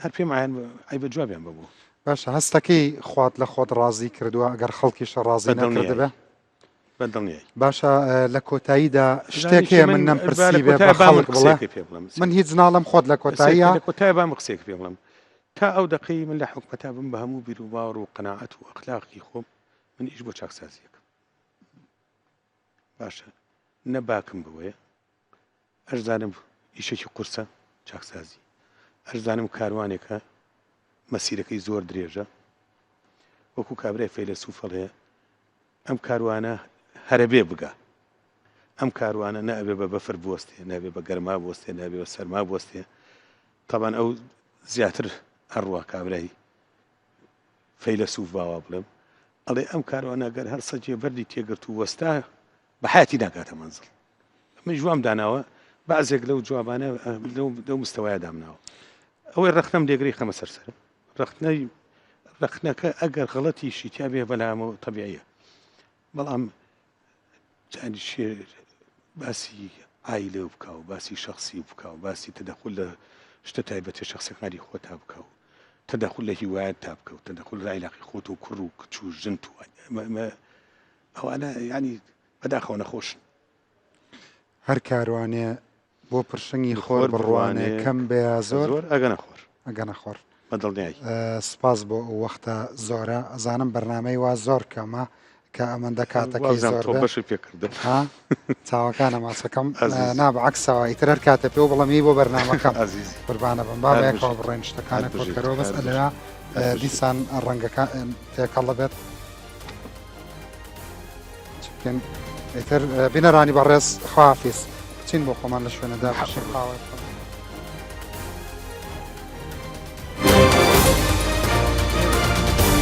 هەر پێم عیان عیبە جوابیان بەبوو. باشە هەستەکەی خوات لە خۆت ڕازی کردووە ئەگەر خەڵکیشە ڕازی نەکردبێ؟ بە دڵنیایی. باشە لە کۆتاییدا شتێک هەیە من نەمپرسی بێ بە خەڵک بڵێ؟ من هیچ ناڵێم خۆت لە کۆتاییە. لە کۆتایە با من قسەیەک پێ بڵێم تا ئەو دەقەی من لە حکومەتا بم بە هەموو بیروباوەڕ و قەناعەت و ئەخلاقی خۆم من ئیش بۆ چاکسازی ئەکەم باشە نە باکم بەوەیە ئەشزانم ئیشێکی قورسە چاکسازی، ئەشزانم کاروانێکە مەسیرەکەی زۆر درێژە، وەکو کابرای فەیلەسوف ئەڵێ ئەم کاروانە هەرەبێ بگا، ئەم کاروانە نە ئەبێ بە بەفر بوەستێ، نە ئەبێ بە گەرما بوەستێ، نە ئەبێ بە سەرما بوەستێ، تەبان ئەو زیاتر ئەڕوا کابرای فەیلەسوف باوا بڵێم ئەڵێ ئەم کاروانە گەر هەر سەگێ بەردی تێگرت و وەستا بە حەیاتی ناگاتە مەنزڵ. منیش وام داناوە بەعزێک لەو جوابانە لەو مستەوایە دامناوە. ئەوەی ڕەخنەم لێگری خەمە سەر سەرم. ڕەخنەی ڕەخنەکە ئەگەر غەڵەتیشی تیا بێ بەلامەوە تەبیعیە بەڵام یانی باسی عایلە بکا و باسی شخصی بکا و باسی تەدەخول لە شتە تایبەتە شخصەکانی خۆتا بکا و تەدەخول لە هیوایەت تا بکە و تەدەخول لە عیلاقی خۆت و کوڕ و کچ و ژنت و ئەوانە ینی بەداخەوە نەخۆشن. هەر کاروانێ بۆ پرشنگی خۆر بڕوانێ کەم بێ یا زۆر ئەگەنە خۆر. ئەگەنە خۆر. بە دڵنیایی. سپاس بۆ ئەو وەختە زۆرە ئەزانم بەرنامەی وا زۆر کەمە کە ئەمەندە کاتەکەی زۆر بێ. بەشی پێ کردم. ها چاوەکانە ماچەکەم نا بە عەکسەوە ئیتر هەر کاتێ پێو بڵێم ی بۆ بەرنامەکەم قوربانە بم با بەیەکەوە بڕۆین شتەکانە کۆکەرەوە بەس ئەلەوە دیسان ڕەنگەکە تێکەڵ دەبێت. چ بکەین ئیتر بینەرانی بەڕێز خواحافیز بچین بۆ خۆمان لە شوێنەدا بشین قاوە بخۆین.